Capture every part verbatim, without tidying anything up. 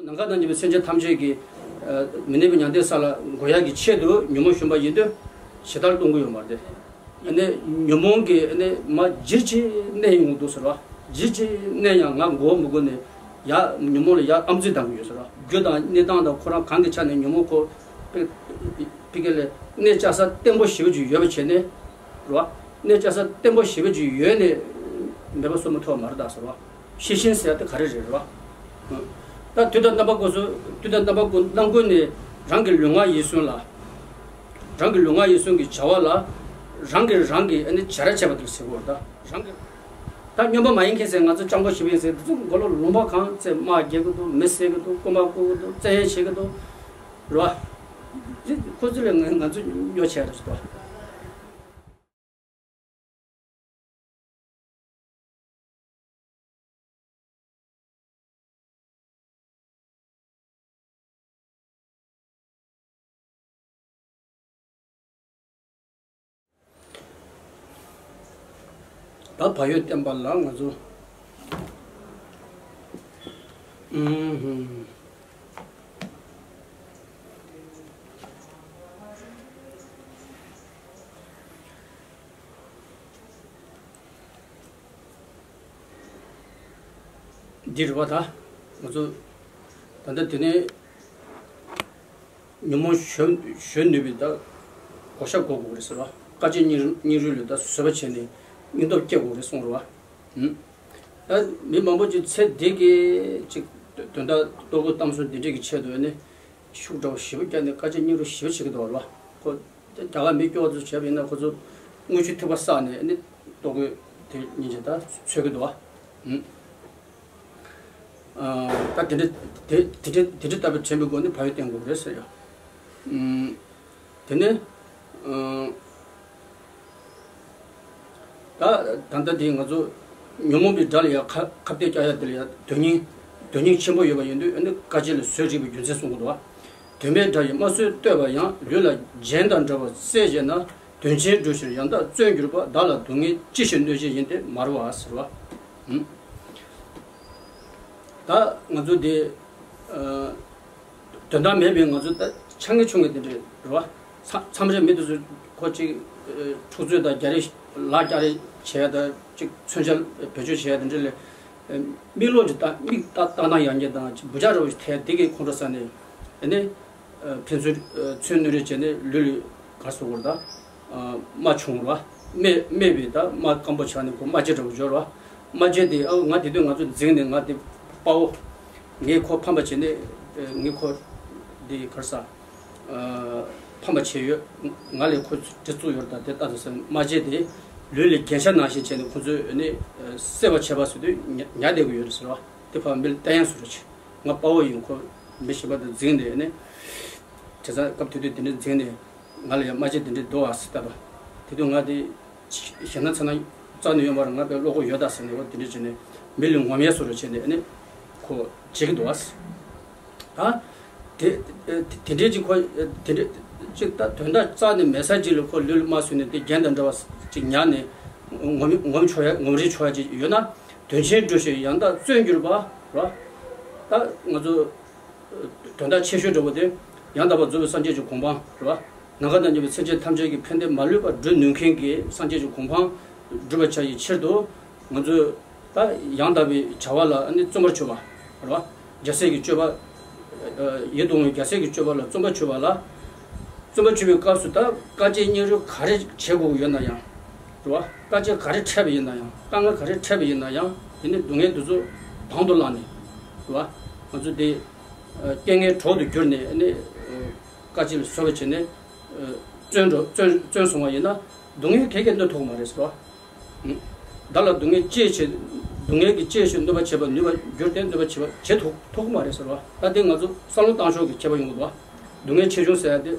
ནམ་མཁའ་དང་མཉམ་པའི་སེམས་ཅན་ཐམས་ཅད་ཀྱི་མི་གནས་པའི་མྱང་འདས་ས་ལ་འགོད་ཡག་གི་ཆེད་དུ་ཉོན་མོངས་ཞོན་པ་ཡིན་དུས་ཇི་ལྟར་གཏོང་གི་ཡོད་མ་རེད། ཨ་ནི་ཉོན་མོངས་ཀྱིས་ཨ་ནི་མ་ཇི་ཅི་གནས་ཡོང་གི་འདུག་ཟེར་བ། ཇི་ཅི་གནས་ཡང་ང་འགོག་མི་དགོས་ནས་ཡ་ཉོན་མོངས་ལ་ཡ་ཨམ་ཚིག་ལྡང་གི་ཡོད་ཟེར་བ། རྒྱུ་དང་གནས་སྟངས་དང་ཁོ་རང་གང་གི་ཆ་ནས་ཉོན་མོངས་ཁོ་ཕི་ཕི་གེ་ལས་གནས་བཅའ་ས་བརྟན་པོ་ཞེ་པོ་ཅིག་ཡོད་པ་བྱས་ནས་རེད་བ། གནས་བཅའ་ས་བརྟན་པོ་ཞེ་པོ་ཅིག་ཡོད་ནས་མེད་པ་སོར་མོ་ཐོབ་མ་རེད་ད་ཟེར་བ། ཤེས་བཞིན་ཟེར་ཡ་དེ་ག་རེ་རེད་རེད་བ། ད་དུས་དང་རྣམ་པ་ཀུན་སུ་དུས་དང་རྣམ་པ་ཀུན་རྣམ་ཀུན་ནས་རང་གི་ལུས་ངག་ཡིད་གསུམ་ལ། རང་གི་ལུས་ངག་ཡིད་གསུམ་གྱི་བྱ་བ་ལ་རང་གིས་རང་གིས་ཨ་ནི་བྱ་ར་བྱས་པ་དེ་ཟེར་གོ་རེད་ད། རང་གིས་ད་སྨྱོན་པ་མ་ཡིན་མཁན་ཟེར། ང་ཚོ་སྤྱང་པོ་ཞིག་ཡིན་ཟེར། དེ་ཚོ་མགོ་ལ་ལུང་པ་གང་ཚེ་དམག་རྒྱག་གི་འདུག་མི་བསད་གི་འདུག་རྐུན་མ་རྐུ་གི་འདུག་བཙན་གཡེམ་བྱེད་གི་འདུག་རེད་བ། དེ་ཁོ་ཚོ་ལས་ང་ང་ཚོ་སྨྱོ་བྱས་རེད་ཟེར་ད། ད་བག་ཡོད་བསྟན་པ་ལ་ང་ཚོ་ཨུམ་ཧུམ། འདི་རེད་བ། ད་ང་ཚོ་ད་ལྟ་དེ་ནས་ཉོན་མོངས་གཞོམ་གཞོམ་ནུས་པའི་ད་བགོ་བཤའ་བགོ་དགོས་རེད་ཟེར་བ། དཀའ་སྤྱད་སྙིང་སྙིང་རུས་ལས་ད་བཟོད་པ་བྱས་ནས་སྙིང་སྟོབས་སྐྱེ་དགོས་རེད་གསུངས་རེད་བ། ཨུམ། ད་མི་མང་པོ་ཅིག་ཚེ་འདི་གི་ཅིག་དོན་དག་ལྟོ་གོས་གཏམ་གསུམ་འདི་འདྲས་ཀྱི་ཆེད་དུ་ནི་ཤུགས་དྲག་པོ་ཞེ་པོ་བརྒྱབ་ནས་དཀའ་སྤྱད་སྙིང་རུས་ཞེ་པོ་བྱེད་ཀྱི་འདུག་བ། ཁོ་རྒྱ་གར་མི་སྐྱོ་བ་ཚོ་བྱས་པ་ཡིན་ན་ཁོ་ཚོ་དངུལ་ཆུ་ཐིགས་པ་བསགས་ནས་ནི་ལྟོ་གོས་དེ་སྙིང་རྗེ་ད་འཚོལ་གྱི་འདུག་བ། ཨུམ། ཨ། ད་དེ་འདྲ་དེ་དེ་འདྲ་དེ་འདྲ་ལྟ་བུ་དྲན་པའི་སྒོ་ནས་བག་ཡོད་བསྟེན་དགོས་རེད་ཟེར་ཡ། ཨུམ། དེ་ནས་ཨ། ད་ད་ལྟ་དེ་ང་ཚོ་ཉོན་མོངས་པའི་དགྲ་ལ་ཡང་ཁ་ཁ་གཏད་བཅག་ཡ་དེ་ལ་ཡང་དོན་སྙིང་དོན་སྙིང་ཆེན་པོ་ཡོད་པ་ཡིན་དུས་ཨ་ནི་དཀའ་སྤྱད་ལ་བཟོད་རིགས་པའི་རྒྱུ་མཚན་གསུང་གི་འདུག་བ། དོན་མེད་དགྲ་ཡིས་དམར་གསོད་བསྟོད་པ་ཡང་། ལུས་ལ་རྒྱན་དང་འདྲ་བ་གསལ་བྱས་ན། དོན་ཆེན་འགྲུབ་ཕྱིར་ཡང་དག་བརྩོན་གྱུར་པ། བདག་ལ་སྡུག་བསྔལ་ཅི་ཞིག་གནོད་བྱེད་ཡིན་ཏེ་མ་རུང་བ་ཟེར་བ། ཨུམ། ད་ང་ཚོ་འདི་ཨ། དོན་དག་མེད་པའི་ང་ཚོ་ད་ཆ་ངེ་ཆུང་ངེ་དེ་འདྲ་རེད་བ། མཚམས་མཚམས་རེ་མི་དེ་ཚོ་ཁོ་ཅིག་ཨ། འཁྲུག་རྩོད་དང་རྒྱ་རེ་ལག་རྒྱ་རེ་བྱས་དང་ཅིག་མཚོན་ཆ་བེད་སྤྱོད་བྱས་དེ་འདྲ་ལས། ཨ། མིག་ལོག་ཅིག་ལྟ་མིག་ལྟ་ལྟ་ན་ཡང་རྒྱ་དང་ཅིག་འབུ་ཅག་འདྲ་བོ་ཞིག་ཐལ་དེ་གའི་ཁོང་ཁྲོ་ཟ་ནས་ཨ་ནི། ཨ། ཕན་ཚུན་ཨ། མཚོན་གནོད་རེ་བྱས་ནས་ལུས་ལ་ག་རེ་ཟེར་དགོས་རེད་ད། ཨ། རྨ་བྱུང་ར། རྨས་རྨས་པའི་ད་རྨ་སྐམ་པོ་ཆགས་ནས་ཁོ་རྨ་རྗེས་འདྲ་བོ་འབྱོར་ར། རྨ་རྗེས་དེ་ཨ། ང་དེ་དུས་ང་ཚོ་འཛིངས་ནས་ང་དེ་དཔའ་བོ། ངས་ཁོ་ཕམ་པ་བྱས་ནས་ཨ། ངས་ཁོ་དེ་ག་རེ་ཟ། ཨ། ཕམ་པ་བྱས་ཡོད། ང་ལས་ཁོ་གྲི་བཙུགས་ཡོད་ད་དེ་ལྟ་དུས་ཟེར་རྨ་རྗེས་དེ་ལུས་ལ་རྒྱན་ཆ་ནང་བཞིན་བྱས་ནས་ཁོ་ཚོས་ཨ་ནི་ཨ། བསད་པ་བྱས་པ་ཟེར་དུས་ཉ་ཉལ་བསྡད་ཀྱི་ཡོད་རེད་ཟེར་བ། དེ་ཕར་མི་ལ་བསྟན་ཡག་བཟོ་འདྲ་བྱས། ང་དཔའ་བོ་ཡིན། ཁོ་མི་གཞན་པ་དང་འཛིངས་ནས་ནི། བྱས་ཙང་སྐབས་དེ་དུས་དེ་འདྲ་འཛིངས་ནས་ང་ལ་ཡང་རྨ་རྗེས་དེ་འདྲ་འདུག་ཨ་ཟེར་ལྟ་དུས། དེ་དུས་ང་དེ་ཞེད་སྣང་ཚ་ན་རྩ་ནས་ཡོད་མ་རེད། ང་དཔེ་བློ་ཁོག་ཡོད་ད་ཟེར་ནས་འོ་དེ་འདྲ་བྱས་ནས་མི་ལ་ངོམ་ཡག་བཟོ་འདྲ་བྱས་ནས་ནི་ཁོ་བྱེད་ཀྱི་འདུག་ཨ་ཟེར། ད་དེ་དེ་འདྲའི་ཅིག་ཁོ་དེ་འདྲའི་ཅིག་ད་དོན་དག་རྩ་ནས་མེད་ས་ཅིག་ལ་ཁོ་ལུས་ལ་རྨ་བཟོས་ནས་དེ་རྒྱན་དང་འདྲ་བ་ཅིག་ཉར་ནས་ངོམ་ངོམ་ཆོག་ཡ་ངོམ་རིན་ཆོག་ཡ་ཅིག་ཡོད་ན། དོན་ཆེན་འགྲུབ་ཕྱིར་ཡང་དག་བརྩོན་གྱུར་པ། རེད་བ། ད་ང་ཚོ་དོན་དག་ཆེ་ཤོས་འདྲ་བོ་དེ་ཡང་དག་པར་རྫོགས་པའི་སངས་རྒྱས་ཀྱི་གོ་འཕང་། རེད་བ། ནམ་མཁའ་དང་མཉམ་པའི་སེམས་ཅན་ཐམས་ཅད་ཀྱི་ཕན་བདེ་མ་ལུས་པ་སྒྲུབ་ནུས་མཁན་གྱི་སངས་རྒྱས་ཀྱི་གོ་འཕང་སྒྲུབ་པར་བྱ་ཡི་ཕྱིར་དུ། ང་ཚོས་ད་ཡང་དག་པའི་བྱ་བ་ལ་ནི་བརྩོན་པར་བྱེད་པ། རེད་བ། རྒྱལ་སྲས་ཀྱི་སྤྱོད་པ། ཡིད་དུ་འོང་བའི་རྒྱལ་སྲས་ཀྱི་སྤྱོད་པ་ལ་བརྩོན་པ་བྱེད་པ་ལ། བརྩོན་པ་བྱེད་པའི་སྐབས་སུ་ད་དཀའ་སྤྱད་སྙིང་རུས་ག་རེ་བྱེད་དགོས་ཡོད་ན་ཡང་། རེད་བ། དཀའ་སྤྱད་ག་རེ་འཕྲད་པ་ཡིན་ན་ཡང་། དཀའ་ངལ་ག་རེ་འཕྲད་པ་ཡིན་ན་ཡང་། དེ་ནི་སྡུག་བསྔལ་དེ་ཚོ་དང་དུ་བླངས་ནས། རེད་བ། ང་ཚོ་དེ་རྐྱེན་ངན་གྲོགས་སུ་གྱུར་ནས་ནི་དཀའ་སྤྱད་ལ་བཟོད་པ་བྱས་ནས་བརྩོན་འགྲུས་བརྩོན་བརྩོན་སོང་བ་ཡིན་ན་སྡུག་བསྔལ་ག་གེ་གནོད་ཐུབ་ཀྱི་མ་རེད་ཟེར་བ། བདག་ལ་སྡུག་བསྔལ་ཅི་ཞིག་སྡུག་བསྔལ་གྱིས་ཅི་ཞིག་གནོད་པ་བྱེད་པར་ནུས་པར་གྱུར་ཏེ་གནོད་པ་བྱེད་པ་བྱེད་ཐུབ་ཐུབ་ཀྱི་མ་རེད་ཟེར་བ། ད་དེ་ང་ཚོ་བསམ་བློ་བཏང་ཕྱོགས་ཀྱི་ཁྱད་པར་ཡོང་གི་འདུག་བ། སྡུག་བསྔལ་ཆེ་ཆུང་ཟེར་ཡ་དེ་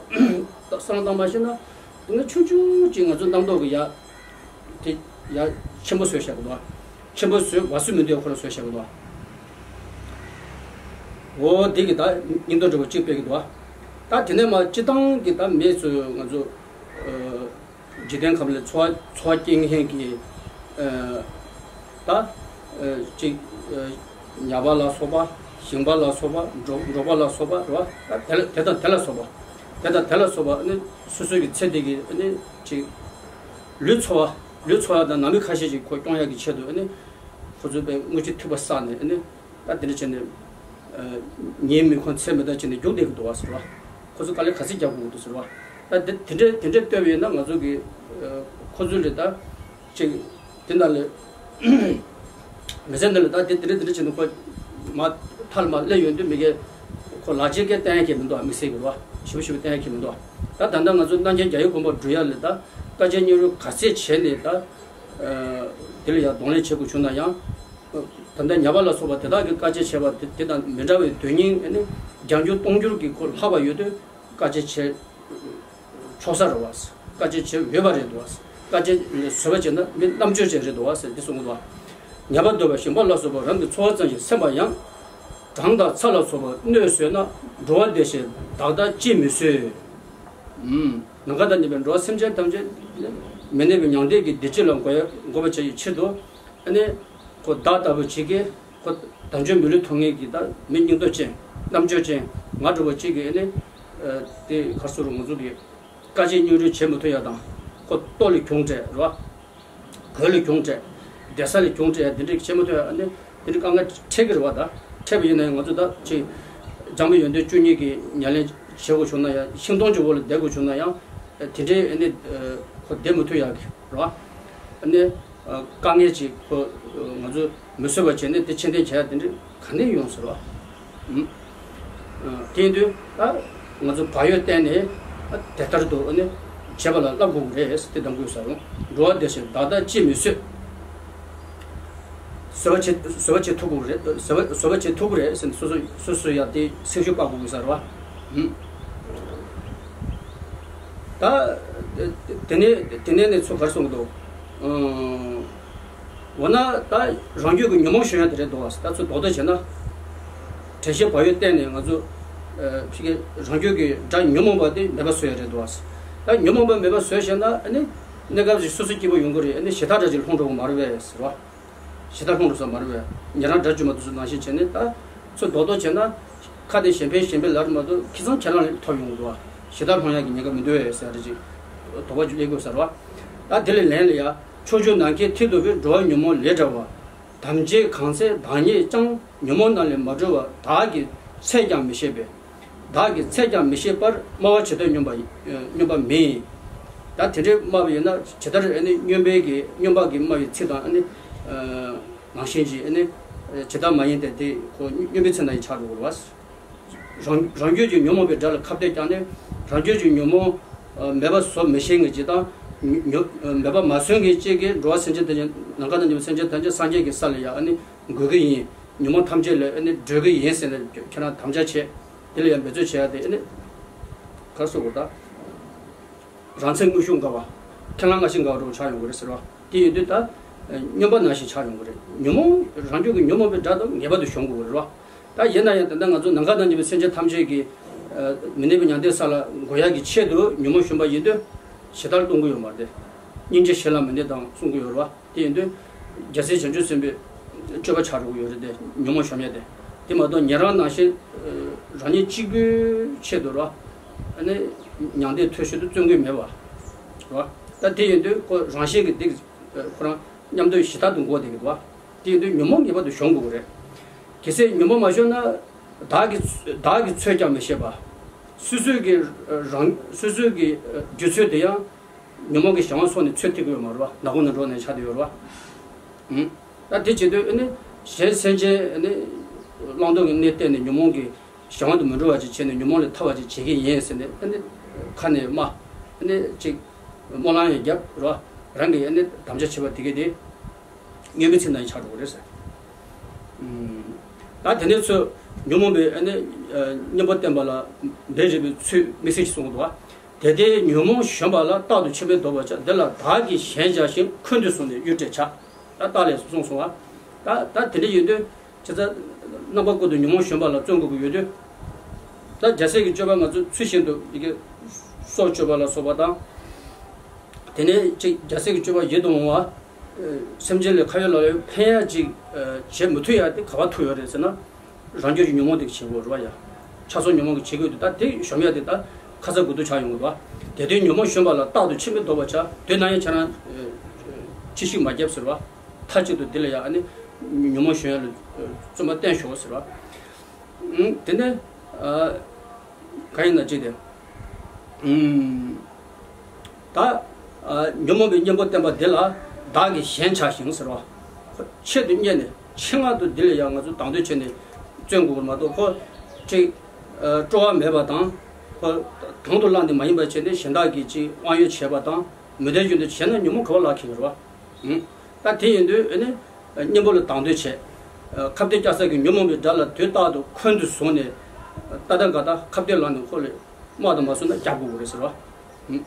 བསམ་བློ་བཏང་མ་ཤེས་ན་སྡུག་བསྔལ་ཆུང་ཆུང་ཅིག་ང་ཚོ་རྣམ་རྟོག་གི་ཡ་དེ་ཡ་ཆེན་པོ་བཟོས་བཞག་གི་འདུག་བ། ཆེན་པོ་བཟོས་བ་སུ་མི་འདོད་ཁོ་རང་བཟོས་བཞག་གི་འདུག་བ། འོ་དེ་གི་ད་སྙིང་སྟོབས་འདྲ་བོ་གཅིག་སྤེལ་གི་འདུག་བ། ད་དེ་ནས་མ་སྤྱི་བཏང་གི་ད་མི་ཚོས་ང་ཚོ་ཨ། འཇིག་རྟེན་ཁམས་ལ་འཚོ་བ་འཚོ་བ་སྐྱེལ་མཁན་གྱི་ཨ། ད་ཨ། ཅིག་ཨ། ཉ་པ་ལ་སོགས་པ་ ཞིང་པ་ལ་སོགས་པ། འབྲོག་འབྲོག་པ་ལ་སོགས་པ་རེད་བ། ད་དེ་ལ་དེ་དང་དེ་ལ་སོགས་པ། དེ་དང་དེ་ལ་སོགས་པ་ཨ་ནི་སོ་སོའི་གི་ཚེ་འདི་གི་ཨ་ནི་ཅིག་ལུས་འཚོ་བ། ལུས་འཚོ་བ་དང་ནང་མི་ཁ་ཤས་ཅིག་ཁོ་སྐྱོང་ཡག་གི་ཆེད་དུ་ཨ་ནི་ཁོ་ཚོའི་པའི་དངུལ་ཆུ་ཐིགས་པ་བསགས་ནས་ཨ་ནི་ད་དེ་འདྲ་བྱས་ནས་ཨ་ཉིན་མི་ཁོམ་མཚན་མི་ལྡང་བྱས་ནས་རྒྱུག་བསྡད་ཀྱི་འདུག་བ་ཟེར་བ། ཁོ་ཚོ་དཀའ་ལས་ག་ཚོད་རྒྱག་དགོས་ཀྱི་འདུག་ཟེར་བ། ད་དེ་དེ་འདྲ་དེ་འདྲ་ལྟོས་པ་ཡིན་ན་ང་ཚོ་གི་ཨ་ཁོ་ཚོ་ལས་ད་ཅིག་དེ་འདྲ་ལས་མི་ཚེ་འདི་ལ་ད་དེ་དེ་འདྲ་དེ་འདྲ་བྱས་ནས་ཁོ་མ་མཐར་མ་སླེབས་ཡོང་དུས་མི་གའི་ཁོ་ལག་ཆས་སྐད་བསྟན་ཡག་གི་མི་འདུག་བ། དམིགས་བསལ་གྱི་རེད་བ། ཞེ་པོ་ཞེ་པོ་བསྟན་ཡག་གི་མི་འདུག་བ། ད་ད་ལྟ་ང་ཚོ་རྣམ་རྒྱལ་རྒྱལ་བའི་དགོངས་པ་སྒྲུབ་ཡག་ལས་ད་དཀའ་སྤྱད་སྙིང་རུས་ག་ཚད་བྱས་ནས་ད་ཨ་དེ་ལ་ཡང་གདོང་ལེན་བྱེད་དགོས་བྱུང་ན་ཡང་། ད་ལྟ་ཉ་པ་ལ་སོགས་པ་དེ་དག་གིས་དཀའ་སྤྱད་བྱས་པ་དེ་དེ་དང་མི་འདྲ་བའི་དོན་སྙིང་ཨ་ནི་བརྒྱ་འགྱུར་སྟོང་འགྱུར་གྱིས་ཁོ་ལྷག་པ་ཡོད་དུས་དཀའ་སྤྱད་བྱས་ཆོག་ས་རེད་བ། དཀའ་སྤྱད་བྱས་འོས་པ་རེད་འདུག་བ། དཀའ་སྤྱད་བཟོད་པ་བྱས་ན་མི་རྣམ་དཔྱོད་ཅན་རེད་འདུག་བ་ཟེར་འདི་གསུང་གི་འདུག་བ། ཉ་པ་འདོད་པ་ཞིང་པ་ལ་སོགས་པ་རང་གི་འཚོ་བ་ཙམ་ཞིག་སེམས་པ་ཡང་། གྲང་དང་ཚ་ལ་སོགས་པ་གནོད་བཟོད་ན། འགྲོ་བ་བདེ་ཞིང་བདག་ལྟ་ཅིས་མི་བཟོད། ཨུམ། ནམ་མཁའ་དང་མཉམ་པའི་འགྲོ་བ་སེམས་ཅན་ཐམས་ཅད་མི་གནས་པའི་མྱང་འདས་ཀྱི་བདེ་སྐྱིད་ལ་འགོད་ཡ་འགོད་པ་བྱ་ཡི་ཕྱིར་དུ། ཨ་ནི། ཁོ་བདག་ལྟ་བུ་གཅིག་གིས་ཁོ་དལ་འབྱོར་མི་ལུས་ཐོབ་མཁན་གྱི་ད་མི་སྙིང་སྟོབས་ཅན་རྣམ་དཔྱོད་ཅན་ང་འདྲ་བོ་གཅིག་གིས་ཨ་ནི། ཨ་དེ་ག་རེ་ཟེར་རུང་ང་ཚོ་གིས་དཀའ་སྤྱད་སྙིང་རུས་བྱེད་མི་ཐུབ་ཡ་དང་ཁོ་ལྟོ་ལས་གྱོང་སྤྲད་རེད་བ། གོས་ལས་གྱོང་སྤྲད། བསྡད་ས་ལས་གྱོང་སྤྲད་ཡ་དེ་འདྲ་བྱེད་མི་ཐུབ་ཡ་ཨ་ནི་དེ་འདྲ་དཀའ་ངལ་འཕྲད་ཀྱི་རེད་བ། ད་འཕྲད་པ་ཡིན་ན་ཡང་ང་ཚོ་ད་ཅིག་འཇམ་པའི་ཡོན་ཏན་བཅུ་གཉིས་ཀྱི་ཉམས་ལེན་བྱེད་དགོས་བྱུང་ན་ཡང་ཤིང་སྡོང་གི་འོག་ལ་བསྡད་དགོས་བྱུང་ན་ཡང་དེ་འདྲའི་ཨ་ནི་ཁོ་བསྡད་མི་ཐུབ་ཡ་གི་རེད་བ། ཨ་ནི། དཀའ་ངལ་ཅིག་ཁོ་ང་ཚོ་མི་བཟོད་པ་བྱས་ནས་དེ་ཕྱིར་འཐེན་བྱས་དེ་འདྲ་ག་ནས་ཡོང་ཟེར་བ། ཨུམ། དེ་ཡིན་དུས་ད་ང་ཚོ་བག་ཡོད་བསྟེན་ནས་དེ་ལྟར་དུ་ནི་བྱེད་པ་ལ་བསླབ་དགོས་ཀྱི་རེད་ཟེར་དེ་གདམ་དགོས་ས་རུང་འགྲོ་བ་བདེ་ཞིང་བདག་ལྟ་ཅིས་མི་བཟོད། བཟོད་པ་བྱེད་བཟོད་པ་བྱེད་ཐུབ་དགོས་རེད། བཟོད་པ་བཟོད་པ་བྱེད་ཐུབ་ཀྱི་རེད་ཟེར་ནས་སོ་སོ་སོ་སོ་ཡ་དེ་སེམས་ཤུགས་སྤར་དགོས་ཀྱི་ས་རེད་བ། ཨུམ། ད། དེ་ནས་དེ་ནས་ནས་ཚུར་ག་རེ་གསུང་གི་འདུག་འོ་ན་ད་རང་རྒྱུད་ཀྱི་ཉོན་མོངས་གཞོམ་ཡ་དེ་རེད་འདུག་བ། ད་ཚུར་རྡོག་རྡོག་བྱས་ན། དྲན་ཤེས་བག་ཡོད་བསྟེན་ནས་ང་ཚོ་ཕ་གི་རང་རྒྱུད་ཀྱི་དགྲ་ཉོན་མོངས་པ་དེ་མེད་པ་བཟོ་ཡ་རེད་འདུག་བ། ད་ཉོན་མོངས་པ་མེད་པ་བཟོས་ཤེས་ན་ཨ་ནི་གནས་སྐབས་ཤིག་སོ་སོ་སྐྱིད་པོ་ཡོང་གི་རེད། ཨ་ནི་ཞེ་ཐག་འདྲ་ཅིག་ལྷུང་འགྲོ་གི་མ་རེད་པས་ཟེར་བ། ཞེ་དྲག་ལྷུང་འགྲོ་ས་མ་རེད་པས། ཉན་རང་དགྲ་བཅོམ་པ་དེ་ཚོ་ནང་བཞིན་བྱས་ནས་ད་ཚུར་རྡོག་རྡོག་བྱས་ན། ཁ་དེ་གཞན་ཕན་གཞན་ཕན་ལབ་མ་གཏོགས་ཁེ་བཟང་ཁྱེད་རང་ལ་ཐོབ་ཡོང་གི་འདུག་བ། ཞེ་དྲག་ལྷུང་ཡག་གི་ཉེན་ཁ་མི་འདུག་ཟེར་རེ་ཅིག་དོགས་པ་ཅིག་སླེབས་དགོས་ས་རེད་བ། ད་དེ་ལས་ལན་ལ་ཡ། ཕྱོགས་བཅུ་ནམ་མཁའི་མཐིལ་དུ་བའི། འགྲོ་བ་ཉོན་མོངས་ལས་བྲལ་བ། དམ་བཅས་གང་ཟག་བདག་ཉིད་ཀྱང་། ཉོན་མོངས་རྣམས་ལས་མ་གྲོལ་བར། བདག་གི་ཚད་ཀྱང་མི་ཤེས་པས། བདག་གི་ཚད་ཀྱང་མི་ཤེས་པར། སྨྲ་བ་ཇི་ལྟར་སྨྱོན་པ་སྨྱོན་པ་མིན། ད་དེ་འདྲའི་སྨྲ་བ་ཡིན་ན་ཇི་ལྟར་ཨ་ནི་སྨྱོན་པའི་གི་སྨྱོན་པ་གི་སྨྲ་བའི་ཚིག་དང་ཨ་ནི་ནང་བཞིན་གྱི་ཨ་ནི་ཇི་ལྟར་མ་ཡིན་ཏེ་དེ་ཁོ་སྨྱོན་པའི་ཚིག་ནང་བཞིན་ཆགས་འགྲོ་གི་རེད་བ། རང་རང་རྒྱུད་ཀྱི་ཉོན་མོངས་པའི་དགྲ་ལ་ཁ་གཏད་བཅག་ནས་རང་རྒྱུད་ཀྱི་ཉོན་མོངས་མེད་པ་བཟོ་མི་ཤེས་མཁན་ཅིག་དང་། ཉོ་མེད་པ་མ་བཟོ་མཁན་ཅིག་གིས་འགྲོ་བ་སེམས་ཅན་ཐམས་ཅད་ནམ་མཁའ་དང་མཉམ་པའི་སེམས་ཅན་ཐམས་ཅད་སངས་རྒྱས་ཀྱི་ས་ལ་ཡང་ཨ་ནི་འགོད་ཀྱི་ཡིན། ཉོན་མོངས་ཐམས་ཅད་ལས་ཨ་ནི་སྒྲོལ་གྱི་ཡིན་ཟེར་ནས་ཁྱེད་རང་དམ་བཅའ་བྱས། དེ་ལ་ཡང་འབད་རྩོལ་བྱེད་ཡ་དེ་ཨ་ནི་ག་རེ་ཟེར་དགོས་ད། རང་ཚེ་དངུལ་ཤུགས་འགའ་བ། ཁས་བླངས་སྔ་ཕྱི་འགའ་བ་འདྲ་བོ་ཆགས་ཡོང་གི་རེད་ཟེར་བ། དེ་ཡིན་དུས་ད་སྨྱོན་པ་ནང་བཞིན་ཆགས་ཡོང་གི་རེད། ཉོན་མོངས་རང་རྒྱུད་ཀྱི་ཉོན་མོངས་པའི་དགྲ་དང་ངེས་པར་དུ་གཞོམ་དགོས་ཀྱི་རེད་བ། ད་ཡིན་ན་ཡང་ད་ལྟ་ང་ཚོ་ནམ་མཁའ་དང་མཉམ་པའི་སེམས་ཅན་ཐམས་ཅད་ཀྱི་མི་གནས་པའི་མྱང་འདས་ས་ལ་འགོད་ཡག་གི་ཆེད་དུ་ཉོན་མོངས་གཞོམ་པ་ཡིན་དུས་ཞེ་དྲག་གཏོང་གི་ཡོད་མ་རེད། སྙིང་རྗེ་བྱིན་རླབས་མི་གནས་དང་གསུང་གི་ཡོད་རེད་བ། དེ་ཡིན་དུས་རྒྱལ་སྲས་བྱང་ཆུབ་སེམས་དཔའི་སྤྱོད་པ་ཆགས་འགྲོ་གི་ཡོད་རེད་དེ། ཉོན་མོངས་གཞོམ་ཡ་དེ། དེ་མ་གཏོགས་ཉན་རང་ནང་བཞིན་རང་ཉིད་གཅིག་པུའི་ཆེད་དུ་ར་ཨ་ནི་མྱང་འདས་ཐོབ་ཕྱིར་དུ་བརྩོན་དགོས་མེད་པ་ར། ད་དེ་ཡིན་དུས་ཁོ་རང་བཞིན་གྱི་དེ་ཁོ་རང་མཉམ་དུ་ཞེ་དྲག་ཏུ་འགོག་བསྡད་ཀྱི་འདུག་བ། དེ་ཡིན་དུས་ཉོན་མོངས་ངེས་པར་དུ་གཞོམ་དགོས་ཀྱི་རེད། གལ་སྲིད་ཉོན་མོངས་མ་གཞོམ་ན་བདག་གི་བདག་གི་ཚོད་ཀྱང་མི་ཤེས་པ། སོ་སོའི་གི་རང་སོ་སོའི་གི་རྒྱུ་ཚོད་དེ་ཡང་། ཉོན་མོངས་ཀྱི་གཞན་དབང་སོགས་ནི་ཚོད་ཐིག་གི་ཡོད་མ་རེད་བ། ནག་ཁུང་ནང་འགྲོ་ནས་ཆགས་བསྡད་ཡོད་རེད་བ། ཨུམ། ད་དེ་བྱེད་དུས་ཨ་ནི་གཞན་སེམས་ཅན་ཨ་ནི་བླང་དོར་གྱི་གནས་བལྟས་ནས་ཉོན་མོངས་ཀྱི་གཞན་དབང་དུ་མི་འགྲོ་བ་ཅིག་བྱས་ནས་ཉོན་མོངས་ལས་ཐར་བ་ཅིག་བྱེད་ཀྱི་ཡིན་ཟེར་ནས་ཨ་ནི་ཁ་ནས་སྨྲ། ཨ་ནི་ཅིག་སྨོན་ལམ་ཡང་བརྒྱབ་རེད་བ། རང་གིས་ཨ་ནི་དམ་བཅའ་བྱས་པ་དེ་གས་དེ་སྨྱོན་པའི་ཚིག་ནང་ཆགས་འགྲོ་གི་རེད་ཟེར། ཨུམ། ད་དེ་ནས་ཚུར་ཉོན་མོངས་པའི་ཨ་ནི་གཉེན་པོ་བསྟེན་པ་ལ་འབད་རིགས་པའི་ཚུལ་དམིགས་བསལ་ཞིག་གསུངས་འདུག་བ། དེ་ལྟའི་ཉོན་མོངས་གཞོམ་པ་ལ། རྟག་ཏུ་ཕྱི་མའི་ལྡོག་པར་བྱ། འདི་ལ་བདག་གིས་གཞན་སྦྱར་ཞིང་། འཁོན་དུ་བཟུང་ནས་གཡུལ་བྲལ་བྱ། ད་རྟགས་ལས་སུ་གསུངས་སོང་བ། ད་ད་དེ་འདྲ་ཡིན་དུས་ཇི་ལྟར་རྣམ་པ་ཀུན་ཏུ་ཉོན་མོངས་གཞོམ་པ་ལ་བརྩོན་དགོས་ཀྱི་ཡོད་དུས། ད་རྒྱལ་སྲས་ཀྱི་སྤྱོད་པ་ང་ཚོ་ཚུལ་བཞིན་དུ་ཡི་གེ་སྲོག་གཅོད་པ་ལ་སོགས་པ་དང་། དེ་ནས་ཅིག་རྒྱལ་སྲས་ཀྱི་སྤྱོད་པ་ཡིད་དུ་འོང་བ། སེམས་ཅན་ལ་ཁ་ཡོད་ལག་ཡོད་ཕན་ཡ་ཅིག་བྱེད་མི་ཐུབ་ཡ་དེ་ག་པར་ཐུག་ཡོད་རེད་ཟེར་ན། རང་རྒྱུད་ཀྱི་ཉོན་མོངས་དེ་བྱེད་དགོས་རེད་བ་ཡ། ཆགས་སོགས་ཉོན་མོངས་ཀྱི་བྱེད་དགོས་དུས་ད་དེ་གཞོམ་ཡ་དེ་ད་ཁ་ཚ་དགོས་གཏུགས་ཆགས་ཡོང་གི་འདུག་བ། དེ་དོན་ཉོན་མོངས་གཞོམ་པ་ལ་རྟག་ཏུ་ཕྱི་མིག་ལྡོག་པར་བྱ། དེ་ན་ཡང་ཁྱེད་རང་ཕྱི་བཤིག་མ་རྒྱབ་ཟེར་བ། མཐའ་གཅིག་ཏུ་དེ་ལ་ཡ་ཨ་ནི་ཉོན་མོངས་གཞོམ་ཡ་ལ་བརྩོན་པ་བསྟེན་ཤོག་ཟེར་བ། ཨང་། དེ་ནས་ཨ། གང་ཡིན་ན་ཅིག་དེ། ཨང་། ད་ཨ། ཉོན་མོངས་པའི་གཉེན་པོ་བསྟེན་པ་འདི་ལ་བདག་གིས་ཞེན་ཆགས་ཤིང་ཟེར་བ། ཁོ་ཆེད་དུ་གཉེར་ནས་ཆེད་མངགས་དུ་འདི་ལ་ཡང་ང་ཚོ་དང་དོད་བྱས་ནས་བརྩོན་དགོས་པར་མ་གཏོགས་ཁོ་ཅིག་ཨ། སྤྲོ་བ་མེད་པ་དང་ཁོ་དང་དུ་བླངས་ཏེ་མ་ཡིན་པ་བྱས་ནས་གཞན་དག་གིས་ཅིག་དབང་ཡོད་བྱས་པ་དང་མི་དོན་བཞིན་དུ་བྱས་ན་ཉོན་མོངས་ག་བ་ལ་ཁེལ་གི་རེད་བ། ཨང་། ད་དེ་ཡིན་དུས་ཨ་ནི་གཉེན་པོ་ལ་དང་དོད་བྱས། ཁ་གཏད་བཅག་ས་གི་ཉོན་མོངས་པའི་དགྲ་ལ་དུས་རྟག་ཏུ་འཁོན་དུ་བཟུང་ནས་ད་ལྟ་འགའ་ད་ཁ་གཏད་ལངས་ནས་ཁོ་ལ་དམག་དང་མ་སོང་ན་རྒྱག་དགོས་ཀྱི་རེད་ཟེར་བ། ཨང་།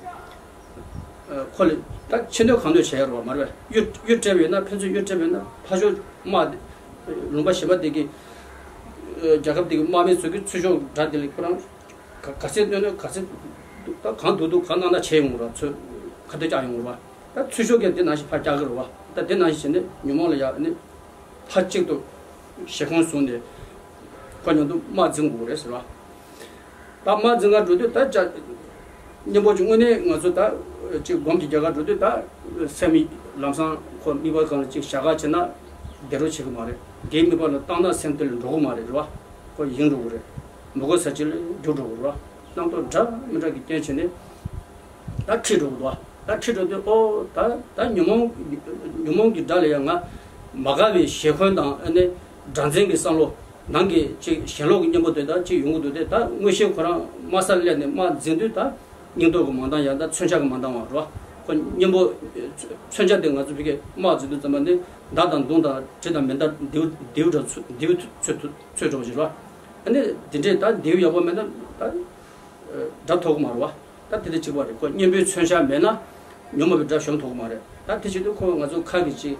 ཁོ་ལ་ད་ཆེ་འདོད་གང་འདོད་བྱས་རོགས་མ་རེད་པས། གཡུ་གཡུ་སྤྲད་པ་ཡིན་ན་ཕན་ཚུན་གཡུ་སྤྲད་པ་ཡིན་ན་ཕ་ཤོག་དམག་ལུང་པ་གཞན་པ་དེ་གི་རྒྱལ་ཁབ་དེ་གི་དམག་མི་ཚོ་གི་ཚུར་ཤོག་དགྲ་དེ་ལ་ཁོ་རང་ག་ག་ཚད་གནོད་ན་ག་ཚད་ད་གང་འདུག་འདུག་གང་གནང་ན་བྱས་ཡོང་ར། ཚོས་ཁ་གཏད་བཅག་ཡོང་ར། ད་ཚུར་ཤོག་གིས་དེ་ནང་བཞིན་ཕར་བཅག་གི་རེད་བ། ད་དེ་ནང་བཞིན་བྱས་ནས་ཉོན་མོངས་ལ་ཡ་ནི་མཐའ་གཅིག་ཏུ་ཞེ་འཁོན་བཟུང་ནས་ཁོ་མཉམ་དུ་དམག་འཛིང་དགོས་རེད་ཟེར་བ། ད་དམག་འཛིང་ག་འགྲོ་དུས་ད་ཅག་གཉེན་པོ་ཅིག་དངོས་གནས་ང་ཚོ་ད་ཅིག་སྒོམ་གྱི་རྒྱ་གར་འགྲོ་དུས་ད་སེམས་ལམ་སང་ཁོ་དམིགས་པ་གང་ལ་ཅིག་བཞག་ག་བྱས་ན་བདེ་རོགས་བྱེད་གི་མ་རེད། དགེ་དམིགས་པ་ལ་བཏང་ན་སེམས་དེ་ལ་འགྲོ་གི་མ་རེད་རེད་བ། ཁོ་ཡེངས་འགྲོ་གི་རེད། མི་དགོས་ས་ཅིག་ལ་འགྱུར་འགྲོ་གི་རེད་བ། རྣམ་རྟོག་འདྲ་མི་འདྲ་གི་རྐྱེན་བྱས་ནས་ད་ཁྲིད་འགྲོ་གི་འདུག་བ། ད་ཁྲིད་འགྲོ་དུས་ཨོ་ད་ད་ཉོན་མོངས་ཉོན་མོངས་ཀྱི་དགྲ་ལ་ཡང་ང་མ་དགའ་བའི་ཞེ་འཁོན་དང་ཨ་ནི་དགྲར་འཛིན་གྱི་བསམ་བློ་ནང་གི་ཅིག་ཞེན་ལོག་གི་གཉེན་པོ་དེ་ད་ཅིག་ཡོང་གི་འདུག་སྟེ། ད་མངོན་ཤེས་ཁོ་རང་དམག་སར་སླེབས་ནས་དམག་འཛིང་དུས་ད་སྙིང་སྟོབས་ཀྱི་མ་འདང་ཡང་ད་མཚོན་ཆ་གི་མ་འདང་བ་རེད་བ། ཁོ་གཉེན་པོ་མཚོན་ཆ་དེ་ང་ཚོ་ཕ་གིའི་དམག་འཛིང་དུས་ཙམ་པ་ནི་མདའ་དང་མདུང་དང་གྲི་དང་མེ་མདའ་མདེའུ་མདེའུ་འདྲ་ཚོ་མདེའུ་ཚོ་ཚོ་འདྲ་བོ་ཞིག་རེད་བ། ཨ་ནི་དེ་འདྲས་ད་མདེའུ་ཡག་པོ་མེད་ན་ད་དགྲ་ཐོབ་ཀྱི་མ་རེད་བ། ད་དེ་དེ་གཅིག་པ་རེད། ཁོ་གཉེན་པོའི་མཚོན་ཆ་མེད་ན་ཉོན་མོངས་པའི་དགྲ་གཞོམ་ཐུབ་ཀྱི་མ་རེད། ད་དེ་བྱེད་དུས་ཁོ་ང་ཚོ་ཁ་གིས་ཅིག་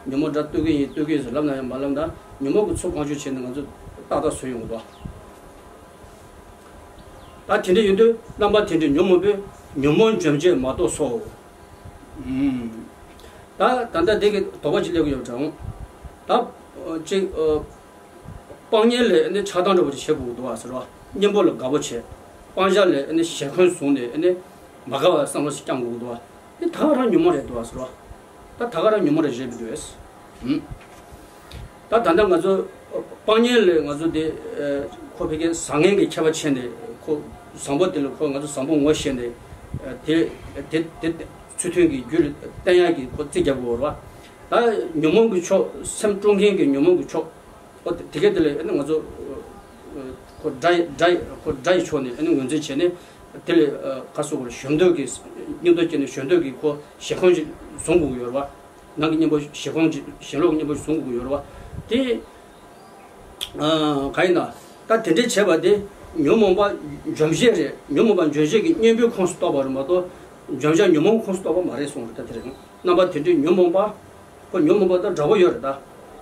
ཉོན་མོངས་དགྲ་གཏོད་ཀྱི་ཡིན་གཏོད་ཀྱི་ཡིན་ཟེར་ལབ་ན་ཡང་མ་ལབ་ན་ཉོན་མོངས་ཀྱི་ཚོགས་གང་བྱུང་བྱས་ནས་ང་ཚོ་ཏག་ཏག་བཟོས་ཡོང་གི་འདུག་ད་དེ་འདྲ་ཡིན་དུས་རྣམ་པ་དེ་འདྲའི་ཉོན་མོངས་པས་ཉོན་མོངས་འཇོམས་བྱེད་མ་གཏོགས་སོ། ཨུམ། ད་ད་ལྟ་དེ་གི་དོགས་པ་ཅིག་སླེབས་ཀྱི་ཡོད་དྲང་། ད་ཅིག་སྤང་གཉེན་ལས་ཨ་ནི་ཆགས་སྡང་འདྲ་བོ་ཅིག་བྱེད་དགོས་ཀྱི་འདུག་བ་ཟེར་བ། གཉེན་པོ་ལ་དགའ་པོ་བྱེད། སྤང་བྱ་ལས་ཨ་ནི་ཞེ་འཁོན་བཟུང་ནས་ཨ་ནི་མ་དགའ་བ་བསམ་བློ་ཞིག་བསྐྱང་དགོས་ཀྱི་འདུག་བ། དེ་ད་ག་རང་ཉོན་མོངས་རེད་འདུག་བ་ཟེར་བ། ད་ད་ག་རང་ཉོན་མོངས་རེད་བཞེད་པ་འདུག་བས། ད་ད་ལྟ་ང་ཚོ་སྤང་གཉེན་ལས་ང་ཚོ་དེ་ཁོ་ཕ་གིའི་བཟང་ངན་གྱི་ཁྱད་པར་ཕྱེ་ནས་ཁོ་བཟང་པོ་དེ་ལ་ཁོ་ང་ཚོ་བཟང་པོ་ངོ་ཤེས་ནས་དེ་དེ་དེ་ཚུལ་མཐུན་གྱི་རྒྱུད་ལ་བསྟེན་ཡག་གི་ཁོ་རྩིས་རྒྱག་དགོས་རེད་བ། ད་ཉོན་མོངས་ཀྱི་ཕྱོགས་སེམས་སྤྲོ་མཁན་གྱི་ཉོན་མོངས་ཀྱི་ཕྱོགས། ཨོ་དེ་དེ་གས་དེ་ལས་ཨ་ནི་ང་ཚོ་ཁོ་དགྲ་ཡི་དགྲ་ཡི་ཁོ་དགྲ་ཡི་ཕྱོགས་ནས་ཨ་ནི་ངོས་འཛིན་བྱས་ནས་དེ་ལས་ག་སོགས་པར་གཞོམ་འདོད་ཀྱི་སྙིང་སྟོབས་སྐྱེས་ནས་གཞོམ་འདོད་ཀྱི་ཁོ་ཞེ་འཁོན་ཞིག་བཟུང་དགོས་ཀྱི་ཡོད་རེད་བ། ནང་གི་གཉེན་པོ་ཞེ་འཁོན་ཞིག་ཞེ་ལོག་གི་གཉེན་པོ་ཞིག་བཟུང་དགོས་ཀྱི་ཡོད་རེད་བ། དེ་ག་ཡིན་ན་ད་དེ་འདྲའི་བྱས་པ་དེ་ཉོན་མོངས་པ་འཇོམས་བྱེད་རེད། ཉོན་མོངས་པ་འཇོམས་བྱེད་ཀྱི་གཉེན་པོའི་ཁོངས་སུ་གཏོགས་པ་རེད་མ་གཏོགས་འཇོམས་བྱ་ཉོན་མོངས་ཁོངས་སུ་གཏོགས་པ་མ་རེད་གསུངས་རེད། ད་དེ་རེད། རྣམ་པ་དེ་འདྲའི་ཉོན་མོངས་པ། ཁོ་ཉོན་མོངས་པ་དང་འདྲ་པོ་ཡོད་རེད་ད།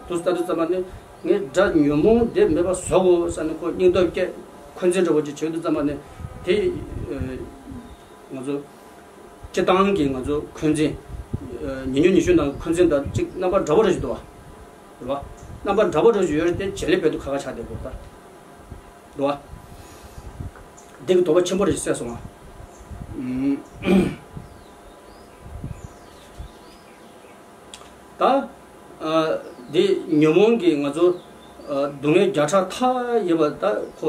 དུས་ལྟ་དུས་ཙམ་པ་ནི་ངས་དགྲ་ཉོན་མོངས་དེ་མེད་པ་བཟོ་དགོས་བསམ་ནས་ཁོ་སྙིང་སྟོབས་སྐྱེད་འཁོན་འཛིན་འདྲ་པོ་ཅིག་བྱེད་དུས་ཙམ་པ་ནི་དེ་ང་ཚོ་སྤྱི་བཏང་གི་ང་ཚོ་འཁོན་འཛིན་ཉེ་ཉོན་ཉེ་ཤོས་ནང་གི་འཁོན་འཛིན་དང་ཅིག་རྣམ་པ་འདྲ་པོ་རེ་ཞིག་འདུག་བ། རེད་བ། རྣམ་པ་འདྲ་པོ་རེ་ཞིག་ཡོད་རེད་དེ་བྱེད་ལས་འབད་དུ་ཁ་ཁ་ཆགས་བསྡད་དགོས་ད། འདུག་བ། འདི་གི་དོགས་པ་ཆེན་པོ་རེ་ཞིག་སེལ་སོང་བ། ད། འདི་ཉོན་མོངས་ཀྱིས་ང་ཚོ་སྡུག་བསྔལ་བརྒྱ་ཕྲག་མཐའ་ཡས་པ་ད་ཁོ་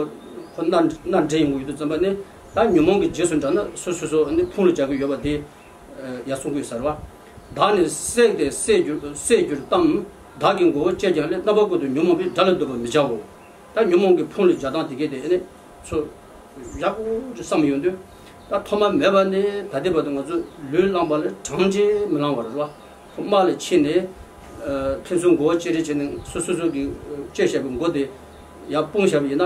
ཁོ་སྣ་སྣ་འདྲེན་ཡོང་གི་ཡོད་དུས་ཙམ་པ་ནི་ད་ཉོན་མོངས་ཀྱི་རྗེས་སུ་འབྲང་ན་སོ་སོ་སོ་ནི་ཕུང་ལ་སྦྱར་གྱི་ཡོད་པ་དེ་ཡར་གསུང་གི་ཡོད་ས་རེད་བ། བདག་ནི་བསྲེགས་ཏེ་བསད་གྱུར་བསད་གྱུར་ཏམ། བདག་གི་མགོ་བོ་བཅད་ཀྱང་ལས། རྣམ་པ་ཀུན་ཏུ་ཉོན་མོངས་པའི། དགྲ་ལ་འདུད་པར་མི་བྱའོ། ད་ཉོན་མོངས་ཀྱི་ཕུང་ལ་སྦྱར་སྟངས་དེ་གས་དེ་ཨེ་ནི་ཚོ་ཡག་པོ་ཅིག་བསམ་ཡོང་དུས་ད་ཐོག་མ་མེད་པ་ནས་ད་ལྟའི་བར་དུ་ང་ཚོ་ལུས་བླངས་པ་ལས་བགྲང་བྱ་མི་ལང་བ་རེད་བ། ཁོ་དམག་ལ་ཕྱིན་ནས་ཕན་ཚུན་མགོ་བོ་བཅད་རེས་བྱས་ནས་སོ་སོ་སོ་གི་བཅད་བཞག་པའི་མགོ་དེ་ཡར་སྤུངས་བཞག་པ་ཡིན་ན་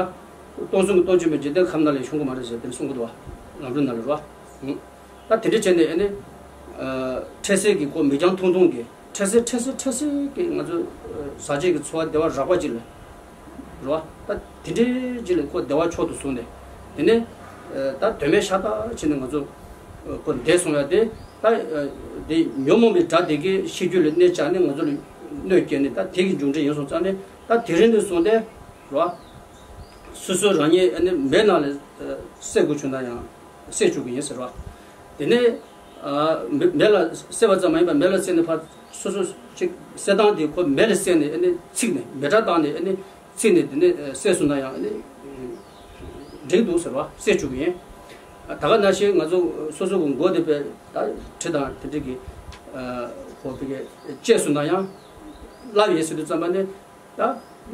སྟོང་གསུམ་གྱི་སྟོང་ཆེན་པོའི་འཇིག་རྟེན་ཁམས་ན་ལས་ཤོང་གི་མ་རེད་ཟེར་དེ་གསུང་གི་འདུག་བ། ལམ་རིམ་ནང་ལ་རེད་བ། ད་དེ་འདྲ་བྱས་ནས་ཨེ་ནི། འཕྲལ་སེལ་གྱི་སྒོ་མིག་རྒྱང་ཐུང་ཐུང་གི་འཕྲལ་སེལ་འཕྲལ་སེལ་འཕྲལ་སེལ་གྱི་ང་ཚོ་ཟག་བཅས་ཀྱི་ཚོར་བ་བདེ་བ་རགས་པ་ཅིག་ལ། རེད་བ། ད་དེ་འདྲའི་ཅིག་ལ་ཁོ་བདེ་བ་མཆོག་ཏུ་བཟུང་ནས། དེ་ནས་ད་དོན་མེད་ཤ་སྟག་བྱས་ནས་ང་ཚོ་ཁོ་འདས་སོང་ཡ་དེ་ད་དེ་ཉོན་མོངས་པའི་དགྲ་དེ་གའི་ཤེས་རྒྱུད་ལ་གནོད་བཅག་ནས་ང་ཚོ་ལ་གནོད་སྐྱེལ་ནས་ད་དེ་གི་མཇུག་འབྲས་ཡིན་སོང་ཙང་ནས་ད་དེ་རིང་ནས་བཟུང་སྟེ། རེད་བ། སོ་སོ་རང་ཉིད་ཨ་ནི་མེ་ནང་ལ་ཨ་བསད་དགོས་བྱུང་ན་ཡང་བསད་བཅུག་གི་ཡིན་ཟེར་བ། དེ་ནས་ཨ་མེ་མེ་ལ་བསད་པ་ཙམ་མ་ཡིན་པར་མེ་ལ་བསྲེགས་ནས་ཕར་སོ་སོ་ཅིག་བསད་སྟངས་དེ་ཁོ་མེ་ལ་བསྲེགས་ནས་ཨ་ནི་ཚིག་ནས་མེ་སྲེག་བཏང་ནས་ཨ་ནི་ཚིག་ནས་དེ་ནས་བསད་སོང་ན་ཡང་ཨ་ནི་འགྲིག་འདུག་ཟེར་བ། བསད་བཅུག་གི་ཡིན། ད་ག་ནང་བཞིན་ང་ཚོ་སོ་སོ་གི་མགོ་དེ་པས་ད་གྲི་དང་དེ་འདྲ་གི་ཨ་ཁོ་བི་གས་བཅད་སོང་ན་ཡང་སླ་བ་ཡིན་ཟེར་དུས་ཙམ་པ་ནི། ད་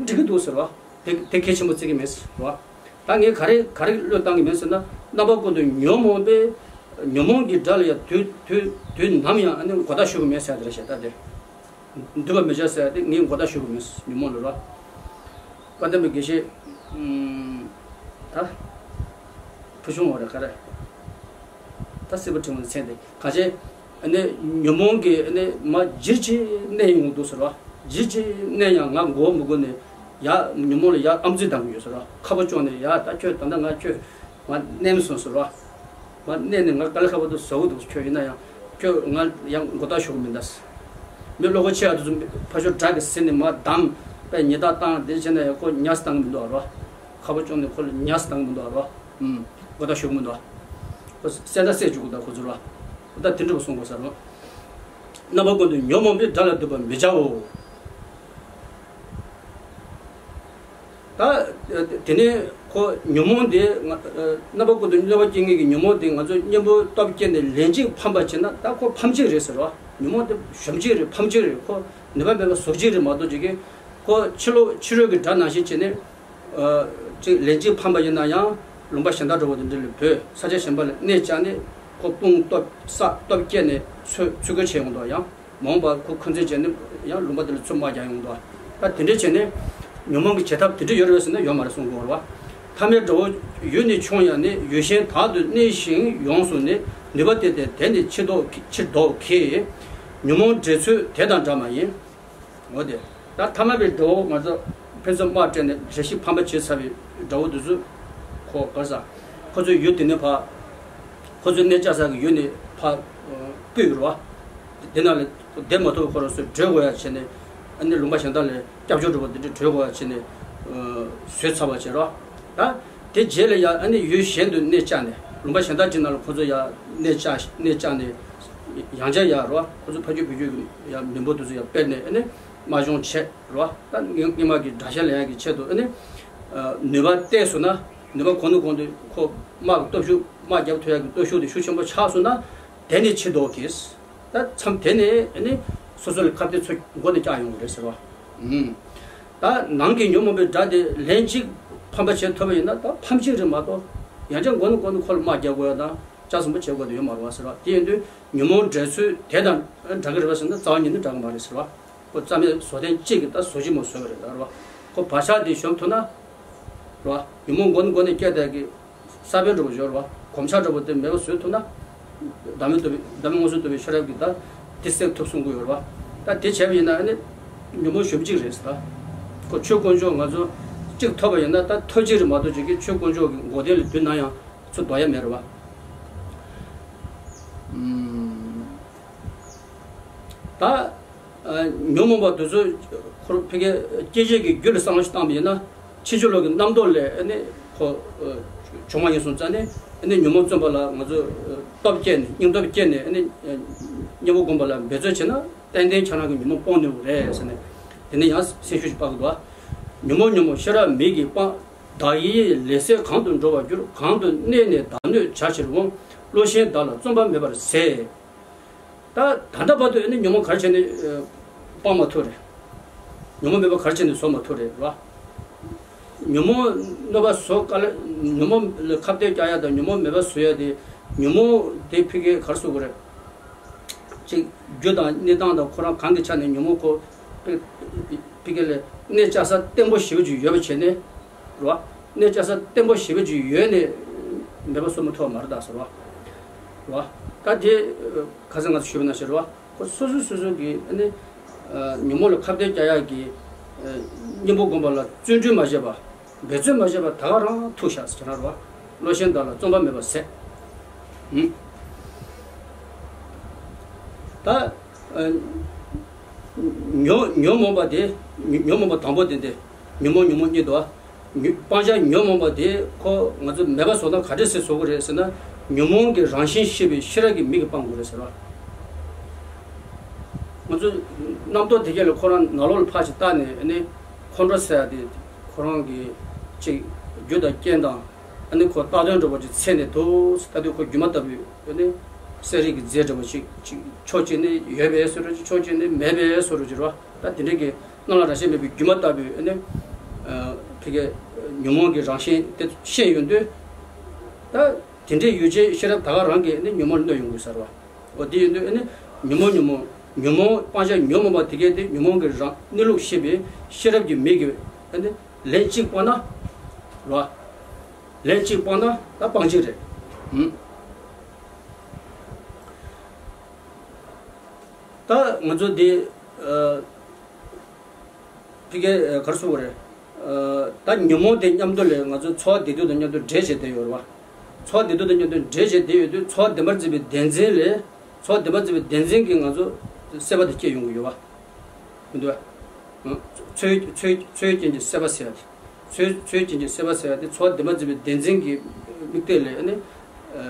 འགྲིག་གི་འདུག་ཟེར་བ། དེ་དེ་གལ་ཆེན་པོ་བརྩི་གི་མེད་ཟེར་བ། ད་ངས་ག་རེ་ག་རེ་བློས་བཏང་གི་མེད་ཟེར་ན། རྣམ་པ་ཀུན་ཏུ་ཉོན་མོངས་པས་ཉོན་མོངས་ཀྱི་དགྲ་ལ་ཡང་དུས་དུས་དུས་ནམ་ཡང་ཨ་ནི་མགོ་བཏགས་ཞུ་གི་མེད་ཟེར་དེ་རེད་ཤག་ད་དེ་འདུས་པར་མི་བྱ་ཟེར་དེ་ངས་མགོ་བཏགས་ཞུ་གི་མེད་ཉོན་མོངས་ལ་རོ། དཔལ་ལྡན་པའི་དགེ་བཤེས་ཨུམ་ད་ཕུལ་བྱུང་བ་རེད་ག་རེ། ད་སྲིད་པ་ཕྲེང་བའི་མཚན་དེ་གང་བྱས། ཨ་ནི་ཉོན་མོངས་ཀྱི་ཨ་ནི་མ་ཇི་ཅི་གནས་ཡོང་འདུག་ཟེར་བ། ཇི་ཅི་གནས་ཡང་ང་མགོ་མི་སྒུར་ནས་ཡ་ཉོན་མོངས་ལ་ཡ་ཨམ་ཙི་བཏང་གི་ཡོད་ཟེར་བ། ཁ་ཕོ་བཅོག་ནས་ཡ་ད་ཁྱོད་ད་ལྟ་ང་ཁྱོད་མ་གནས་མི་སོང་ཟེར་བ། མ་གནས་ནས་ང་དཀའ་ལས་ཁག་པོ་འདུག་བཟོ་གི་འདུག་ཁྱོད་ཡིན་ན་ཡང་ཁྱོད་ང་ཡང་མགོ་བཏགས་ཞུ་གི་མི་འདུག་མི་བློ་ཁོག་ཆེ་བ་དེ་ཚོ་ཕ་ཤོ་དྲག་གི་ཟེར་ནས་མ་བསྡམས་པས་ཉེས་རྡུང་བཏང་དེ་བྱས་ན་ཡང་ཁོ་ཉར་སི་བཏང་གི་མི་འདུག་ཨ་རོ། ཁ་ཕོ་བཅོག་ནས་ཁོ་ལ་ཉར་སི་བཏང་གི་མི་འདུག་ཨ་རོ། ཨུམ། མགོ་བཏགས་ཞུ་གི་མི་འདུག་ཁོ་བསད་ན་བསད་བཅུག་གི་འདུག་ཁོ་ཚོ་རོ། ད་དེ་འདྲ་པོ་གསུང་དགོས་ས་རོ། རྣམ་པ་ཀུན་ཏུ་ཉོན་མོངས་པའི་དགྲ་ལ་འདུད་པར་མི་བྱའོ། ད་དེ་ནས་ཁོ་ཉོན་མོངས་དེ་ང་རྣམ་པ་ཀུན་ཏུ་གནོད་པ་སྐྱེལ་མཁན་གྱི་ཉོན་མོངས་དེ་ང་ཚོ་གཉེན་པོ་སྟོབས་བསྐྱེད་ནས་ལན་གཅིག་ཕམ་པ་བྱས་ན་ད་ཁོ་ཕམ་གཅིག་རེད་ཟེར་རོ། ཉོན་མོངས་དེ་ཞོམ་གཅིག་རེད་ཕམ་གཅིག་རེད། ཁོ་ནུས་པ་མེད་པ་བཟོ་གཅིག་རེད་མ་གཏོགས་ཅིག་གིས་ཁོ་ཕྱི་ལོགས་ཕྱི་རོལ་གྱི་དགྲ་ནང་བཞིན་བྱས་ནས། ཨ་ཅིག་ལན་གཅིག་ཕམ་པ་ཡིན་ན་ཡང་ལུང་པ་གཞན་དག་འགྲོ་བ་དེ་འདྲ་ལ་བོས་ས་ཆ་གཞན་པ་ལ་གནས་བཅག་ནས་ཁོ་དཔུང་སྟོབས་བསགས་སྟོབས་བསྐྱེད་ནས་ཚུར་ཚུར་རྒོལ་བྱས་ཡོང་དོ། ཡང་མ་འོངས་པ་ཁོ་འཁོན་འཛིན་བྱས་ནས་ཡང་ལུང་པ་དེ་ལ་ཚུར་དམག་རྒྱག་ཡོང་དོ། ད་དེ་འདྲ་བྱས་ནས་ཉོན་མོངས་ཀྱི་བྱེད་ཐབས་དེ་འདྲ་ཡོད་རེད་ཟེར་ན་ཡོད་མ་རེད་གསུང་གི་ཡོད་རེད་བ། ཐ་མལ་དགྲ་བོ་ཡུལ་ནི་ཆུང་ཡང་ནི། ཡུལ་གཞན་དག་ཏུ་གནས་ཤིང་ཡོངས་སུ་ནི། ནུས་པ་སྟེར་ཏེ་དེ་ནི་ཕྱིར་ལྡོག་ཕྱིར་ལྡོག་གི། ཉོན་མོངས་འདྲེས་ཚུལ་དེ་དང་འདྲ་མ་ཡིན། འོ་དེ། ད་ཐ་མལ་པའི་དགྲ་བོ་ང་ཚོ་ཕན་ཚུན་དམག་སྤྲད་ནས་བརྗེ་ཞིང་ཕམ་པ་བྱས་ཚར་བའི་དགྲ་བོ་འདི་ཚོ་ཁོ་ག་ས། ཁོ་ཚོའི་ཡུལ་དེ་ནས་ཕར། ཁོ་ཚོའི་གནས་བཅའ་ས་གི་ཡུལ་ནས་ཕར་སྤོས་རོ། དེ་ནང་ལ་བསྡད་མ་ཐུབ་པའི་ཁོ་རང་ཚོས་བྲོས་དགོས་ཡ་བྱས་ནས་ཨ་ནི་ལུང་པ་གཞན་དག་ལ་སྐྱབས་བཅོལ་འགྲོ་བ་འདི་འདྲ་བྲོས་དགོས་ཡ་བྱས་ནས་བཟོས་ཚར་བ་བྱས་རོ། ད་དེ་རྗེས་ལ་ཡ་ཨ་ནི་ཡུལ་གཞན་དུ་གནས་བཅག་ནས་ལུང་པ་གཞན་དག་ཅིག་ནང་ལ་ཁོ་ཚོ་ཡ་གནས་བཅག་གནས་བཅག་ནས་ཡང་བསྐྱར་ཡ་རོ། ཁོ་ཚོ་ཕ་རྒྱུད་བུ་རྒྱུད་ཀྱི་ཡ་མི་འབོར་དེ་ཚོ་ཡ་སྤེལ་ནས་ཨ་ནི་དམག་སྦྱོང་བྱས་རོ། ད་སྔོན་སྔོན་མ་གི་དགྲ་ཤ་ལེན་ཡ་གི་ཆེད་དུ་ཨ་ནི་ནུས་པ་བརྟས་སོང་ན་ནུས་པ་གོང་ནས་གོང་དུ་ཁོ་དམག་གི་སྟོབས་ཤུགས་དམག་རྒྱབ་ཐུབ་ཡ་གི་སྟོབས་ཤུགས་དེ་ཤུགས་ཆེན་པོ་ཆགས་སོང་ན་དེ་ནི་ཕྱིར་ལྡོག་གི། ད་མཚམས་དེ་ནས་ཨ་ནི་སོ་སོ་ལ་ཁ་གཏད་ཚོ་མགོ་ནས་བཀྱག་ཡོང་གི་རེད་ཟེར་བ། ཨུམ། ད་ནང་གི་ཉོན་མོངས་པའི་དགྲ་དེ་ལན་གཅིག་ཕམ་པ་བྱེད་ཐུབ་པ་ཡིན་ན་ད་ཕམ་གཅིག་རེད་མ་གཏོགས་ཡང་བསྐྱར་མགོ་ནས་མགོ་ནས་ཁོ་ལ་དམག་རྒྱག་དགོས་ཡ་དང་ལྕགས་ཟམ་པ་བྱེད་དགོས་དེ་ཡོད་མ་རེད་བ་ཟེར་བ། དེ་ཡིན་དུས་ཉོན་མོངས་འདྲེས་ཚུལ་དེ་དང་འདྲ་གི་རེད་བ་ཟེར་ན་རྩ་བ་ཉིད་ནས་འདྲ་གི་མ་རེད་ཟེར་བ། ཁོ་རྩ་མེད་བཟོ་ཐེངས་གཅིག་གིས་ད་བཟོ་གཅིག་མ་བཟོས་པ་རེད་ད་རེད་བ། ཁོ་བག་ཆགས་དེ་ཞོམ་ཐུབ་ན། རེད་བ། ཉོན་མོངས་མགོ་ནས་མགོ་ནས་སྐྱེས་བསྡད་ཀྱི་ས་བོན་འདྲ་པོ་ཡོད་རེད་བ། གོམས་ཆགས་འདྲ་པོ་དེ་མེད་པ་བཟོས་ཐུབ་ན། བདག་མེད་རྟོགས་པའི་བདག་མེད་མངོན་སུམ་རྟོགས་པའི་ཤེས་རབ་ཀྱིས་ད་དེ་སེལ་ཐུབ་གསུང་གི་ཡོད་རེད་བ། ད་དེ་བྱས་པ་ཡིན་ན་ཨ་ནི་ཉོན་མོངས་ཞོམ་གཅིག་རེད་ཟེར་ད། ཁོ་ཆོས་དཀོན་མཆོག་ང་ཚོ་གཅིག་ཐོབ་པ་ཡིན་ན་ད་ཐོབ་གཅིག་རེད་མ་གཏོགས་ཅིག་གིས་ཆོས་དཀོན་མཆོག་གི་མགོ་རྟིང་ལ་བསྡུས་ན་ཡང་ཚུར་ལྡོག་ཡ་མེད་རེད་བ། ཨུམ། ད། ཨ། ཉོན་མོངས་པ་དེ་ཚོ་ཁོ་ཕ་གིའི་སྐྱེ་མཆེད་ཀྱི་རྒྱུ་ལ་བསམ་བློ་ཞིག་བཏང་བ་ཡིན་ན་ཕྱིན་ཅི་ལོག་གི་རྣམ་རྟོག་ལས་ཨ་ནི་ཁོ་ཨ་བྱུང་བ་ཡིན་སོང་ཙང་ནི་ཨ་ནི་ཉོན་མོངས་བཙོན་པ་ལ་ང་ཚོ་ཨ་སྟོབས་བསྐྱེད་ནས་སྙིང་སྟོབས་བསྐྱེད་ནས་ཨ་ནི་ཨ་གཉེན་པོ་སྒོམ་པ་ལ་འབད་རྩོལ་བྱས་ན་ཏན་ཏན་ཁྱེད་རང་གི་ཉོན་མོངས་སྤོང་ནུས་པ་རེད་ཟེར་ནས་དེ་ནས་ཡང་སེམས་ཤུགས་ཤིག་སྤར་གི་འདུག་ཉོན་མོངས་ཉོན་མོངས་ཤེས་རབ་མིག་གིས་སྤང་། བདག་ཡིད་ལས་ཟད་གང་དུ་འགྲོ་བར་འགྱུར། གང་དུ་གནས་ནས་བདག་གནོད་བྱ་ཕྱིར་འོང་། བློ་ཞན་བདག་ལ་བརྩོན་པ་མེད་པར་ཟད། ད་ད་ལྟ་བར་དུ་ཨ་ནི་ཉོན་མོངས་ག་རེ་བྱས་ནས་ཨ་སྤང་མ་ཐུབ་རེད། ཉོན་མོངས་མེད་པ་ག་རེ་བྱས་ནས་བཟོ་མ་ཐུབ་རེད་ར། ཉོན་མོངས་གནོད་པ་བཟོ་དཀའ་ལས། ཉོན་མོངས་ལ་ཁ་གཏད་བཀྱག་ཡ་དང་ཉོན་མོངས་མེད་པ་བཟོ་ཡ་དེ་ཉོན་མོངས་དེ་ཕ་གིའི་ག་རེ་ཟེར་དགོས་རེད། ཅིག་རྒྱུ་དང་གནས་སྟངས་དང་ཁོ་རང་གང་གི་ཆ་ནས་ཉོན་མོངས་ཁོ་ཕ་གི་ལ་གནས་བཅའ་ས་བརྟན་པོ་ཞེ་པོ་ཅིག་ཡོད་པ་བྱས་ནས། རེད་བ། གནས་བཅའ་ས་བརྟན་པོ་ཞེ་པོ་ཅིག་ཡོད་ནས་མེད་པ་བཟོ་མ་ཐུབ་པ་མ་རེད་ད་ཟེར་བ། རེད་བ། ད་དེ་ཁ་སང་ང་ཚོ་ཞུས་པ་ནང་བཞིན་རེད་བ། ཁོ་སོ་སོ་སོ་སོ་གི་ཨ་ནི་ཨ་ཉོན་མོངས་ལ་ཁ་གཏད་བཀྱག་ཡག་གི་ཨ་གཉེན་པོ་སྒོམ་པ་ལ་བརྩོན་འགྲུས་མ་བྱས་པ། འབད་རྩོལ་མ་བྱས་པ་ད་ག་རང་ཐུག་བཞག་ཟེར་ན་རེད་བ། བློ་ཞན་བདག་ལ་བརྩོན་པ་མེད་པར་ཟད། ཧུམ། ད་ཨ་ཉོན་ཉོན་མོངས་པ་དེ་ཉོན་མོངས་པ་དང་པོ་དེ་འདི་ཉོན་མོངས་ཉོན་མོངས་གཉིས་འདུག་བ། ཉོན་སྤང་བྱ་ཉོན་མོངས་པ་དེ་ཁོ་ང་ཚོ་མེད་པ་བཟོ་ན་ག་འདྲ་སེ་བཟོ་གི་རེད་ཟེར་ན། ཉོན་མོངས་ཀྱི་རང་བཞིན་ཤེས་པའི་ཤེས་རབ་ཀྱི་མིག་གིས་སྤང་དགོས་རེད་ཟེར་བ། ང་ཚོ་རྣམ་རྟོག་དེ་གས་ལ་ཁོ་རང་ནང་ལོགས་ལ་ཕར་ཅིག་བལྟས་ནས། ཨ་ནི་ཁོང་ཁྲོ་ཟེར་ཡ་དེ་ཁོ་རང་གི་ཅིག་རྒྱུ་དང་རྐྱེན་དང་། ཨ་ནི་ཁོ་བཏགས་དོན་འདྲ་པོ་ཅིག་འཚོལ་ནས་འདུག་ཟེར། ད་དུང་ཁོ་སྒྱུ་མ་ལྟ་བུའི་ཨ་ནི་གསལ་རིག་གི་རྫས་འདྲ་པོ་ཅིག་ཅིག་ཕྱོགས་གཅིག་ནས་ཡོད་པའི་བཟོ་འདྲ་ཅིག་ཕྱོགས་གཅིག་ནས་མེད་པའི་བཟོ་འདྲ་ཅིག་རེད་བ། ད་དེ་འདྲ་གི་སྣང་ལ་རང་བཞིན་མེད་པའི་སྒྱུ་མ་ལྟ་བུའི་ཨ་ནི་ཕ་གི་ཉོན་མོངས་ཀྱི་རང་བཞིན་དེ་ཤེས་ཡོང་དུས། ད་དེ་འདྲའི་ཡུལ་ཅན་ཤེས་རབ་ད་ག་རང་གིས་ཨ་ནི་ཉོན་མོངས་ལ་གནོད་ཡོང་དགོས་ཟེར་བ། འོ་དེ་ཡིན་དུས་ཨ་ནི་ཉོན་མོངས་ཉོན་མོངས་ཉོན་མོངས་སྤང་བྱ་ཉོན་མོངས་པ་དེ་གས་དེ་ཉོན་མོངས་ཀྱི་རང་གནས་ལུགས་ཤེས་པའི་ཤེས་རབ་ཀྱི་མིག་གིས་ཨ་ནི་ལན་གཅིག་སྤངས་ན་རེད་བ། ལན་གཅིག་སྤངས་ན་ད་སྤང་བྱ་རེད། ཨུམ། ད་ང་ཚོ་འདི་ཨ་ཕ་གི་ཨ་ག་རེ་ཟེར་དགོས་རེད། ཨ་ད་ཉོན་མོངས་དེ་མཉམ་དུ་ལ་ང་ཚོ་ཚོར་བ་བདེ་སྡུག་དང་མཉམ་དུ་འདྲེས་བྱས་བསྡད་ཡོད་རེད་བ། ཚོར་བ་བདེ་སྡུག་དང་མཉམ་དུ་འདྲེས་བྱས་བསྡད་ཡོད་དུས། ཚོར་བ་བདེན་པར་འཛིན་པའི་བདེན་འཛིན་ལས། ཚོར་བ་བདེན་པར་འཛིན་པའི་བདེན་འཛིན་གྱིས་ང་ཚོ་སྲེད་པ་དེ་སྐྱེ་ཡོང་གི་ཡོད་བ། མི་འདུག་བ། ཨ་ཚོར་ཚོར་ཚོར་རྐྱེན་གྱིས་སྲེད་པ་ཟེར་བ་དེ། ཚོར་ཚོར་རྐྱེན་གྱིས་སྲེད་པ་ཟེར་བ་དེ་ཚོར་བ་བདེན་པར་འཛིན་པའི་བདེན་འཛིན་གྱི་དམིགས་གཏད་ལས་ཨ་ནི་ཨ་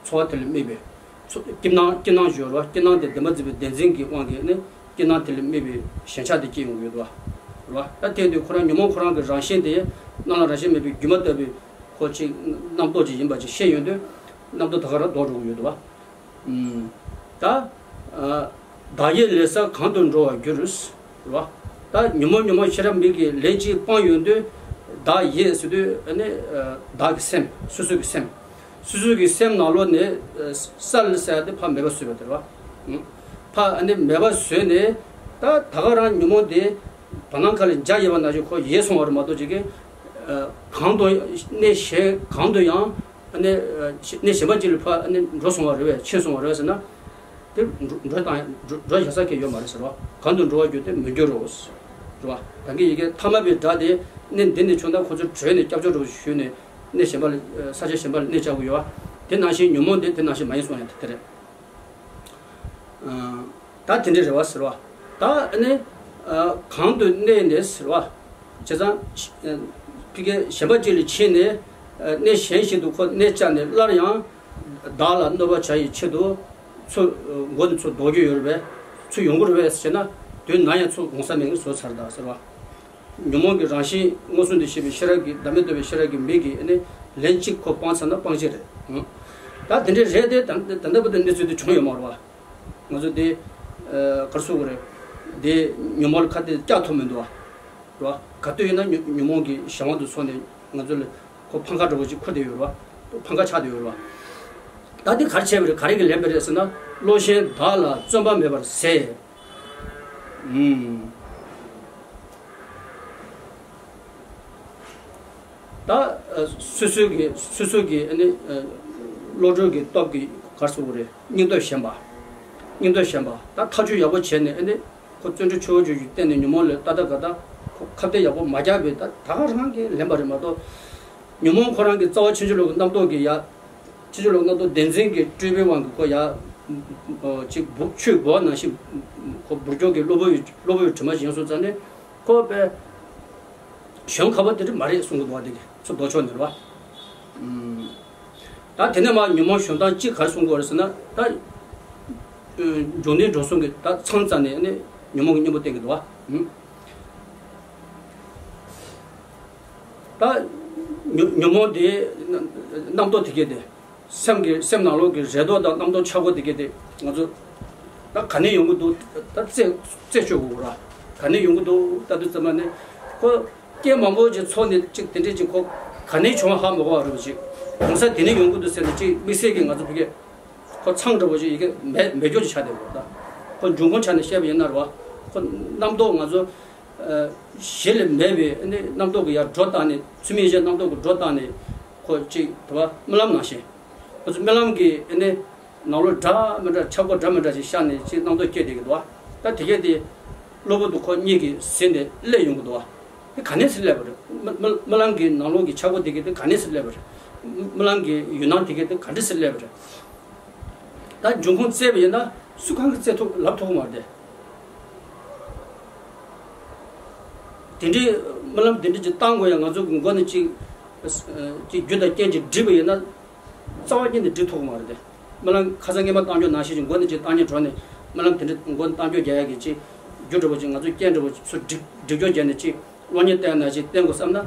ཚོར་བ་དེ་ལ་དམིགས་པའི། ཚོ་སྐྱིད་སྣང་སྐྱིད་སྣང་ཞུ་བ་རེད་བ། སྐྱིད་སྣང་དེ་བདེན་པར་འཛིན་པའི་བདེན་འཛིན་གྱི་དབང་གིས་ནི་སྐྱིད་སྣང་དེ་ལ་དམིགས་པའི་ཞེན་ཆགས་དེ་སྐྱེ་ཡོང་གི་ཡོད་དོ། རེད་བ། ད་དེ་དུས་ཁོ་རང་ཉོན་མོངས་ཁོ་རང་གི་རང་བཞིན་དེ་སྣང་ལ་རང་བཞིན་མེད་པའི་སྒྱུ་མ་ལྟ་བུའི་ཁོ་ཅིག་རྣམ་རྟོག་ཅིག་ཡིན་པ་ཅིག་ཤེས་ཡོང་དུས། རྣམ་རྟོག་ད་ག་རང་ལྡོག་འགྲོ་གི་ཡོད་དོ། ཨུམ། ད་ཨ་བདག་ཡིད་ལས་སད་གང་དུ་འགྲོ་བར་འགྱུར། རེད་བ། ད་ཉོན་མོངས་ཉོན་མོངས་ཤེས་རབ་མིག་གིས་ལན་གཅིག་སྤངས་ཡོང་དུས། བདག་ཡིད་ཟེར་དུས་ཨ་ནི་ཨ་བདག་གི་སེམས། སོ་སོ་གི་སེམས། སོ་སོ་གི་སེམས་ནང་ལོགས་ནས་ཨ་སད་ཟེར་ཡ་དེ་ཕར་མེད་པ་བཟོས་པ་དེ་རེད་བ། ཨུམ། ཕར་ཨ་ནི་མེད་པ་བཟོས་ནས། ད་ད་ག་རང་ཉོན་མོངས་དེ་བར་སྣང་ཁ་ལ་འཇགས་ཡོད་པ་ནང་བཞིན་ཁོ་ཡལ་སོང་བ་རེད་མ་གཏོགས། ཅིག་གི་ཨ་གང་དུ་གནས་གཞན་གང་དུ་ཡང་། ཨ་ནི་ཨ་གནས་གཞན་པ་ཅིག་ལ་ཕར་ཨ་ནི་འགྲོ་སོང་བ་རེད་པས། ཕྱིན་སོང་བ་རེད་པས་ཟེར་ན། དེ་འགྲོ་འགྲོ་དང་འགྲོ་འགྲོ་བཞག་ས་གང་ཡང་ཡོད་མ་རེད་ཟེར་བ། གང་དུ་འགྲོ་བར་འགྱུར་ཏེ་མི་འགྱུར་རོ། རེད་བ། ད་གིན་ཡི་གེ་ཐ་མལ་པའི་སྒྲ་དེ་གནས་འདི་ནས་བྱུང་ན། ཁོ་ཚོ་བྲོས་ནས་སྐྱབས་བཅོལ་འགྲོ་ཞུས་ནས་གནས་གཞན་པ་ལ་ས་ཆ་གཞན་པ་ལ་གནས་བཅའ་དགོས་ཡོད་བ། དེ་ནང་བཞིན་ཉོན་མོངས་དེ་དེ་ནང་བཞིན་མ་ཡིན་སོང་ཡང་དེ་དེ་རེད། ཨ་ད་དེ་འདྲ་རེད་བ་ཟེར་བ། ད་ཨ་ནི་ཨ་གང་དུ་གནས་ནས་ཟེར་བ། བྱས་ཙང་ཕ་གི་གཞན་པ་ཅིག་ལ་ཕྱིན་ནས་ཨ་གནས་གཞན་ཞིག་ཏུ་ཁོ་གནས་བཅའ་ནས། སླར་ཡང་བདག་ལ་གནོད་པ་བྱ་ཡི་ཆེད་དུ་ཚུར་མགོ་ནས་ཚུར་ལྡོག་རྒྱུ་ཡོད་རེད་པས། ཚུར་ཡོང་གི་རེད་པས་ཟེར་ན། དོན་ན་ཡང་ཚུར་འོང་ས་མེད་ངེས་བཟོས་ཚར་ད་ཟེར་བ། ཉོན་མོངས་ཀྱི་རང་བཞིན་མངོན་སུམ་དུ་ཤེས་པའི་ཤེས་རབ་ཀྱི། བདག་མེད་རྟོགས་པའི་ཤེས་རབ་ཀྱི་མིག་གིས་ཨ་ནི་ལན་གཅིག་ཁོ་སྤངས་ཚར་ན་སྤང་བྱ་རེད། ཨང་། ད་དེ་འདྲའི་རེད་དེ། ད་ད་ལྟ་བར་དུ་གནས་ཚུལ་དེ་བྱུང་ཡོད་མ་རེད་བ། ང་ཚོ་དེ་ཨ་ག་རེ་ཟེར་དགོས་རེད། དེ་ཉོན་མོངས་ལ་ཁ་གཏད་བཅག་ཐུབ་མི་འདུག་བ། རེད་བ། ག་དུས་ཡིན་ན་ཉོན་ཉོན་མོངས་ཀྱི་གཞན་དབང་དུ་སོང་ནས་ང་ཚོ་ལ་ཁོ་འཕང་ཁ་འདྲ་བོ་ཅིག་འཁུར་བསྡད་ཡོད་རེད་བ། འཕང་ཁ་ཆགས་བསྡད་ཡོད་རེད་བ། ད་དེ་ག་རེ་བྱས་པ་རེད། ག་རེ་གིས་ལེན་པ་རེད་ཟེར་ན། བློ་ཞན་བདག་ལ་བརྩོན་པ་མེད་པར་ཟད། ཨུམ། ད་ཨ་སོ་སོའི་གི་སོ་སོའི་གི་ཨ་ནི་ཨ་བློ་གྲོས་ཀྱི་སྟོབས་ཀྱིས་ག་རེ་ཟེར་དགོས་རེད། སྙིང་སྟོབས་ཞན་པ། སྙིང་སྟོབས་ཞན་པ། ད་ཐག་གཅོད་ཡག་པོ་བྱས་ནས་ཨ་ནི་ཁོ་བརྩོན་འགྲུས་ཆེ་བོ་ཅིག་བསྟན་ནས་ཉོན་མོངས་ལ་ཏག་ཏག་ག་ད་ཁོ་ཁ་གཏད་ཡག་པོ་མ་བརྒྱབ་པས། ད་ད་ག་རང་གིས་ལེན་པ་རེད་མ་གཏོགས། ཉོན་མོངས་ཁོ་རང་གི་རྩ་བ་ཕྱིན་ཅི་ལོག་གི་རྣམ་རྟོག་གི་ཡ། ཕྱིན་ཅི་ལོག་རྣམ་རྟོག་བདེན་འཛིན་གྱི་སྤྲོས་པའི་དབང་གིས་ཁོ་ཡ། ཨ་ཅིག་འབུ་ཆུས་འབུ་བ་ནང་བཞིན་ཁོ་འབུར་སྐྱོག་གི་གློ་བུར་གློ་བུར་དྲི་མ་ཡིན་སོང་ཙང་ནས། ཁོ་དཔེ་གཞོན་ཁ་པོ་དེ་འདྲ་མ་རེད་གསུང་གི་འདུག་བ། དེ་གི་ཚུར་ལྡོག་ཕྱོགས་ནས་རེད་བ། ཨུམ། ད་དེ་ནས་མར་ཉོན་མོངས་གཞོན་སྟངས་གཅིག་ག་རེ་གསུང་གི་ཡོད་རེད་ཟེར་ན། ད་ཨ་འབྱུང་ལྡན་འགྲོ་སོང་གི་ད་མཚམས་རྩ་ནས་ནི་ཉོན་མོངས་ཀྱི་གཉེན་པོ་བསྟན་གྱི་འདུག་བ། ཨུམ། ད་ཉོན་ཉོན་མོངས་དེ་རྣམ་རྟོག་དེ་གས་དེ། སེམས་ཀྱི་སེམས་ནང་ལོགས་ཀྱི་རེ་དོགས་དང་རྣམ་རྟོག་ཆགས་སྒོ་དེ་གས་དེ་ང་ཚོ་ད་ག་ནས་ཡོང་གི་འདུག་ད་རྩད་རྩད་གཅོད་དགོས་ར། ག་ནས་ཡོང་གི་འདུག་ད་དུས་ཙམ་པ་ནས་ཁོ་རྐྱེན་མང་པོ་ཅིག་ཚོགས་ནས་ཅིག་དེ་འདྲས་ཅིག་ཁོ་ག་ནས་བྱུང་བ་ཧ་མ་གོ་བ་རེད་པ། ཅིག་གང་ས་དེ་ནས་ཡོང་གི་འདུག་ཟེར་ནས་ཅིག་དམིགས་བསལ་གྱི་ང་ཚོ་ཕ་གི་ཁོ་མཚང་འདྲ་པོ་ཅིག་ཡི་གེ་མེད་མེད་སྐྱོ་ཅིག་ཆགས་བསྡད་ཡོད་རེད། ད་ཁོ་འབྱུང་ཁུངས་ཆ་ནས་བཤད་པ་ཡིན་ན་རེད་བ། ཁོ་རྣམ་རྟོག་ང་ཚོ་ཨ་གཞི་ལས་མེད་པའི་ཨ་ནི་རྣམ་རྟོག་གི་ཡར་སྒྲོ་བཏགས་ནས། ཚུལ་མིན་གཞན་རྣམ་རྟོག་གི་སྒྲོ་བཏགས་ནས་ཁོ་ཅིག་དེ་བ་རྨི་ལམ་ནང་བཞིན། ཁོ་ཚོ་རྨི་ལམ་གྱི་ཨ་ནི་ནང་ལོགས་འདྲ་མི་འདྲ་ཆགས་སྒོ་འདྲ་མི་འདྲ་ཞིག་ཤར་ནས་ཅིག་རྣམ་རྟོག་སྐྱེས་བསྡད་ཀྱི་འདུག་བ། ད་དེ་གས་དེ་གློ་བུར་དུ་ཁོ་གཉིད་ཀྱིས་ཟིན་ནས་སླེབས་ཡོང་གི་འདུག་བ། དེ་ག་ནས་སུ་སླེབས་པ་རེད། རྨི་རྨི་རྨི་ལམ་གྱི་ནང་ལོགས་ཀྱི་ཆགས་སྒོ་དེ་གས་དེ་ག་ནས་སུ་སླེབས་པ་རེད། རྨི་ལམ་གྱི་ཡུལ་སྣང་དེ་གས་དེ་ག་འདྲས་སུ་སླེབས་པ་རེད། ད་འབྱུང་ཁུངས་བཙལ་བ་ཡིན་ན་སུ་གང་གིས་བཙལ་ཐུབ་ལབ་ཐུབ་ཀྱི་མ་རེད་དེ། དེ་འདྲའི་ སྨོན་ལམ་དེ་འདྲ་ཅིག་བཏང་དགོས་ཡ། ང་ཚོ་གི་མགོ་ནས་ཅིག་ཅིག་རྒྱུ་དང་རྐྱེན་ཅིག་སྒྲིག་པ་ཡིན་ན། རྩ་བ་ཉིད་ནས་སྒྲིག་ཐུབ་ཀྱི་མ་རེད་དེ། སྨོན་ལམ་ཁ་སང་ངས་མ་བཏང་རྒྱུ་ནང་བཞིན་ཅིག་མགོ་ནས་ཅིག་བཏང་ཉན་འགྲོ་ནས། སྨོན་ལམ་དེ་འདྲ་མགོ་ནས་བཏང་རྒྱུ་རྒྱག་ཡ་གི་ཅིག་རྒྱུ་འདྲ་པོ་ཅིག་ང་ཚོ་རྐྱེན་འདྲ་པོ་ཅིག་ཚུར་སྒྲིག་སྒྲིག་རྒྱུ་བརྒྱབ་ནས་ཅིག་གློག་བརྙན་བལྟས་ན་ཅིག་བསྟན་དགོས་བསམ་ན།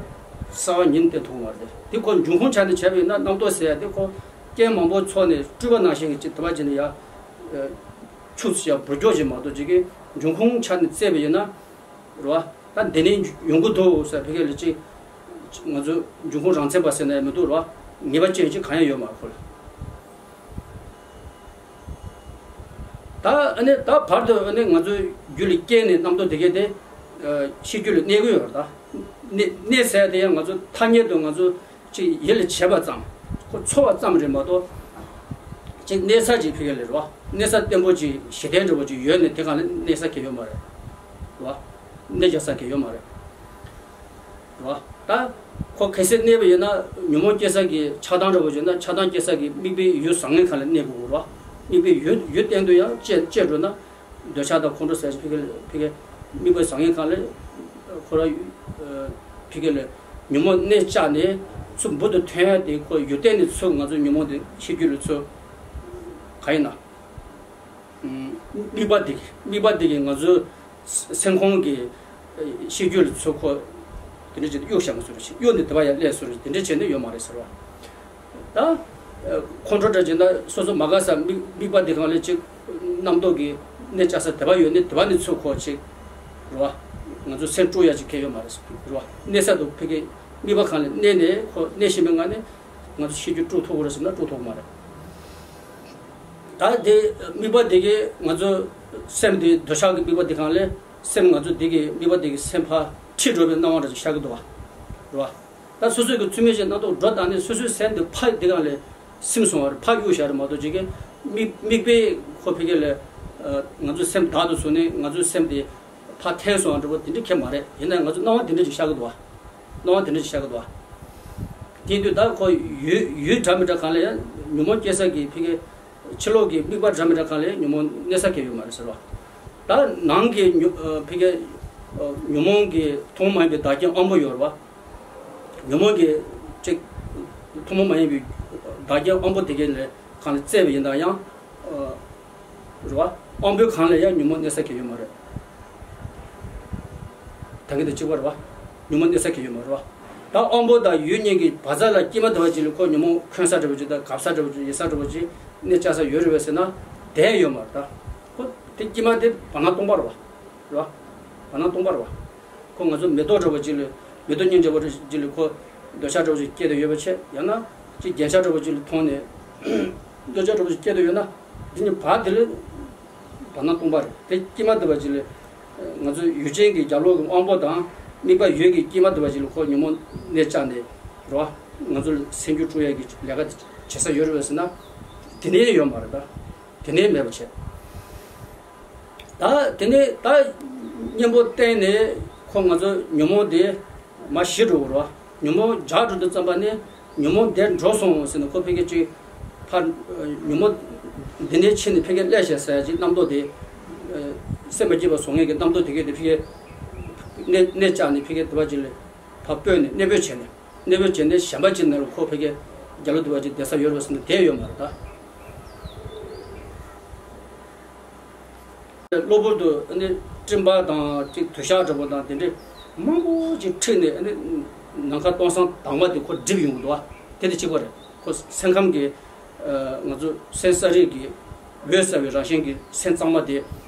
རྩ་བ་ཉིད་ནས་བསྟན་ཐུབ་ཀྱི་མ་རེད་དེ། དེ་ཁོ་འབྱུང་ཁུངས་ཆ་ནས་བྱས་པ་ཡིན་ན། རྣམ་རྟོག་ཟེར་ཡ་དེ་ཁོ་རྐྱེན་མང་པོ་ཚོགས་ནས་སྤྲུལ་པ་ནང་བཞིན་གྱི་ཅིག་དེ་བ་ཅིག་ནས་ཡ་ཆུ་ཚོད་ཡ་འབུར་སྐྱོག་ཅིག་མ་གཏོགས་ཅིག་གི་འབྱུང་ཁུངས་ཆ་ནས་བཙལ་བ་ཡིན་ན། རེད་བ། ད་འདི་ནས་ཡོང་གི་འདུག་ཟེར་ཕ་གི་ལ་ཅིག་ང་ཚོ་འབྱུང་ཁུངས་རང་མཚན་པ་ཟེར་ན་ཡང་མི་འདུག་རེད་བ། ངེས་པ་ཅན་ཅིག་གང་ཡང་ཡོད་མ་རེད་ཁོ་ལ། ད་ཨ་ནི་ད་བར་དུ་ཨ་ནི་ང་ཚོ་རྒྱུད་ལ་སྐྱེས་ནས་རྣམ་རྟོག་དེ་གས་དེ་ཨ་ཤེས་རྒྱུད་ལ་གནས་ཀྱི་ཡོད་རེད། ད་གནས་གནས་ཟེར་དེ་ཡང་ང་ཚོ་ཐ་སྙད་དུ་ང་ཚོ་ཅིག་ཡིད་ལ་བྱེད་པ་ཙམ། ཁོ་ཚོར་བ་ཙམ་རེད་མ་གཏོགས། ཅིག་གནས་ས་ཅིག་ཕ་གི་ལ་རེད་བ། གནས་ས་བརྟན་པོ་ཅིག་གཞི་རྟེན་འདྲ་པོ་ཅིག་ཡོད་ནས་དེ་གང་ལ་གནས་ས་གང་ཡང་ཡོད་མ་རེད། རེད་བ། གནས་རྒྱག་ས་གང་ཡང་ཡོད་མ་རེད། རེད་བ། ད་ཁོ་གལ་སྲིད་གནས་པ་ཡིན་ན། ཉོན་མོངས་སྐྱེ་ས་གི་ཆགས་སྡང་འདྲ་པོ་ཡོད་ན། ཆགས་སྡང་སྐྱེ་ས་གི་དམིགས་པའི་ཡུལ་བཟང་ངན་གང་ལ་གནས་དགོས་རེད་བ། དམིགས་པའི་ཡུལ་ཡུལ་གཏན་དུ་ཡང་བཅད་བཅད་འགྲོ་ན། འདོད་ཆགས་དང་ཁོང་ཁྲོ་ཟེར་ཕ་གི་ལ་ཕ་གི་དམིགས་པ་བཟང་ངན་གང་ལ་ཁོ་ར་ཨ་ཕ་གི་ལ་ཉོན་མོངས་གནས་བཅག་ནས་ཚུར་འབུར་དུ་ཐོན་ཡ་དེ། ཁོ་ཡུལ་གཏན་ནས་ཚུར་ང་ཚོ་ཉོན་མོངས་དེ་ཤེས་རྒྱུད་ལ་ཚུར་གང་ཡིན་ན། དམིགས་པ་དེ་གིས་དམིགས་པ་དེ་གིས་ང་ཚོའི་སེམས་ཁོང་གི་ཤེས་རྒྱུད་ལ་ཚུར་ཁོ་དེ་འདྲ་བྱས་ཏེ་གཡུག་བཞག་ང་ཚོ་རེ་ཞིག་གཡུག་ནས་དེ་བ་ཡར་སླེབས་སོང་རེ། དེ་འདྲ་བྱས་ནས་ཡོད་མ་རེད་ཟེར་བ། ད་ཁོང་ཁྲོ་འདྲ་བྱས་ན་སོ་སོ་མ་དགའ་ས་དམིགས་དམིགས་པ་དེ་གང་ལ་ཅིག་རྣམ་རྟོག་གི་གནས་བཅའ་ས་དེ་བ་ཡོད་ནས་དེ་བ་ནས་ཚུར་ཁོ་ཅིག་རེད་བ། ང་ཚོ་སེམས་དཀྲུག་ཡ་ཅིག་གང་ཡང་ཡོད་མ་རེད་ཟེར་རེད་བ། གནས་ས་དུ་ཕ་གི་དམིགས་པ་གང་ལ་གནས་ནས་ཁོ་གནས་བཞིན་པའི་ངང་ནས་ང་ཚོ་ཤེས་རྒྱུད་དཀྲུག་ཐུབ་ཀྱི་རེད་ཟེར་ན་དཀྲུག་ཐུབ་ཀྱི་མ་རེད། ད་དེ་དམིགས་པ་དེ་གིས་ང་ཚོ་སེམས་དེ་འདོད་ཆགས་ཀྱི་དམིགས་པ་དེ་གང་ལས་སེམས་ང་ཚོ་དེ་གི་དམིགས་པ་དེ་གིས་སེམས་ཕར་ཁྲིད་འགྲོ་བའི་སྣང་བ་འདྲ་ཞིག་ཤར་གི་འདུག་བ། རེད་བ། ད་སོ་སོའི་གི་ཚུལ་མིན་གྱི་རྣམ་རྟོག་འགྲོ་བཏང་ནས་སོ་སོའི་སེམས་དེ་ཕར་དེ་གང་ལས་སིམ་སོང་བ་རེད། ཕར་གཡུག་བཞག་རེད་མ་གཏོགས་ཅིག་གི་དམིགས་དམིགས་པས་ཁོ་ཕ་གི་ལ་ང་ཚོའི་སེམས་བདག་ཏུ་བཟུང་ནས་ང་ཚོའི་སེམས་དེ་ཕར་འཐེན་སོང་བ་འདྲ་པོ་དེ་འདྲ་གང་ཡང་མ་རེད། ཡིན་ན་ང་ཚོ་སྣང་བ་དེ་འདྲ་ཅིག་ཤར་གི་འདུག་བ། སྣང་བ་དེ་འདྲ་ཅིག་ཤར་གི་འདུག་བ། དེ་དུས་ད་ཁོ་ཡུལ་ཡུལ་འདྲ་མི་འདྲ་གང་ལ་ཡང་ཉོན་མོངས་སྐྱེ་ས་གི་ཕ་གི་ཕྱི་ལོགས་ཀྱི་དམིགས་པ་འདྲ་མི་འདྲ་གང་ལ་ཡང་ཉོན་མོངས་གནས་ས་གང་ཡང་ཡོད་མ་རེད་ཟེར་བ། ད་ནང་གི་ཉོ་ཨ་ཕ་གི་ཨ་ཉོན་མོངས་ཀྱི་ཐུན་མོང་མ་ཡིན་པའི་བདག་རྐྱེན་དབང་པོ་ཡོད་རེད་བ། ཉོན་མོངས་ཀྱི་ཅིག་ཐུན་མོང་མ་ཡིན་པའི་བདག་རྐྱེན་དབང་པོ་དེ་གའི་ལས་གང་ལ་བཙལ་བ་ཡིན་ན་ཡང་། ཨ་རེད་བ། དབང་པོའི་སྒང་ལ་ཡང་ཉོན་མོངས་གནས་ས་གང་ཡང་ཡོད་མ་རེད། ད་གིན་དང་གཅིག་པ་རེད་བ། ཉོན་མོངས་གནས་ས་གང་ཡང་ཡོད་མ་རེད་བ། ད་དབང་པོ་དང་ཡུལ་གཉིས་ཀྱི་བར་མཚམས་ལ་སྐྱེས་མ་ཐུབ་པ་ཅིག་ལ་ཁོ་ཉོན་མོངས་འཁོན་ས་འདྲ་པོ་ཅིག་དང་འགབ་ས་འདྲ་པོ་ཅིག་ཡལ་ས་འདྲ་པོ་ཅིག་གནས་བཅའ་ས་ཡོད་རེད་བས་ཟེར་ན། དེ་ཡང་ཡོད་མ་རེད་ད། ཁོ་དེ་སྐྱེས་མ་དེ་བར་སྣང་སྟོང་པ་རེད་བ། རེད་བ། བར་སྣང་སྟོང་པ་རེད་བ། ཁོ་ང་ཚོ་མེ་ཏོག་འདྲ་པོ་ཅིག་ལ། མེ་ཏོག་སྙིང་རྗེ་པོ་ཅིག་ལ་ཁོ་འདོད་ཆགས་འདྲ་པོ་ཅིག་སྐྱེས་བསྡད་ཡོད་པ་བྱས། ཡང་ན་ཅིག་རྒྱན་ཆ་འདྲ་པོ་ཅིག་ལ་མཐོང་ནས་འདོད་ཆགས་འདྲ་པོ་ཅིག་སྐྱེས་བསྡད་ཡོད་ན། འདི་གཉིས་བར་དེ་ལ་བར་སྣང་སྟོང་པ་རེད། དེ་སྐྱེས་མ་ཐུབ་པ་ཅིག་ལ། ང་ཚོ་ཡུལ་ཅན་གྱི་རྒྱབ་ལོགས་ཀྱི་དབང་པོ་དང་དམིགས་པ་ཡོད་ཀྱི་སྐྱེས་མ་ཐུབ་པ་ཅིག་ལ་ཁོ་ཉོན་མོངས་གནས་བཅག་ནས་རེད་བ། ང་ཚོ་ལ་སེམས་རྒྱུད་དཀྲུག་ཡ་གི་ལས་ཀ་བྱེད་ས་ཡོད་རེད་བས་ཟེར་ན། དེ་ནས་ཡོད་མ་རེད་ད། དེ་ནས་མེད་པ་བྱས། ད་དེ་ནས་ད་གཉེན་པོ་བསྟེན་ནས་ཁོ་ང་ཚོ་ཉོན་མོངས་དེ་མར་ཞི་འགྲོ་གི་རེད་བ། ཉོན་མོངས་འཇགས་འགྲོ་དུས་ཙམ་པ་ནས་ཉོན་མོངས་དེ་འགྲོ་སོང་ཟེར་ནས་ཁོ་ཕ་གི་ཅིག་ཕར་ཉོན་མོངས་འདི་ནས་ཕྱིན་ནས་ཕ་གི་སླེབས་ཤག་ཟེར་ཡ་ཅིག་རྣམ་རྟོག་དེ་སེམས་མ་སྐྱིད་པ་བཟོ་མཁན་གྱི་རྣམ་རྟོག་དེ་གས་དེ་ཕ་གི་གནས་གནས་བཅག་ནས་ཕ་གི་དེ་བ་ཅིག་ལ་ཕར་སྤོས་ནས་གནས་སྤོས་བྱས་ནས། གནས་སྤོས་བྱས་ནས་གཞན་པ་ཅིག་ནང་ལ་ཁོ་ཕ་གི་རྒྱབ་ལོགས་དེ་བ་ཅིག་བསྡད་ས་ཡོད་རེད་བ་ཟེར་ན་དེ་ཡོད་མ་རེད་ད། གློ་བུར་དུ་ནི་སྤྲིན་པ་དང་ཅིག་དུ་ཞག་འདྲ་པོ་དང་དེ་འདྲའི་མང་པོ་ཅིག་འཁྲིགས་ནས་ནི་ནམ་མཁའ་སྟོང་སང་དྭངས་མ་དེ་ཁོ་སྒྲིབ་ཡོང་གི་འདུག་བ། དེ་དང་གཅིག་པ་རེད། ཁོ་སེམས་ཁམས་ཀྱི་ང་ཚོ་སེམས་གསལ་རིག་གི་འོད་གསལ་བའི་རང་བཞིན་གྱི་སེམས་གཙང་མ་དེ་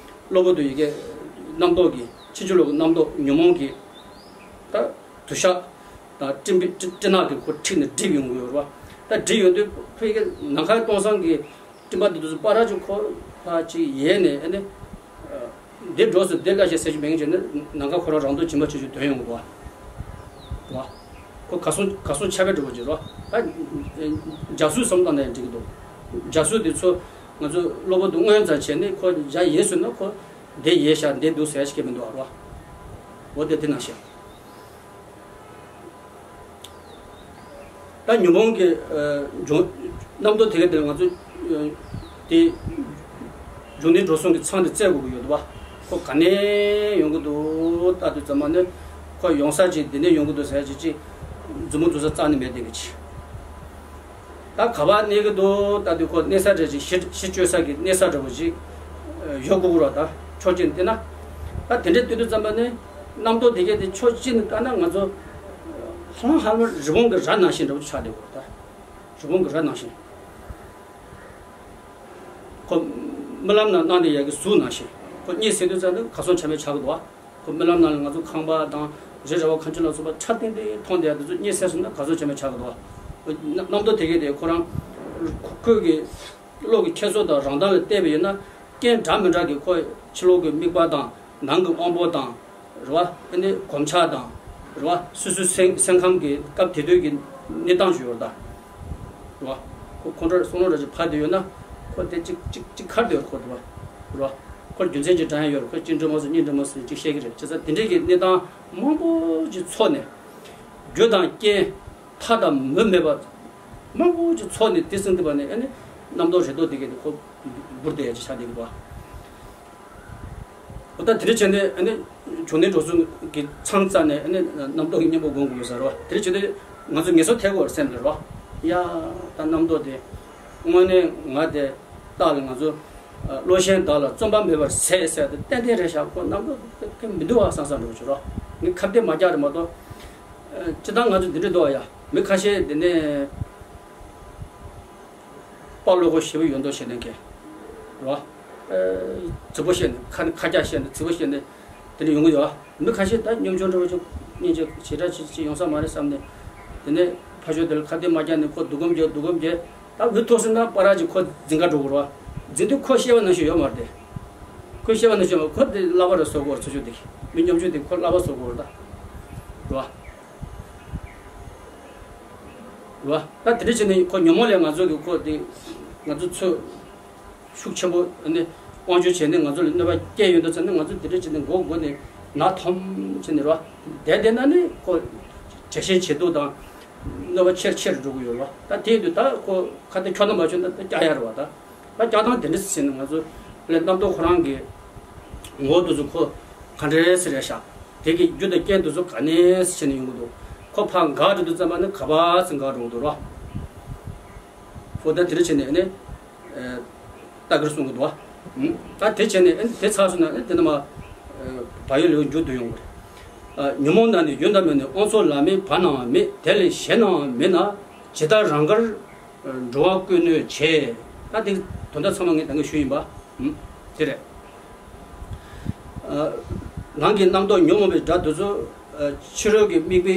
གློ་བུར་དུ་ཡི་གེ་རྣམ་རྟོག་གི་ཕྱིན་ཅི་ལོག་གི་རྣམ་རྟོག་ཉོན་མོངས་ཀྱི་ད་དུ་ཞག་དང་སྤྲིན་པའི་སྤྲིན་སྤྲིན་ནག་དེ་ཁོ་འཁྲིགས་ནས་སྒྲིབ་ཡོང་གི་ཡོད་རེད་བ། ད་སྒྲིབ་ཡོང་དུས་ཕ་གི་ནམ་མཁའ་སྟོང་སང་གི་སྤྲིན་པ་འདི་དུས་སུ་པ་ར་ཅིག་ཁོ་ཕ་ཅིག་ཡལ་ནས་ཨ་ནི། འདི་འགྲོ་སོང་འདི་ལ་ཞེ་ཟེར་གྱི་མེད་ཀྱི་ནི་ནམ་མཁའ་ཁོ་རང་རང་དོན་ཇི་མ་ཇི་བཞིན་དོན་ཡོང་གི་འདུག་བ། ཁོ་ག་སོང་ག་སོང་ཆ་བའི་འགྲོ་བ་ཅིག་རོ། ད་འཇའ་ཟུར་བསམ་བཏང་ན་ཡང་འགྲིག་གི་འདུག་འཇའ་ཟུར་འདི་ཚོ་ང་ཚོ་གློ་བུར་དུ་མངོན་ཙམ་བྱས་ནས་ཁོ་འཇའ་ཡལ་སོང་ན་ཁོ་འདི་ཡལ་ཤག་འདི་འདུག་ཟེར་ཞིག་གི་མི་འདུག་བ་རོ། འོ་དེ་དེ་ནང་བཞིན། ད་ཉོན་མོངས་ཀྱི་ཨ་འབྱུང་རྣམ་རྟོག་དེ་ག་དེ་ལ་ང་ཚོ་ཨ་དེ་འབྱུང་གནས་འགྲོ་སོང་གི་མཚམས་དེ་བཙལ་དགོས་ཀྱི་ཡོད་དོ་བ། ཁོ་ག་ནས་ཡོང་གི་འདུག་ལྟ་དུས་ཙམ་པ་ནི་ ཁོ་ཡོང་ས་ཅིག་འདི་ནས་ཡོང་གི་འདུག་ཟེར་ཅིག་ཅིག་མཛུབ་མོ་འཛུགས་ས་རྩ་ནས་མེད་དེ་གི་ཅིག་ད་ག་པར་གནས་ཀྱི་འདུག་ད་དུས་ཁོ་གནས་ས་འདྲ་ཅིག་ཤི་ཤི་བཅོས་ས་གི་གནས་ས་འདྲ་པོ་ཅིག་ཡོད་དགོས་ར། ད་ཕྱོགས་གཅིག་ནས་བལྟས་ན། ད་དེ་འདྲའི་དུས་དུས་ཙམ་པ་ནས་རྣམ་རྟོག་དེ་གས་དེ་ཕྱོགས་གཅིག་ནས་བལྟས་ན་ང་ཚོ་ཧ་ལམ་ཧ་ལམ་རི་བོང་གི་རྭ་ནང་བཞིན་འདྲ་པོ་ཆགས་བསྡད་ཡོད་རེད། ད་རི་བོང་གི་རྭ་ནང་བཞིན། ཁོ་རྨི་ལམ་ནང་སྣང་བསྡད་ཡག་གི་གཟུགས་ནང་བཞིན། ཁོ་གཉིད་སད་དུས་ཙམ་ནས་གར་སོང་ཆ་མེད་ཆགས་ཀྱི་འདུག་ཁོ་རྨི་ལམ་ནང་ལ་ང་ཚོ་ཁང་པ་དང་རི་ར་བ་ཁ་མཆུ་ལ་སོགས་པ་ཁྲ་ཏིང་ཏིང་མཐོང་བསྡད་ཡག་དེ་ཚོ་གཉིད་སད་སོང་ན་གར་སོང་ཆ་མེད་ཆགས་ཀྱི་འདུག་རྣམ་རྟོག་དེ་གས་དེ་ཁོ་རང་ཁོ་ཁོ་གི་བློ་གི་འཁྱེར་སོ་དང་རང་མདངས་ལ་བལྟས་པ་ཡིན་ན་རྐྱེན་འདྲ་མི་འདྲ་གི་ཁོ་ཕྱི་ལོགས་ཀྱི་དམིགས་པ་དང་ནང་གི་དབང་པོ་དང་རེད་བ། ཨ་ནི་གོམས་ཆགས་དང་རེད་བ། སོ་སོའི་སེམས་སེམས་ཁམས་ཀྱི་སྐབས་དེ་དུས་ཀྱི་གནས་སྟངས་ཤིག་ཡོད་རེད་ད། རེད་བ། ཁོ་ཁོང་ཁྲོ་བསམ་བློ་འདྲ་ཅིག་བབས་བསྡད་ཡོད་ན་ཁོ་དེ་གཅིག་གཅིག་གཅིག་ཁར་བསྡད་ཡོད་རེད་ཁོ། རེད་བ། རེད་བ། ཁོར་རྒྱུ་མཚན་ཅིག་དྲངས་ཡ་ཡོད་རེད། ཁོས་གཅིག་འགྲིག་མ་སོང་གཉིས་འགྲིག་མ་སོང་ཅིག་བཤད་ཀྱི་རེད། བྱས་ཙང་དེ་འདྲས་ཀྱི་གནས་སྟངས་མང་པོ་ཅིག་ཚོགས་ནས་རྒྱུ་དང་རྐྱེན་མཐའ་དང་མུ་མེད་པ་མང་པོ་ཅིག་ཚོགས་ནས་དེ་ཟིན་དུས་པ་ནས་ཨ་ནི་རྣམ་རྟོག་རེ་དོགས་དེ་གས་དེ་ཁོ་འབུར་བསྡད་ཡ་ཅིག་ཆགས་བསྡད་ཀྱི་འདུག་བ། འོ་ད་དེ་འདྲ་བྱས་ནས་ཨ་ནི་བྱུང་གནས་འགྲོ་ཚུལ་གྱི་མཚམས་རྩ་ནས་ཨ་ནི་རྣམ་རྟོག་གི་གཉེན་པོ་སྒོམ་དགོས་ཟེར་བ། དེ་འདྲ་བྱས་ནས་ང་ཚོ་ངེས་སོ་ཐེག་དགོས་སེམས་ལ་རོ། ཡ། ད་རྣམ་རྟོག་དེ་དངོས་གནས་ང་དེ་རྟགས་ལ་ང་ཚོ་བློ་ཞན་བདག་ལ་བརྩོན་པ་མེད་པར་ཟད་ཟེར་དེ་ཏན་ཏན་རེད་ཤག་ཁོ་རྣམ་རྟོག་དེ་མི་འདུག་བ་བསམ་བསམ་འགྲོ་བྱུང་རོ། ངས་ཁ་གཏད་མ་རྒྱག་རེད་མ་གཏོགས། སྤྱིར་བཏང་ང་ཚོ་འདི་འདྲ་འདུག་བ་ཡ། མི་ཁ་ཤས་དེ་ནས། དཔའ་བློ་ཁོག་ཞེ་པོ་ཡོད་མདོག་བྱེད་མཁན་གྱི། རེད་བ། ཨེ། རྫིག་པོ་བཤད་ནས་ཁ་ཁ་རྒྱག་བཤད་ནས་རྫིག་པོ་བཤད་ནས་དེ་འདྲ་ཡོང་གི་ཡོད་བ། མི་ཁ་ཤས་ད་གཉོམ་ཆུང་འདྲ་བོ་ཅིག་སྙིང་རྗེ་ཞེ་དྲག་ཅིག་ཅིག་ཡོང་ས་མ་རེད་བསམ་ནས། དེ་ནས་ཕར་ཕྱོགས་དེ་ལ་ཁ་གཏད་མ་རྒྱག་ནས་ཁོ་སྡུག་སྒོམ་རྒྱག་སྡུག་སྒོམ་རྒྱག་ད་འུ་ཐུག་སོང་ན་པ་ར་ཅིག་ཁོ་འཛིང་ག་འགྲོ་གི་རེད་བ། འཛིང་དུས་ཁོ་ཤེས་པ་ནང་བཞིན་ཡོད་མ་རེད་དེ། ཁོ་ཤེས་པ་ནང་བཞིན་ཡོད་མ་རེད། ཁོ་དེ་བསླབ་པ་ར་བཟོ་དགོས་རེད། ཚུར་ཕྱོགས་དེ་གི་མི་གཉོམ་ཆུང་དེ་ཁོ་བསླབ་པ་བཟོ་དགོས་རེད་ད། རེད་བ། རེད་བ། ད་དེ་འདྲ་བྱས་ནས་ཁོ་ཉོན་མོངས་ལས་ང་ཚོ་གི་ཁོ་དེ་ང་ཚོ་ཚོས་ཤུགས་ཆེན་པོ་ནི་དབང་སྒྱུར་བྱས་ནས་ང་ཚོ་ལ་གནོད་པ་སྐྱེལ་ཡོང་དུས་ཙམ་ནས་ང་ཚོ་དེ་འདྲ་བྱས་ནས་མགོ་སྒུར་ནས་ནག་འཐོམ་བྱས་ནས་རེད་བ། བསྡད་བསྡད་ན་ནི་ཁོ་ཇེ་ཞན་ཇེ་སྡུག་དང་གནོད་པ་ཆེར་ཆེར་འགྲོ་གི་ཡོད་རེད་བ། ད་དེ་དུས་ད་ཁོ་ཁ་གཏད་ཁྱོན་ནས་མ་ཆོད་ན་ད་སྐྱག་ཡ་རེད་བ་ད། ད་སྐྱག་ཐང་དེ་འདྲ་ཟེར་ནས་ང་ཚོ་ལས་རྣམ་རྟོག་ཁོ་རང་གི་ངོ་བོ་དེ་ཚོ་ཁོ་ག་འདྲ་ཟེར་རེད་ཤག་དེ་གི་རྒྱུ་དང་རྐྱེན་དེ་ཚོ་ག་ནས་ཟེར་ནས་ཡོང་གི་འདུག་ཁོ་ཕར་འགག་འགྲོ་དུས་ཙམ་པ་ནི་ག་པར་ཟེར་འགག་འགྲོ་གི་འདུག་རོ། ཁོ་ད་དེ་འདྲ་བྱས་ནས་ནི་ལྟ་གིར་གསུང་གི་འདུག་བ། ད་དེ་བྱས་ནས་དེ་ཚར་སོང་ན་དེ་ནི་མ་བག་ཡོད་ལས་འགྱུར་དུ་ཡོང་གི་རེད། ཉོན་མོངས་ན་ནི་ཡོད་དམ་མེད་ནི་དབང་ཚོགས་ལ་མེད་བར་ནའང་མེད། དེ་ལས་གཞན་ནའང་མེད་ན་ཇི་ལྟར་རང་དགར་འགྲོ་བ་ཀུན་གནོད་བྱེད། ད་དེ་དོན་དག་ཚང་མ་ངས་ད་གིན་ཞུས་ཡིན་པ། ཨུམ། དེ་རེད། ཨ། རང་གི་རྣམ་རྟོག་ཉོན་མོངས་པའི་དགྲ་དེ་ཚོ་ཕྱི་རོལ་གྱི་དམིགས་པའི་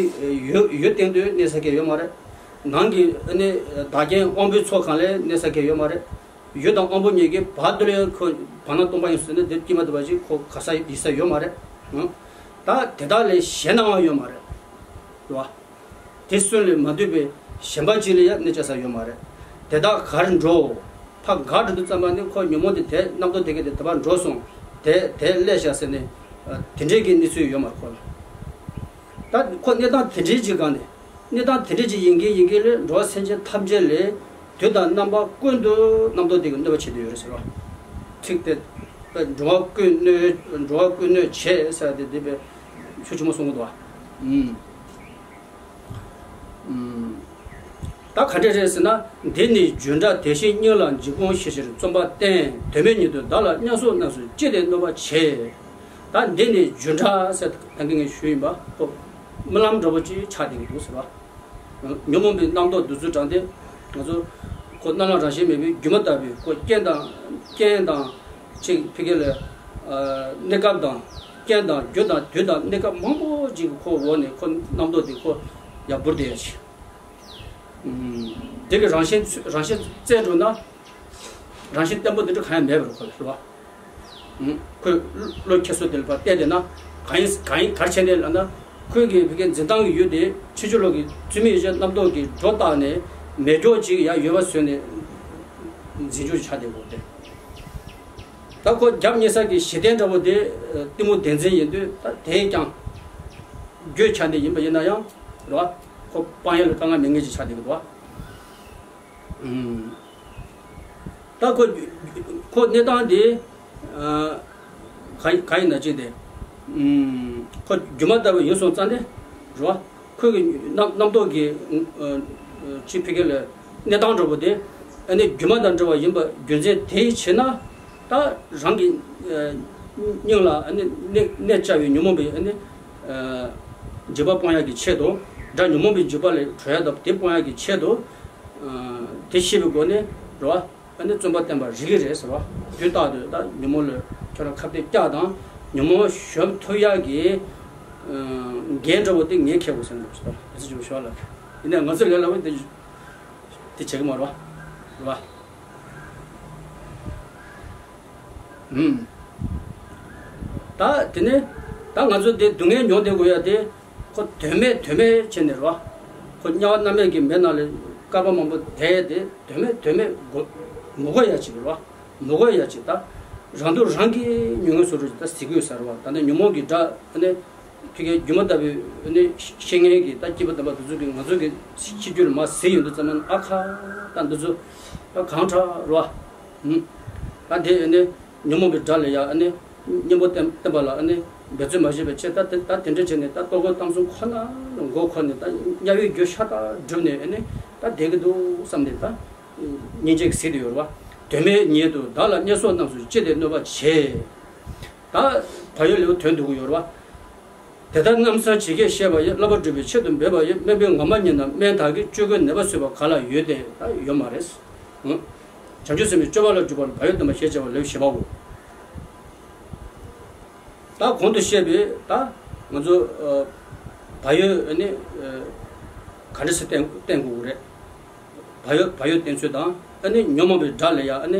ཡུལ་ཡུལ་སྟེང་དུ་གནས་ས་གང་ཡོད་མ་རེད། ནང་གི་ཨ་ནི་བདག་རྐྱེན་དབང་པོའི་ཚོགས་གང་ལ་གནས་ས་གང་ཡོད་མ་རེད། ཡུལ་དང་དབང་པོ་གཉིས་ཀྱི་བར་དུ་ལས་ཁོ་བར་སྣང་སྟོང་པ་ཡིན་ཟེར་ན་དེ་དཀྱིལ་མ་དུ་བ་ཞིག་ཁོ་ག་ས་ཡིན་ས་ཡོད་མ་རེད། ད་དེ་དག་ལས་གཞན་ནའང་ཡོད་མ་རེད། རེད་བ། དེ་གསུམ་ལས་མ་འདུས་པའི་གཞན་པ་གཅིག་ལ་ཡང་གནས་བཅའ་ས་ཡོད་མ་རེད། དེ་དག་གར་འགྲོ། ཕར་འགག་འགྲོ་དུས་ཙམ་པ་ནི་ཁོ་ཉོན་མོངས་དེ་དེ་རྣམ་རྟོག་དེ་གས་དེ་དེ་བར་འགྲོ་སོང་། དེ་དེ་སླེབས་བཞག་ཟེར་ནས་དེ་འདྲས་ཀྱི་གནས་ཚུལ་ཡོད་མ་རེད་ཁོ་ལ། ད་ཁོ་གནས་སྟངས་དེ་འདྲས་ཀྱི་སྒང་ནས་གནས་སྟངས་དེ་འདྲས་ཀྱི་ཡིན་གྱི་ཡིན་གྱི་ལས་འགྲོ་བ་སེམས་ཅན་ཐམས་ཅད་ལས་དུས་དང་རྣམ་པ་ཀུན་ཏུ་རྣམ་རྟོག་དེ་གས་གནོད་པ་བྱེད་དུ་ཡོད་རེད་ཟེར་བ། ཚིག་དེ་འགྲོ་བ་ཀུན་གནོད་འགྲོ་བ་ཀུན་གནོད་བྱེད་ཟེར་དེ་དེ་བས་ཤུགས་ཆེན་པོ་གསུང་གི་འདུག་བ། ད་ག་འདྲ་རེད་ཟེར་ན། འདི་ནི་རྒྱུ་འབྲས་དེ་བཞིན་སྙིང་ལ་འཇིགས་སྤོང་ཞི་ཕྱིར་བརྩོན་པ་བསྟེན། དོན་མེད་ཉིད་དུ་བདག་ལ་བརྙས་སོགས་རྣམས་སུ་ཅི་སྟེ་གནོད་པ་བྱེད། ད་འདི་ནི་རྒྱུ་འབྲས་ཟེར་ད་གིན་ངས་ཞུས་ཡིན་པ་ཁོ་རྨི་ལམ་འདྲ་པོ་ཅིག་ཆགས་བསྡད་ཀྱི་འདུག་ཟེར་བ། ཉོན་མོངས་པའི་རྣམ་རྟོག་འདི་ཚོ་དྲངས་ཏེ་ང་ཚོ་ཁོ་རྣ་ལམ་རང་བཞིན་མེད་པའི་སྒྱུ་མ་ལྟ་བུའི་ཁོ་རྐྱེན་དང་རྐྱེན་དང་ཅིག་ཕ་གི་ལ་གནས་སྐབས་དང་རྐྱེན་དང་རྒྱུ་དང་དུས་དང་གནས་སྐབས་མང་པོ་ཅིག་གི་ཁོ་འོག་ནས་ཁོ་རྣམ་རྟོག་དེ་ཁོ་ཡར་འབུར་བསྡད་ཡ་ཞིག་དེ་གི་རང་བཞིན་རང་བཞིན་བཙལ་འགྲོ་ན་རང་བཞིན་བརྟན་པོ་འདི་འདྲ་གང་ཡང་མེད་པ་རེད་ཁོ་ལ་རེད་བ། ཁོས་བློ་ཁྱེར་སོ་དེ་ལ་ཕར་བལྟས་བསྡད་ན་གང་ཡིན་གང་ཡིན་ག་རེ་བྱས་ནས་ལབ་ན། ཁོས་ཀྱི་བི་ཀའི་འཛིན་སྟངས་ཀྱི་ཡུལ་དེ་ཕྱིན་ཅི་ལོག་གི་ཚུལ་མིན་ཡིད་བྱེད་རྣམ་རྟོག་གི་སྒྲོ་བཏགས་ནས་མེད་སྒྲོ་ཅིག་ཡང་ཡོད་པ་བཟོས་ནས་འཛིན་སྐྱོང་བྱ་བསྡད་དགོས་ཏེ། ད་ཁོ་རྒྱབ་གཉེར་ས་གི་གཞི་རྟེན་འདྲ་པོ་དེ་གཏི་མུག་བདེན་འཛིན་ཡིན་དུས་ད་དེས་ཀྱང་རྒྱུད་ཆ་འདི་ཡིན་པ་ཡིན་ན་ཡང་རེད་བ། ཁོ་སྤང་ཡ་ལ་དཀའ་ངལ་མེད་ངེས་ཅིག་ཆགས་བསྡད་ཀྱི་འདུག་བ། ད་ཁོ་ཁོ་གནས་སྟངས་དེ་ག་ག་ཡིན་ན་ཅི་སྟེ། ཁོ་སྒྱུ་མ་ལྟ་བུ་ཡིན་སོང་ཙང་ནི་རེད་བ། ཁོ་གི་རྣམ་རྣམ་རྟོག་གི་ཅི་ཕི་གེ་ལ་གནས་སྟངས་འདྲ་པོ་དེ་ཨ་ནི་སྒྱུ་མ་དང་འདྲ་བ་ཡིན་པ་རྒྱུ་མཚན་དེའི་ཕྱིར་ན། ད་རང་གི་སྙིང་ལ་ཨ་ནི་གནས་གནས་བཅའ་བའི་ཉོན་མོངས་པའི་ཨ་ནི་འཇིགས་པ་སྤོང་ཡག་གི་ཆེད་དུ། དགྲ་ཉོན་མོངས་པའི་འཇིགས་པ་ལས་གྲོལ་ཡག་དང་དེ་སྤོང་ཡག་གི་ཆེད་དུ། དེ་ཤེས་པའི་སྒོ་ནས་རེད་བ། ཨ་ནི་བརྩོན་པ་བསྟེན་པ་རིག་གི་རེད་ཟེར་བ། དུས་རྟག་ཏུ་ད་ཉོན་མོངས་ལ་ཁྱོད་རང་ཁ་གཏད་བཀྱག་དང་། ཉོན་མོངས་གཞོམ་ཐུབ་ཡག་གི་འགན་འདྲ་པོ་དེ་ངས་འཁྱེར་དགོས་ཟེར་འདུག་ཟེར་བ། ཡ་ས་ཅིག་ཞུ་བ་ལ། ཡིན་ནའི་ང་ཚོ་ལས་སླ་བོ་དེ་དེ་བྱེད་ཀྱི་མ་རེད་བ། རེད་བ། ཨུམ། ད་དེ་ནས་ད་ང་ཚོ་དེ་སྡུག་བསྔལ་མྱོང་བསྡད་དགོས་ཡ་དེ། ཁོ་དོན་མེད་དོན་མེད་བྱས་ནས་རེད་བ། ཁོ་དམྱལ་བ་མནར་མེད་ཀྱི་མེ་ནང་ལ་བསྐལ་པ་མང་པོ་བསྡད་དེ་དོན་མེད་དོན་མེད་མགོ་མ་གོ་ཡ་ཅིག་རེད་བ། མ་གོ་ཡ་ཅིག་ད་རང་སྡུག་རང་གིས་ཉོན་མོངས་སོ་རུ་ད་ཟིག་དགོས་ཟེར་བ། ད་ནི་ཉོན་མོངས་ཀྱི་དགྲ་ནི་ཕ་གིའི་སྒྱུ་མ་ལྟ་བུའི་ནི་ཤེས་མཁན་གྱི་ད་སྐྱེས་བུ་དམ་པ་འདི་ཚོ་གིས་ང་ཚོ་གི་ཕྱི་རྒྱུད་ལ་མར་ཟིག་ཡོང་དུས་ཙམ་ན་ཨ་ཁ། ད་འདི་ཚོ་ད་གང་དྲག་རེད་བ། ད་དེ་ནི་ཉོན་མོངས་པའི་དགྲ་ལ་ཡ་ཨ་ནི་གཉེན་པོ་བསྟེན་བསྟེན་པ་ལ་ཨ་ནི་འབད་རྩོལ་མ་བྱས་པའི་ཕྱིར། ད་དེ་ད་དེ་འདྲ་བྱས་ནས་ད་ལྟོ་གོས་གཏམ་གསུམ་ཁོ་ན་ལ་མགོ་འཁོར་ནས་ད་དམྱལ་བའི་རྒྱུ་ཤ་སྟག་བསྒྲུབས་ནས་ཨ་ནི་ད་བསྡད་ཀྱི་འདུག་བསམ་ནས། ད་སྙིང་རྗེ་གིས་གཟིགས་བསྡད་ཡོད་རེད་བ། དོན་མེད་ཉིད་དུ་བདག་ལ་དམྱལ་སོགས་རྣམས་སུ་ཅི་སྟེ་གནོད་པ་བྱེད། ད་བག་ཡོད་ལེའུ་དོན་བསྡུ་གི་ཡོད་རེད་བ། དེ་ལྟར་གནམ་ས་ཇི་སྐད་བཤད་པ་ཡི། བསླབ་པ་སྒྲུབ་པའི་ཆེད་དུ་འབད་པ་ཡི། དམན་པའི་ངག་མ་ཉན་དང་དམན་དག་གིས། སྤྱོད་གོས་ནད་པ་བཟོད་པ་ག་ལ་ཡོད་དེ། ད་ཡོད་མ་རེད། ཨང་། བྱང་ཆུབ་སེམས་དཔའི་སྤྱོད་པ་ལ་འཇུག་པ་ནི་བག་ཡོད་བསྟེན་པ་ཞེས་བྱ་བ་ལེའུ་བཞི་པའོ། ད་གོང་དུ་བཤད་པའི་ད་ང་ཚོ་ཨ་བག་ཡོད་ནི་ཨ་ག་འདྲ་སེ་བསྟེན་བསྟེན་དགོས་རེད། བག་ཡོད་བག་ཡོད་བསྟེན་ཚུལ་དང་། ཨ་ནི་ཉོན་མོངས་པའི་དགྲ་ལ་ཡང་ཨ་ནི་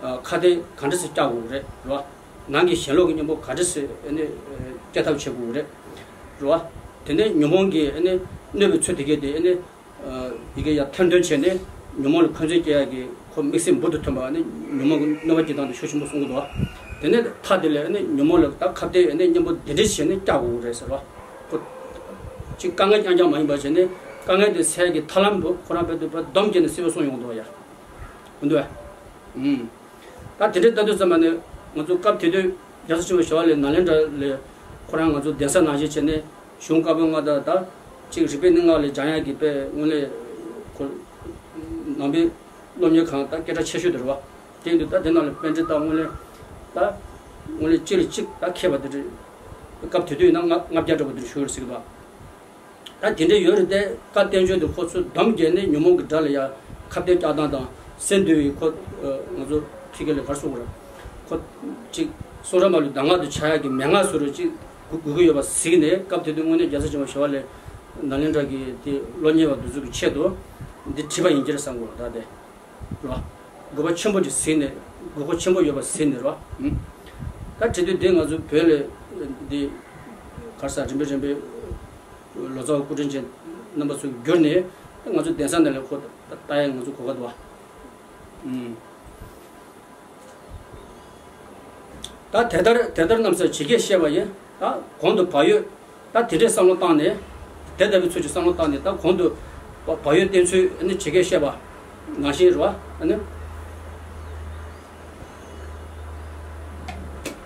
ཨ་ཁ་གཏད་ག་འདྲ་སེ་བཀྱག་དགོས་རེད་རེད་བ། ནང་གི་ཞེན་ལོག་གི་གཉེན་པོ་ག་འདྲ་སེ་ཨ་ནི་ཨ་བསྐྱེད་ཐབས་བྱེད་དགོས་རེད་རེད་བ། དེ་ནས་ཉོན་མོངས་ཀྱི་ཨ་ནི་གནོད་པའི་ཚུལ་དེ་གས་དེ་ཨ་ནི་ཨ་ཡི་གེ་ཡང་ཐེར་འདོན་བྱས་ནས་ཉོན་མོངས་ལ་འཁོན་འཛིན་སྐྱེ་ཡག་གི་ཁོ་དམིགས་བསལ་འབུར་དུ་ཐོན་པ་ཨ་ནི་ཉོན་མོངས་ཀྱི་གནོད་པ་སྐྱེལ་སྟངས་དེ་ཤུགས་ཆེན་པོ་གསུང་གི་འདུག་བ། དེ་ནས་མཐའ་དེ་ལས་ཨ་ནི་ཉོན་མོངས་ལ་ད་ཁ་གཏད་ཨ་ནི་གཉེན་པོ་འདི་འདྲ་བྱས་ནས་བཀྱག་དགོས་རེད་ཟེར་བ། ཁོ་གཅིག་དཀའ་ངལ་རྐྱང་རྐྱང་མ་ཡིན་པ་བྱས་ནས་དཀའ་ངལ་དེ་སེལ་གྱི་ཐབས་ལམ་འདུག་ཁོ་རང་དཔེ་དུ་བ་སྡོམ་བརྒྱབ་ནས་གསལ་པོ་གསུངས་ཡོང་འདུག་ཡ། མི་འདུག་ཨ། ཨུམ། ད་དེ་འདྲའི་ལྟ་དུས་ཙམ་པ་ནས་ང་ཚོ་སྐབས་དེ་དུས་རྒྱལ་སྲས་ཆེན་པོ་ཞི་བ་ལྷས་ནཱ་ལེནྡྲ་ལ་ཁོ་རང་ང་ཚོ་གདན་ས་ནང་བཞིན་བྱས་ནས་གཞུང་བཀའ་པོད་ལྔ་དང་ད་གཅིག་རིག་པའི་གནས་ལྔ་ལ་སྦྱང་ཡག་གི་དཔེ་དངོས་གནས་ཁོ་ནང་པའི་སློབ་གཉེར་ཁང་ད་སྐད་གྲགས་ཆེ་ཤོས་དེ་རེད་བ། དེ་ཡིན་དུས་ད་དེ་ནང་ལ་པཎྜི་ཏ་དངོས་གནས་ད་དངོས་གནས་གཅིག་ལ་གཅིག་ད་མཁས་པ་དེ་འདྲ། སྐབས་དེ་དུས་ཡིན་ན་ལྔ་ལྔ་བརྒྱ་འདྲ་པོ་དེ་འདྲ་བཞུགས་ཡོད་རེད་ཟེར་གི་འདུག་ད་དེ་འདྲ་ཡོད་རེད་དེ། བཀའ་བསྟན་བཅོས་དེ་ཁོ་ཚོས་སྡོམ་བརྒྱབ་ནས་ཉོན་མོངས་ཀྱི་དགྲ་ལ་ཡང་ཁ་གཏད་བཀྱག་སྟངས་དང་། སེམས་འདུལ་བའི་ཁོ་ང་ཚོ་ཕི་གེ་ལ་ག་རེ་ཟེར་དགོས་རེད། ཁོ་གཅིག་གསུང་རབ་མ་ལུས་གདམས་ངག་ཏུ་ཆགས་ཡག་གི་མན་ངག་བཟོ་འདྲ་གཅིག་དགོས་དགོས་ཀྱི་ཡོད་པ་གཟིགས་ནས། སྐབས་དེ་དུས་དངོས་གནས་རྒྱལ་སྲས་ཆེན་པོ་ཞི་བ་ལྷས་ནཱ་ལེནྡྲ་གི་དེ་སློབ་གཉེར་བ་དེ་ཚོ་གི་ཆེད་དུ་འདི་བྲིས་པ་ཡིན་གྱི་རེད་བསམ་གི་འདུག་ད་དེ། རེད་བ། དགོས་པ་ཆེན་པོ་ཅིག་གཟིགས་ནས། དགོས་མཁོ་ཆེན་པོ་ཡོད་པ་གཟིགས་ནས་རེད་བ། ཨུམ། ད་བྲིས་དུས་འདི་ང་ཚོ་བོད་ལ་འདི་ག་རེ་ཟེར། རིམ་པས་རིམ་པས་ལོ་ཙཱ་བ་སྐུ་ཕྲེང་ཅན་རྣམ་པ་ཚོ་བསྒྱུར་ནས་ང་ཚོ་གདན་ས་ནང་ལ་ཁོ་ལྟ་ཡག་ང་ཚོ་གོ་སྐབས་འདུག་བ། ཨུམ། ད་དེ་ལྟར་དེ་ལྟར་གནམ་ས་ཇི་སྐད་བཤད་པ་ཡི། ད་གོང་དུ་བག་ཡོད། ད་དེ་འདྲའི་བསམ་བློ་བཏང་ནས། དེ་ལྟ་བུའི་ཚུལ་གྱིས་བསམ་བློ་བཏང་ནས། ད་གོང་དུ་བ་བག་ཡོད་བསྟེན་ཚུལ་ཨ་ནི་ཇི་སྐད་བཤད་པ་ནང་བཞིན་རེད་བ། ཨ་ནི་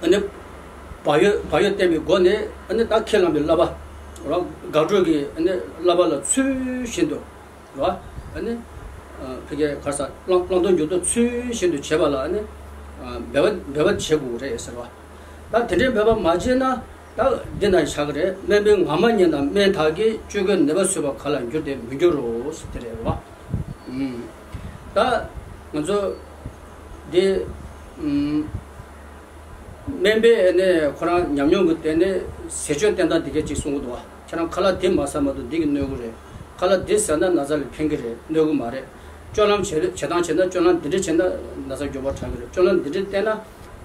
ཨ་ནི་བག་ཡོད་བག་ཡོད་བསྟེན་པའི་སྒོ་ནས་ཨ་ནི་ད་ཁས་བླངས་པའི་བསླབ་པ་རེད་བ། དགག་སྒྲུབ་ཀྱི་ཨ་ནི་བསླབ་པ་ལ་ཚུལ་བཞིན་དུ་རེད་བ། ཨ་ནི་ཨ་ཕ་གིའི་ག་རེ་ཟེར། བླང་བླང་དོར་འགྱུར་ལྡོག་ཚུལ་བཞིན་དུ་བྱེད་པ་ལ་ཨ་ནི་ཨ་འབད་པ་འབད་པ་བྱེད་དགོས་རེད་ཟེར་བ། ད་དེ་འདྲའི་འབད་པ་མ་བྱས་ན་ད་འདི་ན་བཞག་གི་རེད། དམན་པའི་ངག་མ་ཉན་དང་དམན་དག་གིས། སྤྱོད་གོས་ནད་པ་བཟོད་པ་ག་ལ་འགྱུར་ཏེ་མི་འགྱུར་རོ་ཟེར་དེ་རེད་བ། ཨུམ། ད་ང་ཚོ་འདི་ཨུམ། དམན་པའི་ཨ་ནི་ཁོ་རང་ཉམས་མྱོང་གི་སྟེང་ནས་ཟས་སྤྱོད་བསྟེན་སྟངས་དེ་གས་ཅིག་གསུང་གི་འདུག་བ། ཁྱེད་རང་ཁ་ལག་འདི་མ་ཟ་མ་གཏོགས་འདི་གིས་གནོད་གི་རེད། ཁ་ལག་འདི་ཟ་ན་ན་ཚ་ལ་ཕན་གི་རེད། གནོད་གི་མ་རེད། སྤྱོད་ལམ་བྱེད་བྱེད་སྟངས་བྱས་ན། སྤྱོད་ལམ་འདི་འདྲ་བྱས་ན་ན་ཚ་མགྱོགས་པོ་དྲག་གི་རེད། སྤྱོད་ལམ་འདི་འདྲ་བསྟེན་ན་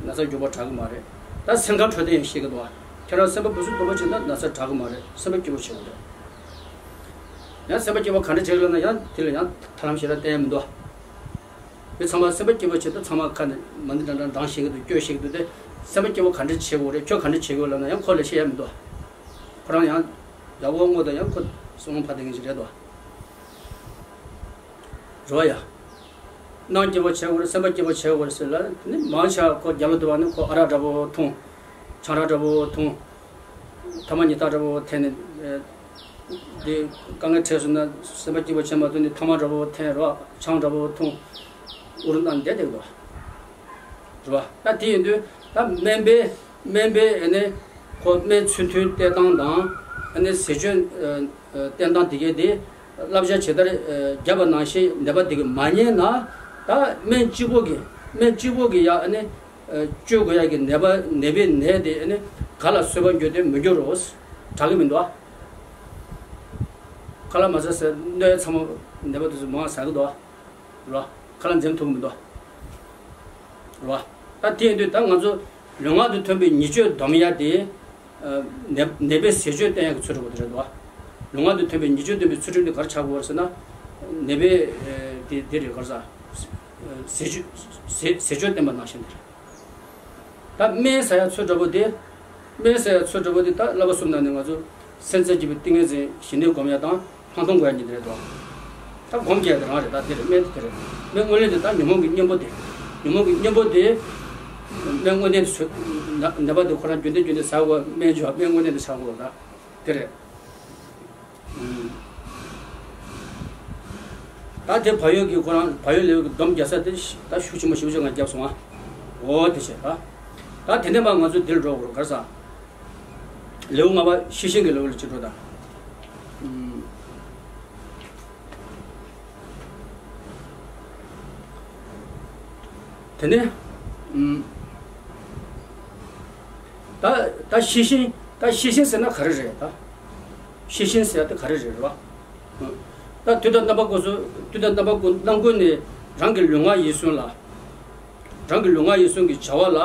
ན་ཚ་མགྱོགས་པོ་དྲག་གི་མ་རེད། ད་སེམས་ཁམས་འཕྲོད་བསྟེན་ཡང་ཤེས་གི་འདུག་བ། ཁྱེད་རང་སེམས་པ་སྡུག་པོ་སྡུག་པོ་བྱས་ན་ན་ཚ་དྲག་གི་མ་རེད། སེམས་པ་སྐྱིད་པོ་བྱེད་དགོས་རེད། ཡང་སེམས་པ་སྐྱིད་པོ་ག་འདྲ་བྱེད་དགོས་ལབ་ན། ཡང་དེ་ལ་ཡང་ཐབས་ལམ་ཞེ་དྲག་བསྟེན་ཡ་མི་འདུག་བ། མི་ཚང་མ་སེམས་པ་སྐྱིད་པོ་བྱེད་དུས་ཚང་མ་ཁ་ནས་མ་འདི་འདྲ་འདྲ་འདྲ་བཤད་ཀྱི་འདུག་སྐྱོ་བཤད་ཀྱི་འདུག་སྟེ། སེམས་པ་སྐྱིད་པོ་ག་འདྲ་བྱེད་དགོས་རེད། ཁྱོད་ག་འདྲ་བྱེད་དགོས་ལབ་ན་ཡང་ཁོ་ལ་བཤད་ཡ་མི་འདུག་ཁོ་རང་ཡང་ཡག་པོ་རྔོ་དང་ཡང་ཁོ་སྲུང་མ་ཕ་དེ་ངན་ཞིག་རེད་དོ། རེད་བ་ཡ། སྣང་སྐྱིད་པོ་བྱེད་དགོས་རེད། སེམས་པ་སྐྱིད་པོ་བྱེད་དགོས་རེད་ཟེར་ལ་ནི་མང་ཆེ་བ་ཁོ་རྒྱབ་ལོགས་དེ་བ་ནི་ཁོ་ཨ་རག་འདྲ་པོ་འཐུང་། ཆང་རག་འདྲ་པོ་འཐུང་། ཐ་མག་ཉི་ཐག་འདྲ་པོ་འཐེན་ནས། ཨེ། དེ་དཀའ་ངལ་འཕྲད་སོང་ན་སེམས་པ་སྐྱིད་པོ་བྱེད་མ་ཐུབ་ནས་ཐ་མག་འདྲ་པོ་འཐེན་རོགས། ཆང་འདྲ་པོ་འཐུང་། འུར་བཏང་བསྡད་བསྡད་འདུག་རེད་བ། ད་དེ་ཡིན་དུས་ད་སྨན་པའི་སྨན་པའི་ཨ་ནི་ཁོ་སྨན་ཚུལ་མཐུན་བསྟེན་སྟངས་དང་ཨ་ནི་ཟས་སྤྱོད་ཨ་ཨ་བསྟེན་སྟངས་དེ་གའི་དེ་བསླབ་བྱ་ཇི་ལྟར་ཨ་བརྒྱབ་པ་ནང་བཞིན་ནད་པ་དེ་གིས་མ་ཉན་ན། ད་སྨན་གཅིག་པོ་གིས་སྨན་གཅིག་པོ་གིས་ཡང་ཨ་ནི་ཨ་བཅོས་དགོས་ཡ་གི་ནད་པ་ནད་པའི་ནད་དེ་ཨ་ནི་ག་ལ་གསོས་པ་འགྱུར་དེ་མི་འགྱུར་རོ། དྲག་གི་མི་འདུག་ཨ། ཁ་ལག་མ་ཟ་ཟེར་གནོད་ཡ་ཚ་མོ་ནད་པ་དེ་ཚོ་མང་ཟ་གི་འདུག་ཨ། རོ། ཁ་ལག་འཛེམ་ཐུབ་མི་འདུག་རོ། ད་དེ་ཡིན་དུས་ད་ང་ཚོ་ལུས་ངག་ཏུ་ཐོན་པའི་ཉེས་སྤྱོད་སྡོམ་ཡ་དེ། ཨ་ནད་ནད་པའི་ཟས་སྤྱོད་བསྟེན་ཡ་གི་ཚུལ་ཁྲིམས་པོ་དེ་རེད་འདུག་ཨ། ལུས་ངག་ཏུ་ཐོན་པའི་ཉེས་སྤྱོད་སྡོམ་པའི་ཚུལ་ཁྲིམས་དེ་ག་རེ་ཆགས་དགོས་རེད་ཟེར་ན། ནད་པའི་ཨ་དེ་དེ་རེད། ག་རེ་ཟ། ཟས་སྤྱོད་ཟས་ཟས་སྤྱོད་བསྟེན་པ་ནང་བཞིན་དེ་རེད། ད་སྨན་ཟ་ཡ་ཚུལ་འདྲ་པོ་དེ། སྨན་ཟ་ཡ་ཚུལ་འདྲ་པོ་དེ་ད་བསླབ་པ་གསུམ་ནང་ནས་ང་ཚོ་སེམས་རྩ་སྐྱིད་པའི་ཏིང་ངེ་འཛིན་ཞི་གནས་སྒོམ་ཡ་དང་སྨོན་ལམ་འགོད་ཡ་གཉིས་དེ་རེད་དོ། ད་སྒོམ་རྒྱག་ཡ་དེ་རང་རེད། ད་དེ་རེད། སྨན་དེ་དེ་རེད། སྨན་དངོས་གནས་དེ་ད་ཉོན་མོངས་ཀྱི་གཉེན་པོ་དེ། ཉོན་མོངས་ཀྱི་གཉེན་པོ་དེ། སྨན་དངོས་གནས་དེ་ཚུ་ན་ནད་པ་དེ་ཁོ་རང་རྒྱུན་ལྡན་རྒྱུན་ལྡན་ཟ་དགོས། སྨན་བཅོས་སྨན་དངོས་གནས་དེ་ཟ་དགོས། ད་དེ་རེད། ད་དེ་བག་ཡོད་ཀྱི་ཁོ་རང་བག་ཡོད་ལེའུ་གི་སྡོམ་རྒྱག་ས་དེ་ཤ་ད་ཤུགས་ཆེན་པོ་ཞེ་པོ་ཅིག་ང་བརྒྱབ་སོང་ཨ། འོ་དེ་བྱས་ད། ད་དེ་ནས་མར་ང་ཚོ་འདིར་འགྲོ་དགོས་རེད། ག་རེ་ཟ། ལེའུ་ལྔ་པ་ཤེས་བཞིན་གྱི་ལེའུ་ལ་ཅིག་འགྲོ་ད། ཨུམ། དེ་ནས། ཨུམ། ད་ད་ཤེས་བཞིན་ད་ཤེས་བཞིན་ཟེར་ན་ག་རེ་རེད་ད། ཤེས་བཞིན་ཟེར་ཡ་དེ་ག་རེ་རེད་རེད་བ། ད་དུས་དང་རྣམ་པ་ཀུན་སུ་དུས་དང་རྣམ་པ་ཀུན་རྣམ་ཀུན་ནས་རང་གི་ལུས་ངག་ཡིད་གསུམ་ལ། རང་གི་ལུས་ངག་ཡིད་གསུམ་གྱི་བྱ་བ་ལ།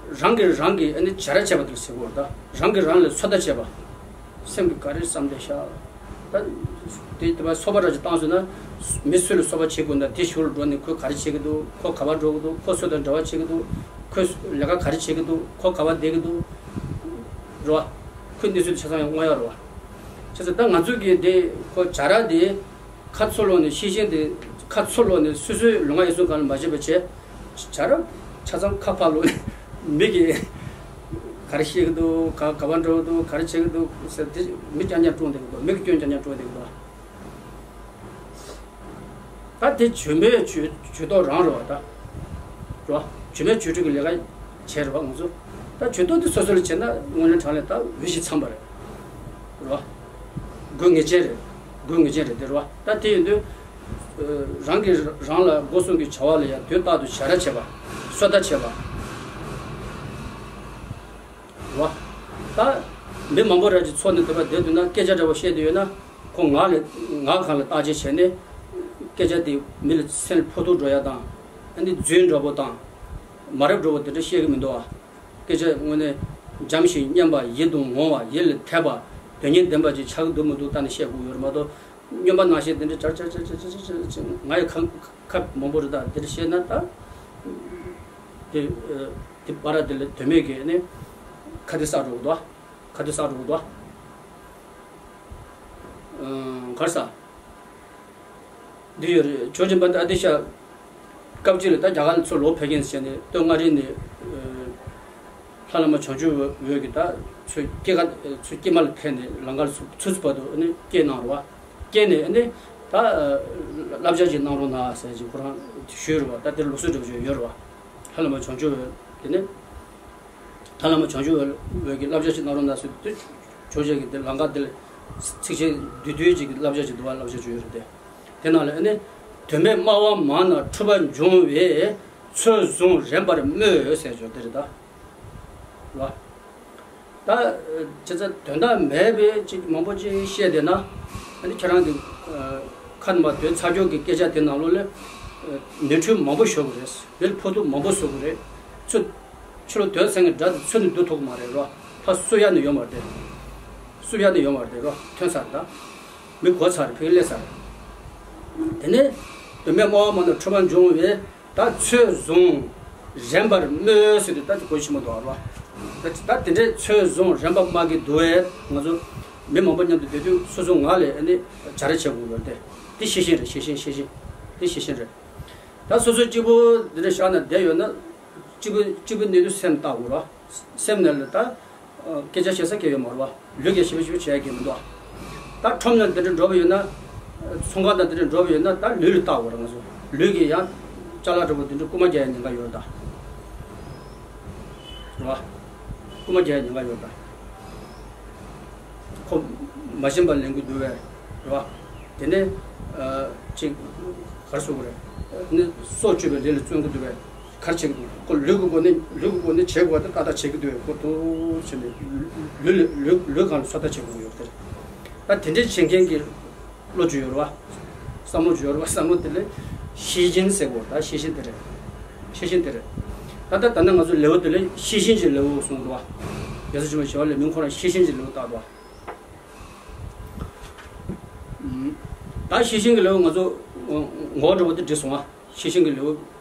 རང་གིས་རང་གི་ཨ་ནི་བྱ་ར་བྱས་པ་དེ་ཟེར་དགོས་རེད་ད། རང་གིས་རང་ལ་འཚོ་ལྟ་བྱས་པ། སེམས་ཀྱིས་ག་རེ་བསམ་བསྡད་ཤག་ད་དེ་དེ་བ་སོ་པ་ར་ཅིག་བཏང་སོང་ན། མི་སུ་ལ་སོ་པ་བྱེད་དགོས་ན་དེ་གཞུག་ལ་འགྲོ་ནས་ཁོས་ག་རེ་བྱེད་ཀྱི་འདུག་ཁོ་ག་པར་འགྲོ་གི་འདུག་ཁོ་སུ་དང་འབྲེལ་བ་བྱེད་ཀྱི་འདུག་ཁོས་ལས་ཀ་ག་རེ་བྱེད་ཀྱི་འདུག་ཁོ་ག་པར་བསྡད་ཀྱི་འདུག་རེད་བ། ཁོའི་གནས་ཚུལ་དེ་ཆ་ཚང་ཡང་མངོན་ཡོད་རེད་བ། བྱས་ཙང་ད་ང་ཚོ་གིས་དེ་ཁོ་བྱ་ར་དེ། ཁ་ཚུར་ལོག་ནས་ཤེས་བཞིན་དེ་ཁ་ཚུར་ལོག་ནས་སོ་སོའི་ལུས་ངག་ཡིད་གསུམ་སྒང་ལ་མ་བྱེད་པ་བྱས། བྱ་ར་ཆ་ཚང་ཁ་ཕར་ལོག་ནས་མི་གིས་ག་རེ་བཤད་ཀྱི་འདུག་ག་ག་པར་འགྲོ་གི་འདུག་ག་རེ་བྱེད་ཀྱི་འདུག་ཟེར་དེ་མི་རྐྱང་རྐྱང་སྲུང་བསྡད་ཀྱི་འདུག་མི་གི་སྐྱོན་རྐྱང་རྐྱང་སྲུང་བསྡད་ཀྱི་འདུག་ད་དེ་བྱེད་མེད་བྱེད་བྱེད་ཐོག་རང་རེད་བ་ད། རེད་བ། བྱེད་མེད་བྱེད་འཕྲུལ་གྱི་ལས་ཀ་བྱས་རེད་བ་ང་ཚོ། ད་བྱེད་ཐོག་དེ་སོ་སོ་ལ་བྱས་ན་དངོས་གནས་དྲང་གནས་ད་འོས་ཤིང་འཚམས་པ་རེད། རེད་བ། དགོས་ངེས་ཅན་རེད། དགོས་ངེས་ཅན་རེད་དེ་རེད་བ། ད་དེ་ཡིན་དུས། ཨ་རང་གིས་རང་ལ་སྒོ་གསུམ་གྱི་བྱ་བ་ལ་ཡང་དུས་རྟག་ཏུ་བྱ་ར་བྱེད་པ། གསོལ་བ་བྱེད་པ། རེད་བ། ད་མི་མང་པོ་ར་ཅིག་ཚོགས་ནས་དེ་བ་བསྡད་འདུག་ན་སྐད་ཆ་འདྲ་བོ་བཤད་དུ་ཡོད་ན། ཁོ་ངག་ལ་ངག་སྒང་ལ་བརྟག་དཔྱད་བྱས་ནས། སྐད་ཆ་དེ་མི་ལ་སེམས་ཕོག་ཐུག་འགྲོ་ཡ་དང་། ཨ་ནི་རྫུན་འདྲ་བོ་དང་། མ་རབས་འདྲ་བོ་དེ་འདྲ་བཤད་ཀྱི་མི་འདུག་ཨ། སྐད་ཆ་དངོས་གནས་འཇམ་ཞིང་སྙན་པ། ཡིད་དུ་འོང་བ། ཡིད་ལ་འཐད་པ། དོན་སྙིང་ལྡན་པ་ཅིག་ཆགས་ཀྱི་འདུག་མི་འདུག་བལྟས་ནས་བཤད་དགོས་ཡོད་རེད་མ་གཏོགས། སྨྱོན་པ་ནང་བཞིན་དེ་འདྲ་ཅར་ཅར་ཅར་ཅར་ཅར་ཅར་ཅར་ང་ཡི་ཁ་ཁ་མང་པོ་རེད། ད་དེ་འདྲ་བཤད་ན་ད། དེ་ཨ་དེ་པ་ར་དེ་ལ་དོན་མེད་ཀྱི་ནི་ཁ་དེ་བསགས་འགྲོ་གི་འདུག་ཁ་དེ་བསགས་འགྲོ་གི་འདུག་ཨ་གར་ས། འདི་ཡོད་རེད། ཇོ་རྗེ་པཎྜི་ཏ་ཨ་ཏི་ཤ། སྐབས་གཅིག་ལ་ད་རྒྱ་གར་ལ་ཚུར་ལོག་ཕེབས་མཁན་བྱས་ནས་སྟོད་མངའ་རིས་ནས། ཨ་ལྷ་བླ་མ་བྱང་ཆུབ་འོད་ཀྱིས་ད་ཚུར་སྐྱེ་རྒ་ཚུར་སྐྱེས་མ་ལ་ཕེབས་ནས་ལང་ཀར་ཚུར་ཚུར་ཚུར་བར་དུ་ནི་སྐྱེས་གནང་རོ་བ། སྐྱེས་ནས་ནི་ད་བསླབ་བྱ་ཅིག་གནང་རོགས་གནང་ཟེར་ཅིག་ཁོ་རང་ཞུས་རོ་བ། ད་དེར་ལུགས་སྲོལ་འདྲ་བོ་ཅིག་ཡོད་རོ་བ། ལྷ་བླ་མ་བྱང་ཆུབ་འོད་དེ་ནི། ད་བླ་མ་བྱང་ཆུབ་འོད་ཀྱི་བསླབ་བྱ་ཞིག་གནང་རོགས་གནང་ཟེར་དུས། ཇོ་རྗེ་གིས་དེ་ལང་ཀ་འདི་ལ་ཚིགས་བཅད་བསྡུས་བསྡུས་ཅིག་གི་བསླབ་བྱ་ཅིག་འདུག་བ། བསླབ་བྱ་ཅིག་ཡོད་རེད་དེ། དེ་ནང་ལ་ཨ་ནི། དོན་མེད་སྨྲ་བ་མང་རྣམས་འཁྲུལ་པ་འབྱུང་བས། ཚོད་བཟུང་རན་པར་སྨྲོས་ཟེར་ཅོག་དེ་རེད་ད། ལ། ད་ཅི་ཚ་དོན་དག་མེད་པའི་ཅིག་མང་པོ་ཅིག་བཤད་བསྡད་ན། ཨ་ནི་ཁྱེད་རང་གི་ཁ་ནས་མར་དོན་ཚར་ཀྱོག་གི་སྐད་ཆ་དེ་ནང་ལོགས་ལ་ནོར་འཁྲུལ་མང་པོ་ཤོར་གི་རེད། མི་ལ་ཕོག་ཐུག་མང་པོ་བཟོ་གི་རེད། ཚུར། ཕྱི་ལོགས་དོན་ཚན་གྱི་སྒྲ་དེ་ཚུར་ནས་བསྡུ་ཐུབ་ཀྱི་མ་རེད་རོ། ཕར་བསུབ་ཡ་ནི་ཡོད་མ་རེད། བསུབ་ཡ་ནི་ཡོད་མ་རེད་རོ། ཐོན་ཚར་རེད་ད། མི་གོ་ཚར་རེད། ཕ་གི་སླེབས་ཚར་རེད། དེ་ནས་དོན་མེད་སྨྲ་བ་མང་རྣམས་འཁྲུལ་པ་འབྱུང་བས། ད་ཚོད་བཟུང་རན་པར་སྨྲོས་ཟེར་དུས་ད་དེ་གོ་ཆེན་པོ་འདུག་རོ། ད་ད་དེ་འདྲའི་ཚོད་བཟུང་རན་པར་སྨྲ་གི་འདུག་བས། ང་ཚོ་མི་མང་པོ་མཉམ་དུ་བསྡད་དུས་སོ་སོ་ངག་ལས་ཨ་ནི་བྱ་ར་བྱེད་དགོས་ཡོད་རེད་དེ། དེ་ཤེས་བཞིན་རེད། ཤེས་བཞིན་ཤེས་བཞིན། དེ་ཤེས་བཞིན་རེད། ད་སོ་སོ་གཅིག་པུ་འདི་འདྲ་བཞག་ན་བསྡད་ཡོད་ན། གཅིག་པུ་གཅིག་པུ་གནས་དུས་སེམས་བལྟ་དགོས་རོ། སེམས་ནང་ལ་ད། སྐད་ཆ་བཤད་ས་སྐད་ཡོད་མ་རེད་བ། ལུས་ཀྱིས་ཞིབ་པ་ཞིབ་པ་བྱས་ཀྱི་མི་འདུག་ད་ཁྲོམ་ལ་འདི་འདྲ་འགྲོ་བ་ཡོད་ན། ཚོང་ཁང་དང་འདི་འདྲ་འགྲོ་བ་ཡོད་ན་ད་ལུས་ལ་བལྟ་དགོས་རེད་ང་ཚོ། ལུས་ཀྱིས་ཡང་ཅ་ལག་འདྲ་བོ་འདི་འདྲ་རྐུ་མ་རྒྱག་ཡ་ཉེན་ཁ་ཡོད་རེད་ད། རེད་བ། རྐུ་མ་རྒྱག་ཡ་ཉེན་ཁ་ཡོད་རེད་ད། ཁོ་མ་ཤེས་པ་ལེན་གྱི་འདུག་བས། རེད་བ། དེ་ནས་ཅིག་ག་རེ་ཟེར་དགོས་རེད། ནི་སྲོག་གཅོད་པའི་ལས་ལ་བརྩོན་གྱི་འདུག་བས། ག་རེ་བྱེད་ཀྱི་འདུག་ཁོ་ལུས་ཀྱི་སྒོ་ནས་ལུས་ཀྱི་སྒོ་ནས་བྱེད་དགོས་པ་དེ་ཏག་ཏག་བྱེད་ཀྱི་འདུག་བས། ཁོ་ཐུག་བྱས་ནས་ལུས་ལུས་ལུས་ལུས་གང་ལ་ཚོད་ལྟ་བྱེད་དགོས་ཀྱི་ཡོད་རེད། ད་དེ་འདྲའི་བྱེད་མཁན་གྱི་བློ་ཅིག་ཡོད་རེད་བ། བསམ་བློ་ཅིག་ཡོད་རེད་བ། བསམ་བློ་དེ་ལ་ཤེས་བཞིན་ཟེར་དགོས་རེད། ད་ཤེས་བཞིན་དེ་རེད། ཤེས་བཞིན་དེ་རེད། ད་ལྟ་ད་ནི་ང་ཚོ་ལེའུ་དེ་ལ་ཤེས་བཞིན་གྱི་ལེའུ་གསུངས་འདུག་བ། རྒྱལ་སྲས་ཆེན་པོ་ཞི་བ་ལྷའི་མིང་ཁོ་རང་ཤེས་བཞིན་གྱི་ལེའུ་བཏགས་འདུག་བ། ད་ཤེས་བཞིན་གྱི་ལེའུ་ང་ཚོ་ངོ་བོ་འདྲ་བོ་དེ་འགྲིག་སོང་བ། ཤེས་བཞིན་གྱི་ལེའུ་